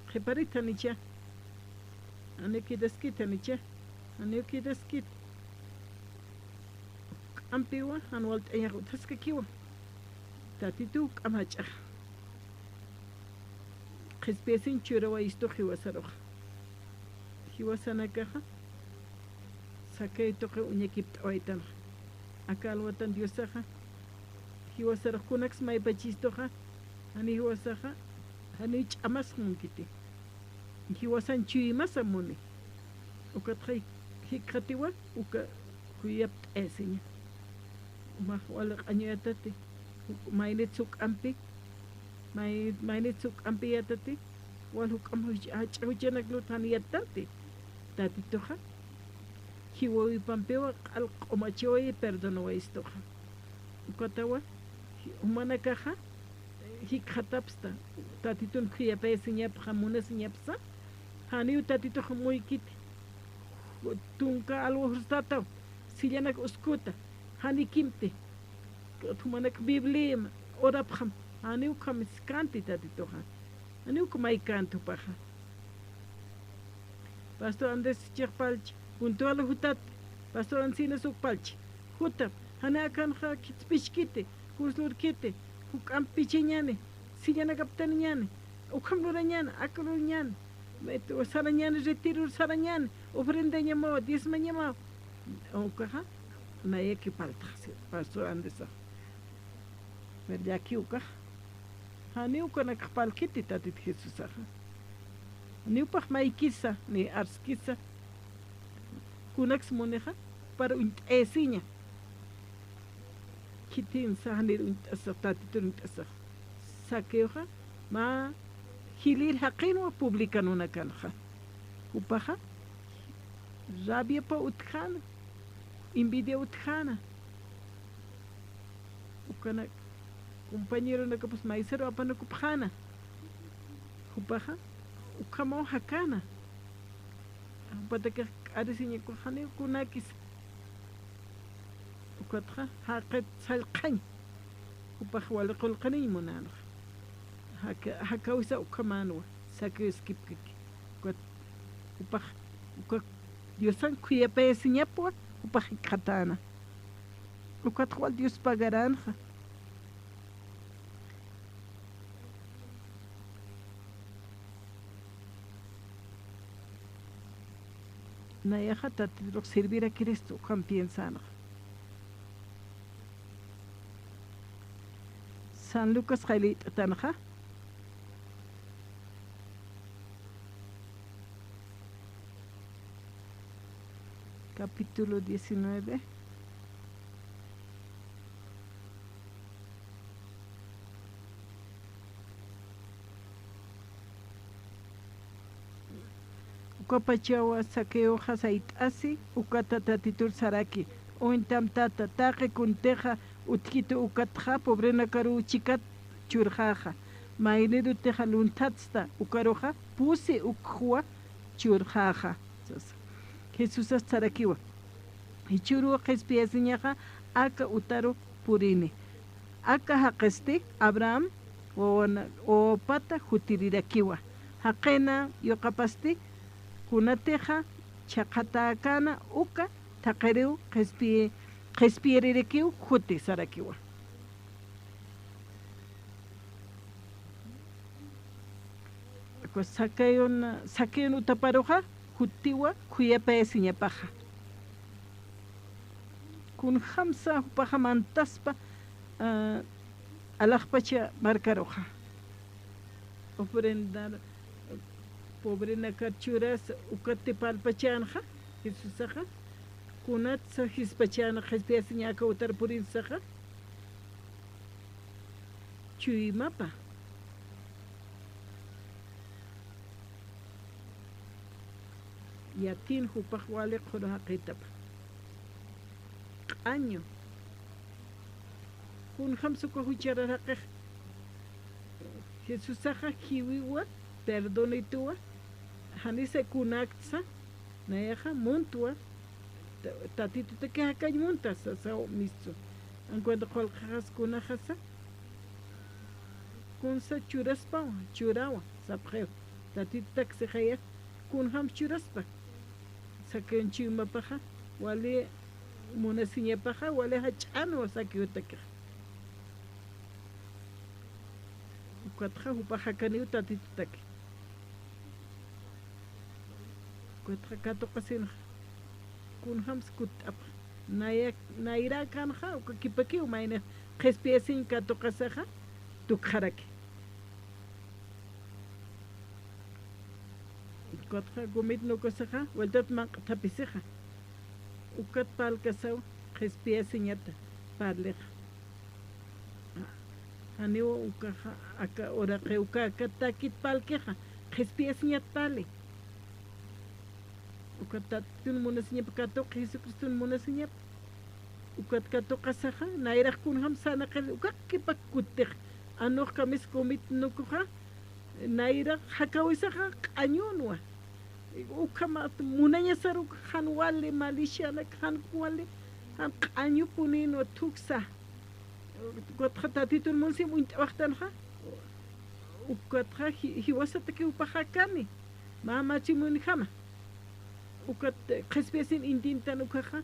Qhiparit janicha. Janiw kidaskit janicha. Janiw kidaskit. Juk'ampiwa, jan walt'añax utjaskakiwa. Tatitu juk'am jach'ax. Qhispiyasin churawayistu jiwasarux. Jiwasanakaxa, Zaqueo tuqi uñakipt'awaytanxa. Aka alwatan Diosaxa, jiwasarux kunaks maypachistuxa, jani jiwasaxa, jani ch'amas munkiti. Jiwasan chuymasa muni. Ukatxa jikxatiwa, uka khuyapt'ayasiña. Umax wali q'añuyatati, maynit suk'ampi, may-, maynit suk'ampi yatati, wal juk'am juch-, jach'a juchanak lut jan yattanti. Tatituxa, jiwawipampiwa q'al q'umachiwayi perdonawayistuxa. Ukatawa, jumanakaxa, jikxatapsta, Tatitun khuyapayasiñapxa, munasiñapsa, janiw Tatitux muykiti, tunka alwa jurstataw, sillanak uskuta, janikimti, jumanak Bibliam, orapxam, janiw ukham skanti Tatituxa, janiw ukham maykänti jupaxa. Pastor Andrés chiqpalchi, puntual jutat, Pastor Ancinas ukpalchi, jutam, jani akanxa khitspichkiti, kunslurkiti, juk'amp pichañani, sillanakaptaniñani, ukham lurañani, aka lurañani, met-, sarañani, retirur sarañani, ofrendañamaw, diezmañamaw. Ukaxa, nayaki paltxasi, Pastor Andrés. Pero llaki ukax, janiw ukanakx parlkiti Tatit Jesusaxa. Janiw jupax maykisa, ni arskisa. Kunaks munixa, para uñt'ayasiña. Khitinsa janir uñt'asax, Tatitur uñt'asax. Zaqueoxa, mä jilïr jaqinwa publicanonakanxa. Jupaxa, rabiapa utjäna, envidia utjäna. Ukanak compañeronakapas maysaru apanakupxäna. Jupaxa, ukhamaw jakäna. Jupatakix k'arisiñakuxaniw kunakis. Ukatxa, jaqit sallqañ. Jupax wali qullqiniñ munänxa. Jaka-, jakawisa ukhamänwa, Zaqueo skipkaki. Ukat, jupax, uka Diosan khuyapayasiñapwa, jupax jikxatäna. Ukatx wal Dios pagaränxa. Nayaxa Tatiturux servirakiristu ukham piensänxa. San Lucas qayllayt'atanxa, Capítulo diecinueve. Ukapachawa Zaqueoxa sayt'asi, ukata Tatitur saraki: Uñtam tata, taqi kuntixa utjitu ukatxa pobrenakaruw chikat churxäxa. Maynirutixa lunthatsta ukaruxa pusi ukxwa churxäxa, sasa. Jesusas sarakiwa: Jichhüruw qhispiyasiñaxa aka utaru purini. Aka jaqisti Abraham wawana-, wawapata jutirirakiwa. Jaqina yuqapasti kunatixa chhaqhatäkäna uka thaqhiriw qhispiyi-, qhispiyirirakiw juti sarakiwa. Zaqueon, Zaqueon utaparuxa jutiwa khuyapayasiñapaxa. Kunjamsa jupaxa mantaspa, ah, alaxpacha markaruxa. Ofrendar, pobrenakar churas, ukati parlpachänxa, Jesusaxa. Kunatsa jispachäna qhispiyasiña aka utar purinsaxa. Chuymapa. Yatin jupax wali qhuru jaqitapa. Q'añu. Kunjamsa uka jucharar jaqix. Jesusaxa jiwiwa, perdonituwa, janisa kunäktsa, nayaxa muntwa, ta-, Tatitutaki jakañ munta, sasaw mistu. En cuanto qullqixas kunjamsa, kunsa churaspawa, churawa, sapxiw. Tatitutak sixaya, kunjam churaspa. Zaqueon chuymapaxa, wali munasiñapaxa, wali jach'änwa Zaqueotakixa. Ukatxa jupax jakaniw Tatitutaki. Ukatxa katuqasinxa. Kunjamsa kutt'apxa. Naya-, nayräkänxa, uka kipakiw mayni qhispiyasiñ katuqasaxa, tukxaraki. Ukatxa gomit nukusaxa, vueltat manq'thapisixa. Ukat parlkasaw, qhispiyasiñata parlixa. Janiw ukaxa, aka uraqiw uka, aka takit parlkixa, qhispiyasiñat parli. Ukat Tatitun munasiñap katuqi, Jesucristun munasiñap. Ukat katuqasaxa, nayrax kunjam sarnaqir, uka kipak kuttix. Anux kamis gomit nukuxa, nayrax jakawisaxa q'añunwa. Ukhamat munañasar uk jan wali, malishanak jan wali, jan q'añupunïnwa thuksa. Ukatxa Tatitun munsim uñt'awaxtanxa. Ukatxa ji-, jiwasataki jupax jakani. Mä machi munjama. Ukat, eh, qhispiyasin intintan ukaxa.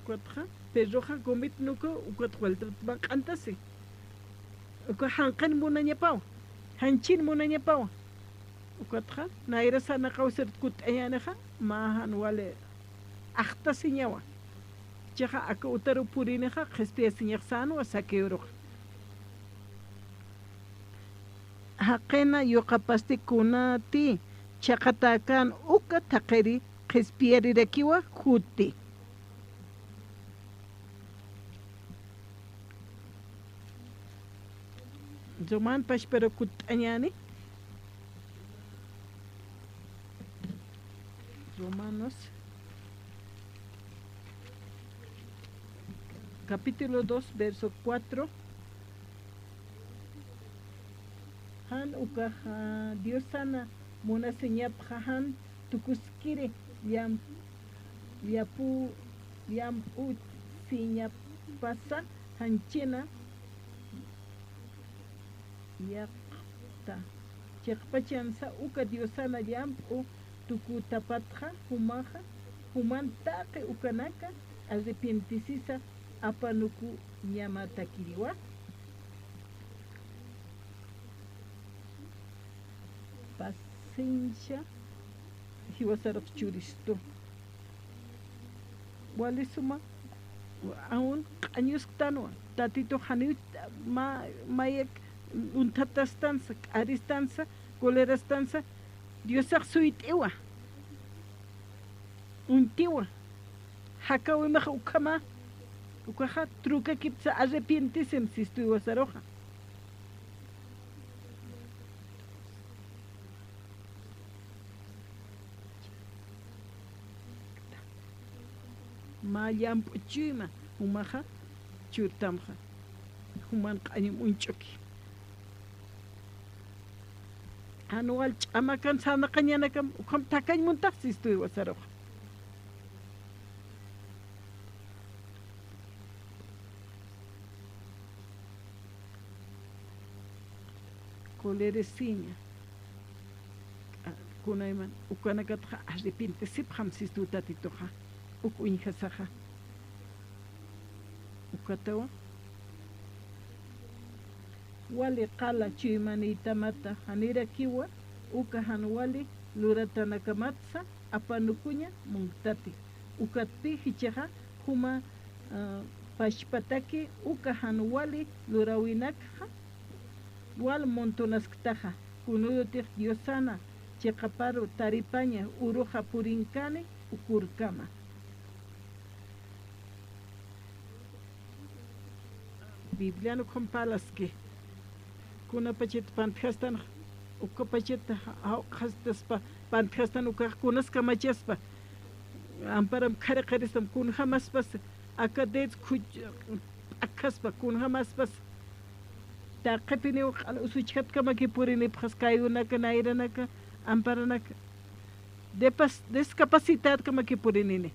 Ukatxa, perroxa gomit nuku, ukat vuelta manq'antasi. Uka janqin munañapawa, janchin munañapawa. Ukatxa, nayra sarnaqaw sir kutt'añänixa, mä jan wali axtasiñawa. Chixa aka utaru purinixa, qhispiyasiñax sänwa Zaqueoruxa. Jaqina yuqapasti kunati chhaqhatäkän uka thaqhiri qhispiyarirakiwa juti. Roman pachparu kutt'añäni. Romanos, capítulo dos, verso cuatro. Jan ukaxa Diosana munasiñapxa jan tukuskiri llam-, llapu-, llamp'usiñapasa janchina yaqta. Chiqpachansa uka Diosana llamp'u tukutapatxa jumaxa, juman taqi ukanaka arrepentisisa apanukuñamatakiriwa. Paciencia, jiwasarux churistu. Wali suma, aun q'añusktanwa, Tatitux janiw ma-, mayak uñtatastansa, k'aristansa, colerastansa, Diosax suyt'iwa. Uñtiwa. Jakawimax ukhama, ukaxa trukakipsa arrepientesim sistu jiwasaruxa. Mä llamp'u chuyma, jumaxa churtamxa, juman q'añum uñch'uki. Jan wal ch'amakan sarnaqañanakam, ukham thakañ muntax sistu jiwasaruxa. Coleresiña. Kunayman, ukanakatxa arrepientesipxam sistu Tatituxa, uk uñjasaxa. Ukatawa. Wali qala chuymanïtamata janirakiwa, uka jan wali luratanakamatsa apanukuña munktati. Ukatpï jichhaxa juma, ah, pachpataki uka jan wali luräwinakxa wal muntunasktaxa, kunuyutix Diosana chiqaparu taripaña uruxa purinkani ukurkama. Biblian ukham parlaski. Kunapachat pantjastan, ukapachat jawqhastaspa, pantjastan ukax kunas kamachaspa. Amparam qhariqaristam, kunjamaspas, aka dedos khuch-, p'akhaspa, kunjamaspas. Taqipiniw q'al usuchjatkamaki purinipxas, kayunaka, nayranaka, amparanaka. Depas-, descapacitadkamaki purinini.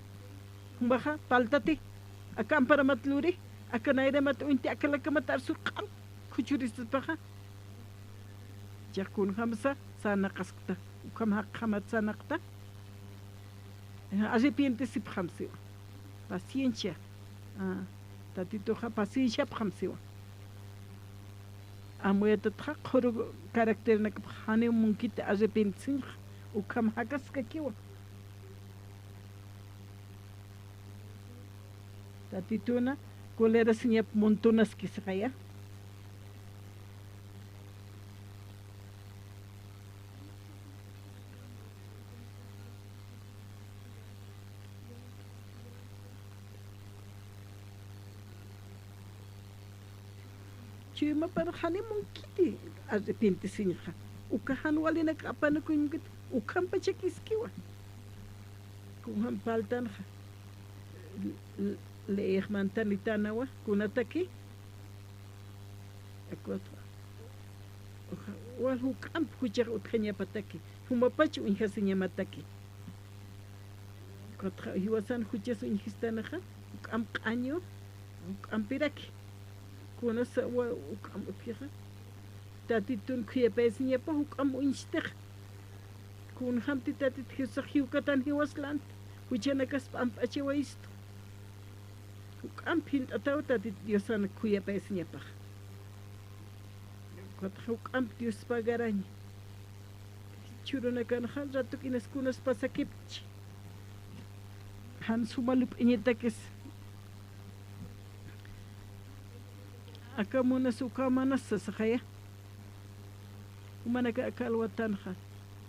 Jumaxa, paltati, aka amparamat luri, aka nayramat uñti, aka lakamat arsur q'al khuchurispaxa. Chiqa kunjamsa sarnaqaskta, ukham jaqjamat sarnaqta. Arrepientesipxam siwa. Paciencia. Ah, Tatituxa pacienciapxam siwa. Amuyatatxa qhuru caracternakapx janiw munkiti arrepientesiñxa, ukham jakaskakiwa. Tatituna colerasiñap muntunaskisxaya. Chuymapar janiw munkiti arrepientesiñxa. Uka jan walinak apanukuñ munkiti, ukhampachakiskiwa. Kunjam paltanxa. L-, l-, leex mantanitanawa, kunataki. Acuerdo. Uja, wal juk'amp juchax utjañapataki, jumapach uñjasiñamataki. Ukatxa jiwasan juchas uñjistanaxa, juk'amp q'añu, juk'ampiraki. Kunasa wa-, juk'amp utjixa. Tatitun khuyapayasiñapa, juk'amp uñstixa. Kunjamti Tatit Jesusax jiwkatan jiwas lanti, juchanakas p'amp'achawayistu. Juk'amp jilt'ataw Tatit Diosan khuyapayasiñapax. Ukatxa juk'amp Dios pagaraña. Churunakanxa ratukinas kunas pasakipchi. Jan suma lup'iñatakis. Aka munas uka manas sasaxaya. Jumanaka aka alwatanxa,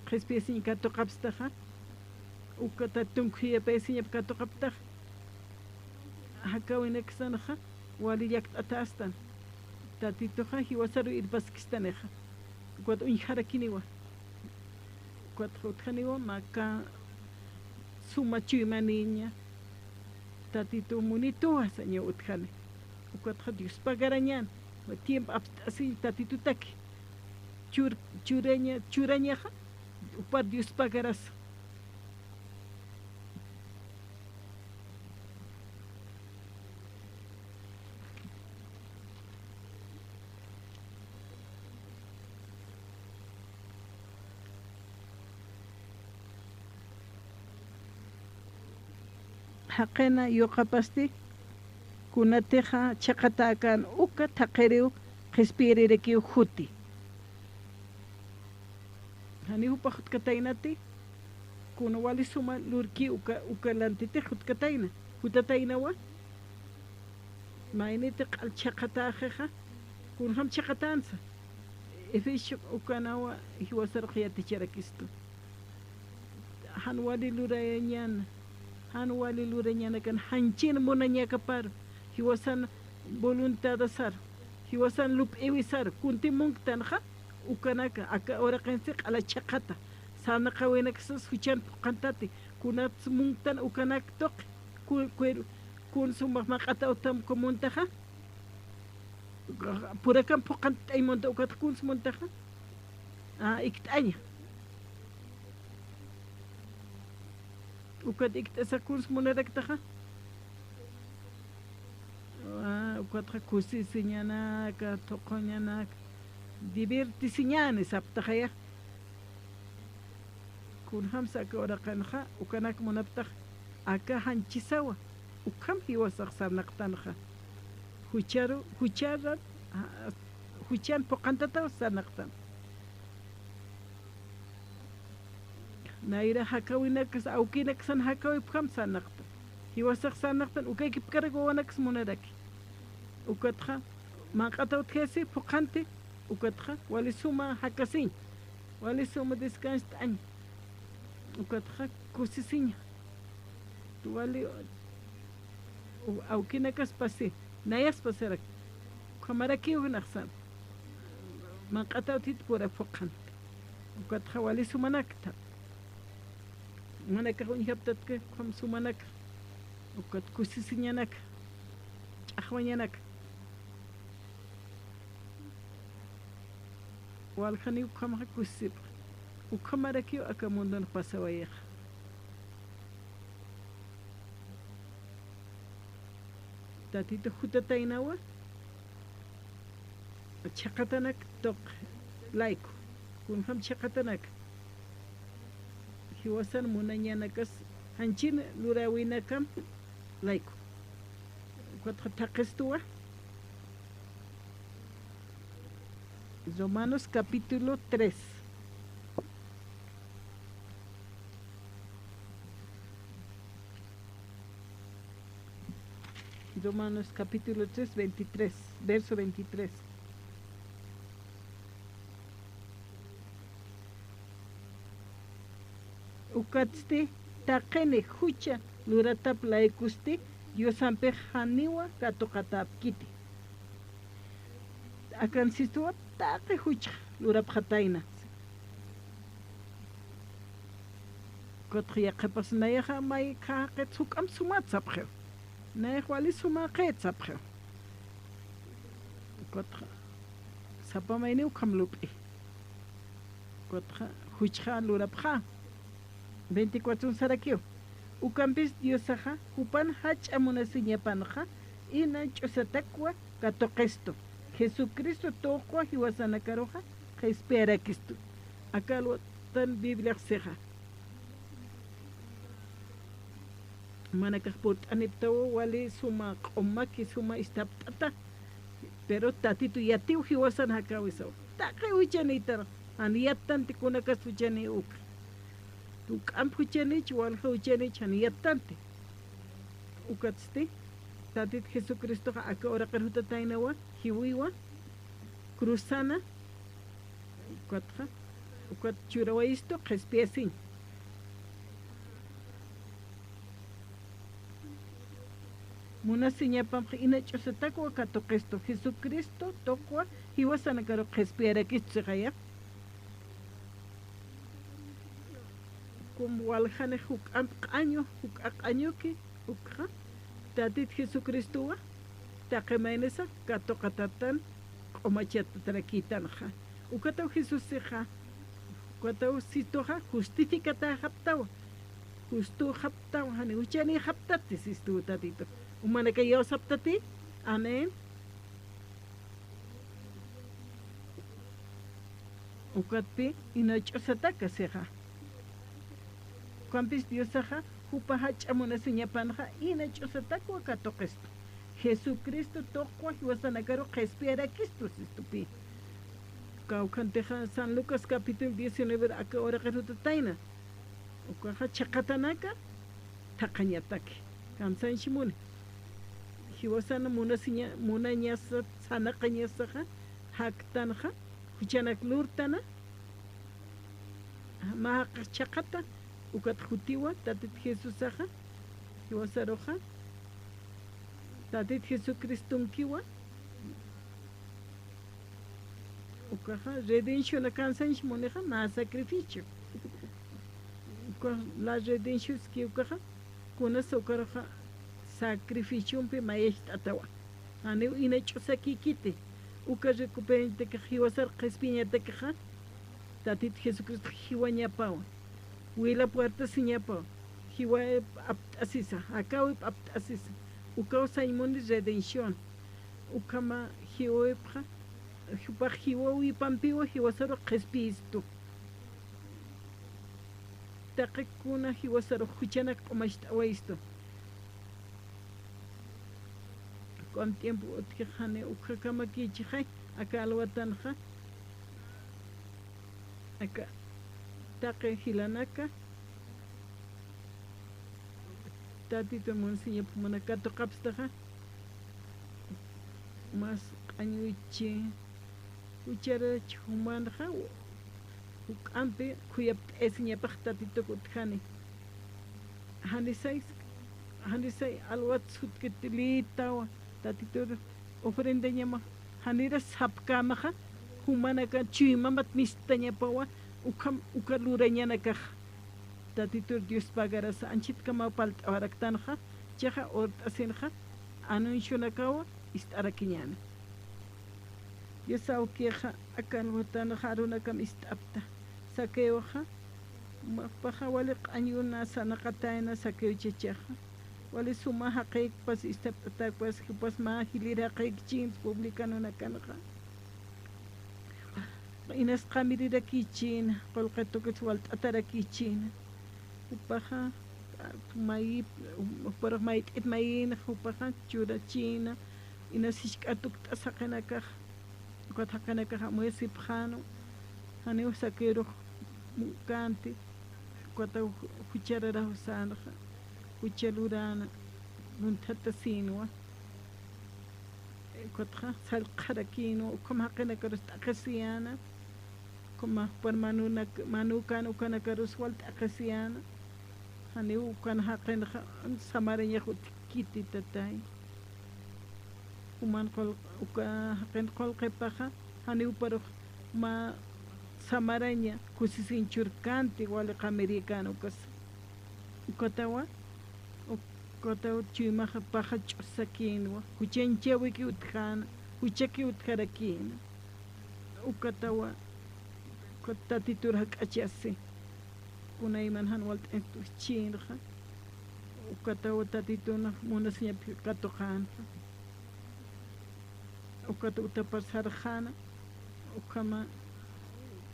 qhispiyasiñ katuqapstaxa, uka Tatitun khuyapayasiñap katuqaptaxa, jakawinaksanxa, wali llakt'atästan, Tatituxa jiwasaru irpaskistanixa, ukat uñjarakiniwa, ukatxa utjaniwa, mä aka suma chuymanïña, Tatitu munituwa saña utjani. Ukatxa Dios pagarañan, tiempo apst'asiñ Tatitutaki. Chur-, churaña, churañaxa, jupar Dios pagarasa. Jaqina yuqapasti, kunatixa chiqatäkän uka thaqiriw qhispiyirirakiw juti. Janiw jupax jutkataynati, kuna wali suma lurki uka, uka lantitix jutkatayna, jutataynawa. Mayniti q'al chiqatäxixa, kunjam chiqatänsa. Efesio ukanawa jiwasarux yaticharakistu. Jan wali lurayañäna, Jan wali lurañanakan, janchin munañakapar, jiwasan voluntadasar, jiwasan lup'iwisar, kunti munktanxa, ukanaka, aka uraqinsi q'ala chhaqata, sarnaqawinakasas juchan phuqantati, kunats munktan ukanak tuqi, ku-, kuir-, kun sumax maq'ataw utam kumuntaxa, purakan phuqant'añ munta ukat kuns muntaxa, a, ikt'aña. Ukat ikt'asa kuns munaraktaxa. A, ukatxa kusisiñanaka, thuqhuñanaka, divertisiñani saptaxaya. Kunjamsa aka uraqinxa, ukanak munaptax, aka janchisawa, ukham jiwasax sarnaqtanxa. Jucharu, jucharan, a, juchan phuqantataw sarnaqtan. Nayra jakawinakas, awkinaksan jakawipjam sarnaqtan. Jiwasax sarnaqtan, ukaykipkarak wawanaksa munaraki. Ukatxa, manq'ataw utjayasi, phuqanti, ukatxa, wali suma jakasiñ. Wali suma descanst'añ. Ukatxa, kusisiña. Wali, u-, awkinakaspasi, nayaspasarak. Ukhamarakiw naxsan. Manq'ataw utjit pura phuqanti. Ukatxa wali sumanakta. Manakax uñjaptatki, ukham sumanaka. Ukat kusisiñanaka. Ch'axwañanaka. Waljaniw ukhamaxa kusisipxa. Ukhamarakiw aka mundun pasawayixa. Tatitu jutataynawa, chhaqatanak tuq layku, kunjam chhaqatanak, jiwasan munañanakas, janchin luräwinakam layku. Ukatxa thaqistuwa. Romanos capítulo tres. Romanos capítulo tres, veintitrés, verso veintitrés. Ukatsti taqini jucha luratap laykusti Diosampix janiwa katuqatäpkiti. Akan sistuwa taqi juchxa lurapxatayna. Ukatxa yaqhipas nayaxa may jaqit juk'amp sumat sapxiw. Nayax wali sumäqit sapxiw. Ukatxa sapa mayniw ukham lup'i. Ukatxa juchxa lurapxä. Veinticuatro sarakiw. Ukampis Diosaxa, jupan jach'a munasiñapanxa, ina ch'usatakwa katuqistu. Jesucristo tuqwa jiwasanakaruxa qhispiyarakistu. Aka alwatan Bibliax sixa. Manakax purt'aniptawa wali suma q'umaki, suma istapt'ata. Pero Tatitu yatiw jiwasan jakäwisaw. Taqi juchanïtar, jan yattanti kunakas juchani uk. Juk'amp juchanïch, walja juchanïch, jan yattanti. Ukatsti, Tatit Jesucristoxa aka uraqir jutataynawa, jiwiwa, cruzana, ukatxa, ukat churawayistu qhispiyasiñ. Munasiñapamx ina ch'usatakwa katuqistu, Jesucristo tuqwa jiwasanakaru qhispiyarakistu sixaya. Kum waljanix juk'amp q'añu, juk'a q'añuki, ukxa, Tatit Jesucristowa, taqi maynisa katuqatatan, q'umachatatarakïtanxa. Ukataw Jesusixa, ukataw Sistuxa justificatäxaptawa. Justuxaptawa, jani juchanïxaptati sistuw Tatitu. Umanakay iyawsaptati. Amén. Ukatpi ina ch'usataka sixa. Ukampis Diosaxa, jupa jach'a munasiñapanxa, ina ch'usatakwa katuqistu. Jesucristo tuqwa jiwasanakaru qhispiyarakistu sistupi. Kawkhantixa San Lucas capítulo diecinueve aka uraqir jutatayna. Ukaxa chhaqatanaka, thaqhañataki. Kamsañchi muni. Jiwasan munasiña-, munañasa, sarnaqañasaxa, jaktanxa, juchanak lurtana, mä jaqix chhaqata, ukat jutiwa, Tatit Jesusaxa, Jiwasaruxa, Tatit Jesucristonkiwa, ukaxa redencionakansañch munixa, mä sacrificio. Uka la redencionski ukaxa, kunasa ukaruxa sacrificiompi mayacht'atawa. Janiw ina ch'usakïkiti, uka recuperañatakixa, jiwasar qhispiñatakixa, Tatit Jesucristo jiwañapawa, wila puertasiñapawa, jiwa apt'asisa, jakawip apt'asisa, ukaw sañ muni redención, ukhama jiwawipxa, jupax jiwawipampiwa jiwasaru qhispiyistu. Taqi kuna jiwasarux juchanak q'umacht'awayistu. Ukham tiempo utjix jani ukhamakïchixay, aka alwatanxa, aka taqi jilanaka, Tatitun munsiñap jumanaka katuqapstaxa, mas q'añuchi, jucharach jumanxa, juk'ampi khuyapt'ayasiñapax Tatituk utjani. Janisay, janisay alwat sutkit lïtawa, Tatitur ofrendañama, janira sapkämaxa, jumanaka chuymamat mistañapawa, ukham, uka lurañanakax. Tatitur Dios pagarasa, anchitkamaw palt'awaraktanxa, chixa urt'asinxa, anuncionakawa ist'arakiñäni. Dios awkixa, aka alwatanxa arunakam ist'apta. Saqueoxa, jupaxa wali q'añuna sanaqatayna Saqueo chachaxa. Wali suma jaqïkpas, ist'apt'atäkpas, jupas mä jilïr jaqïkchin, publicanonakanxa. Inas qamirirakïchïna, qullqi tukits walt'atarakïchïna. Jupaxa, mayip, juparux mayt'it mayïna, jupaxa churachïna, inas jisk'a tukt'as jaqinakax, ukat jaqinakax amuyasipxänwa, janiw Saqueorux känti, ukataw juchararaw sänxa, jucha luräna, lunthatasïnwa. Ukatxa sallqarakïnwa, ukham jaqinakarus t'aqhisiyäna, ukham jupar manunak-, manükan ukanakarus wal t'aqhisiyäna, janiw ukan jaqinxa samarañax utjkiti, tatay. Juman qull-, uka jaqin qullqipaxa, janiw juparux mä samaraña kusisiñ churkänti, wali qamirïkän ukasa. Ukatawa, ukatawa chuymax paxa ch'usakïnwa, juchañchawiki utjäna, juchaki utjarakïna. Ukatawa, ukat Tatitur jak'achasi. Kunayman jan walt'añat utjchïnxa, ukatawa Tatitun munasiñap katuqänxa. Ukat utapar sarxäna, ukhama,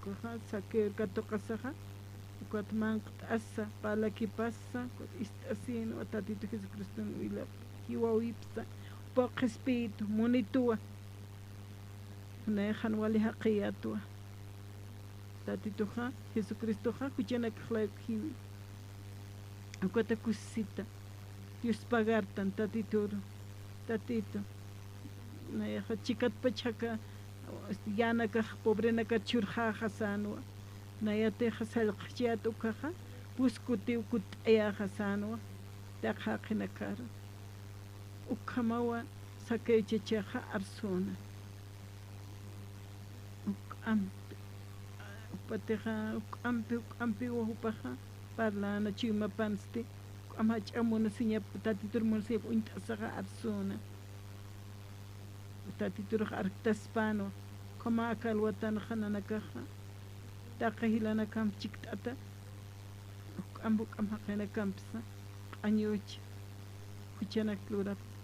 ukaxa Saqueo katuqasaxa, ukat manq't'asa, parlakipasa, ukat ist'asïnwa Tatitu Jesucriston wila, jiwawipsa, jupaw qhispiyitu, munituwa, kunay jan wali jaqiyätwa. Tatituxa, Jesucristoxa, juchanakax layku jiwi. Ukata kusisita. Dios pagartan, Tatituru. Tatitu. Nayaxa chikatpach jaka, yänakax, pobrenakar churxäxa sänwa. Nayatixa sallqachayät ukaxa, pus kutiw kutt'ayäxa sänwa. Taqi jaqinakaru. Ukhamawa Saqueo chachaxa arsuna. Juk'ampi, jupatixa juk'ampi, juk'ampiwa jupaxa parläna chuymapansti, juk'am jach'a munasiñap, Tatitur munasiñap uñt'asaxa arsuna. Tatiturux arktaspänwa, ukhama aka alwatanxa nanakaxa, taqi jilanakamp chikt'ata, juk'amp juk'amp jaqinakampsa, q'añüch, juchanak lurapta.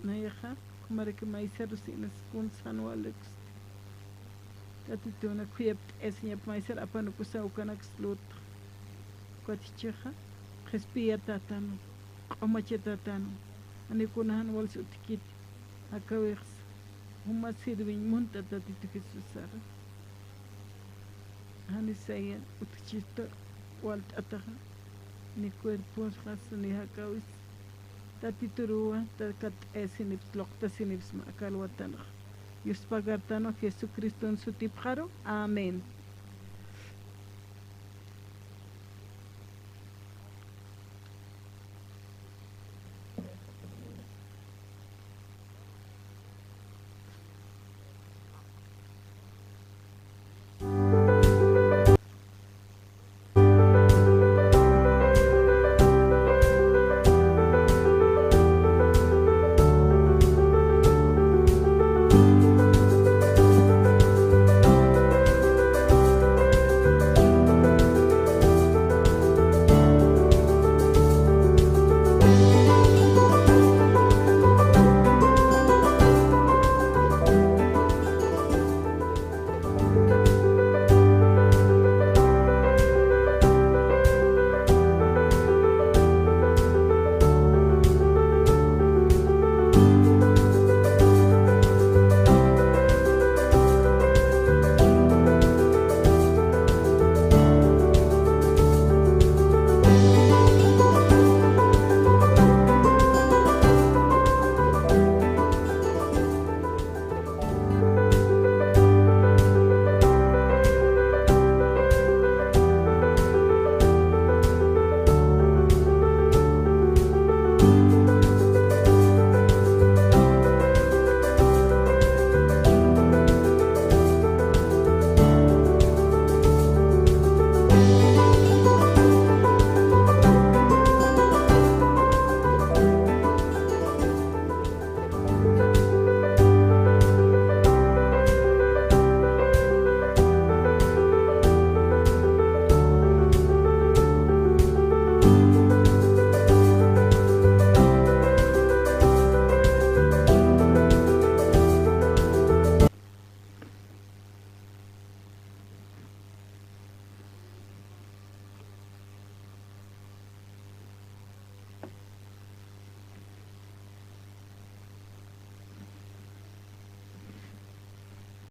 Nayaxa, ukhamaraki maysarus inas kuns jan walikus. Tatituna khuyapt'ayasiñap maysar apanukusa ukanaks lurtxa. Ukat jichhaxa, qhispiyatätanwa, q'umachatätanwa, janiw kuna jan walis utjkiti, akawixsa, juma sirviñ munta Tatitu Jesusara. Janisaya utjchista walt'ataxa, ni cuerposxas, ni jakawis, Tatituruwa, ta-, katt'ayasinipsa, luqtasinipsma aka alwatanxa. Dios pagartanwa Jesucriston sutipxaru. Amén.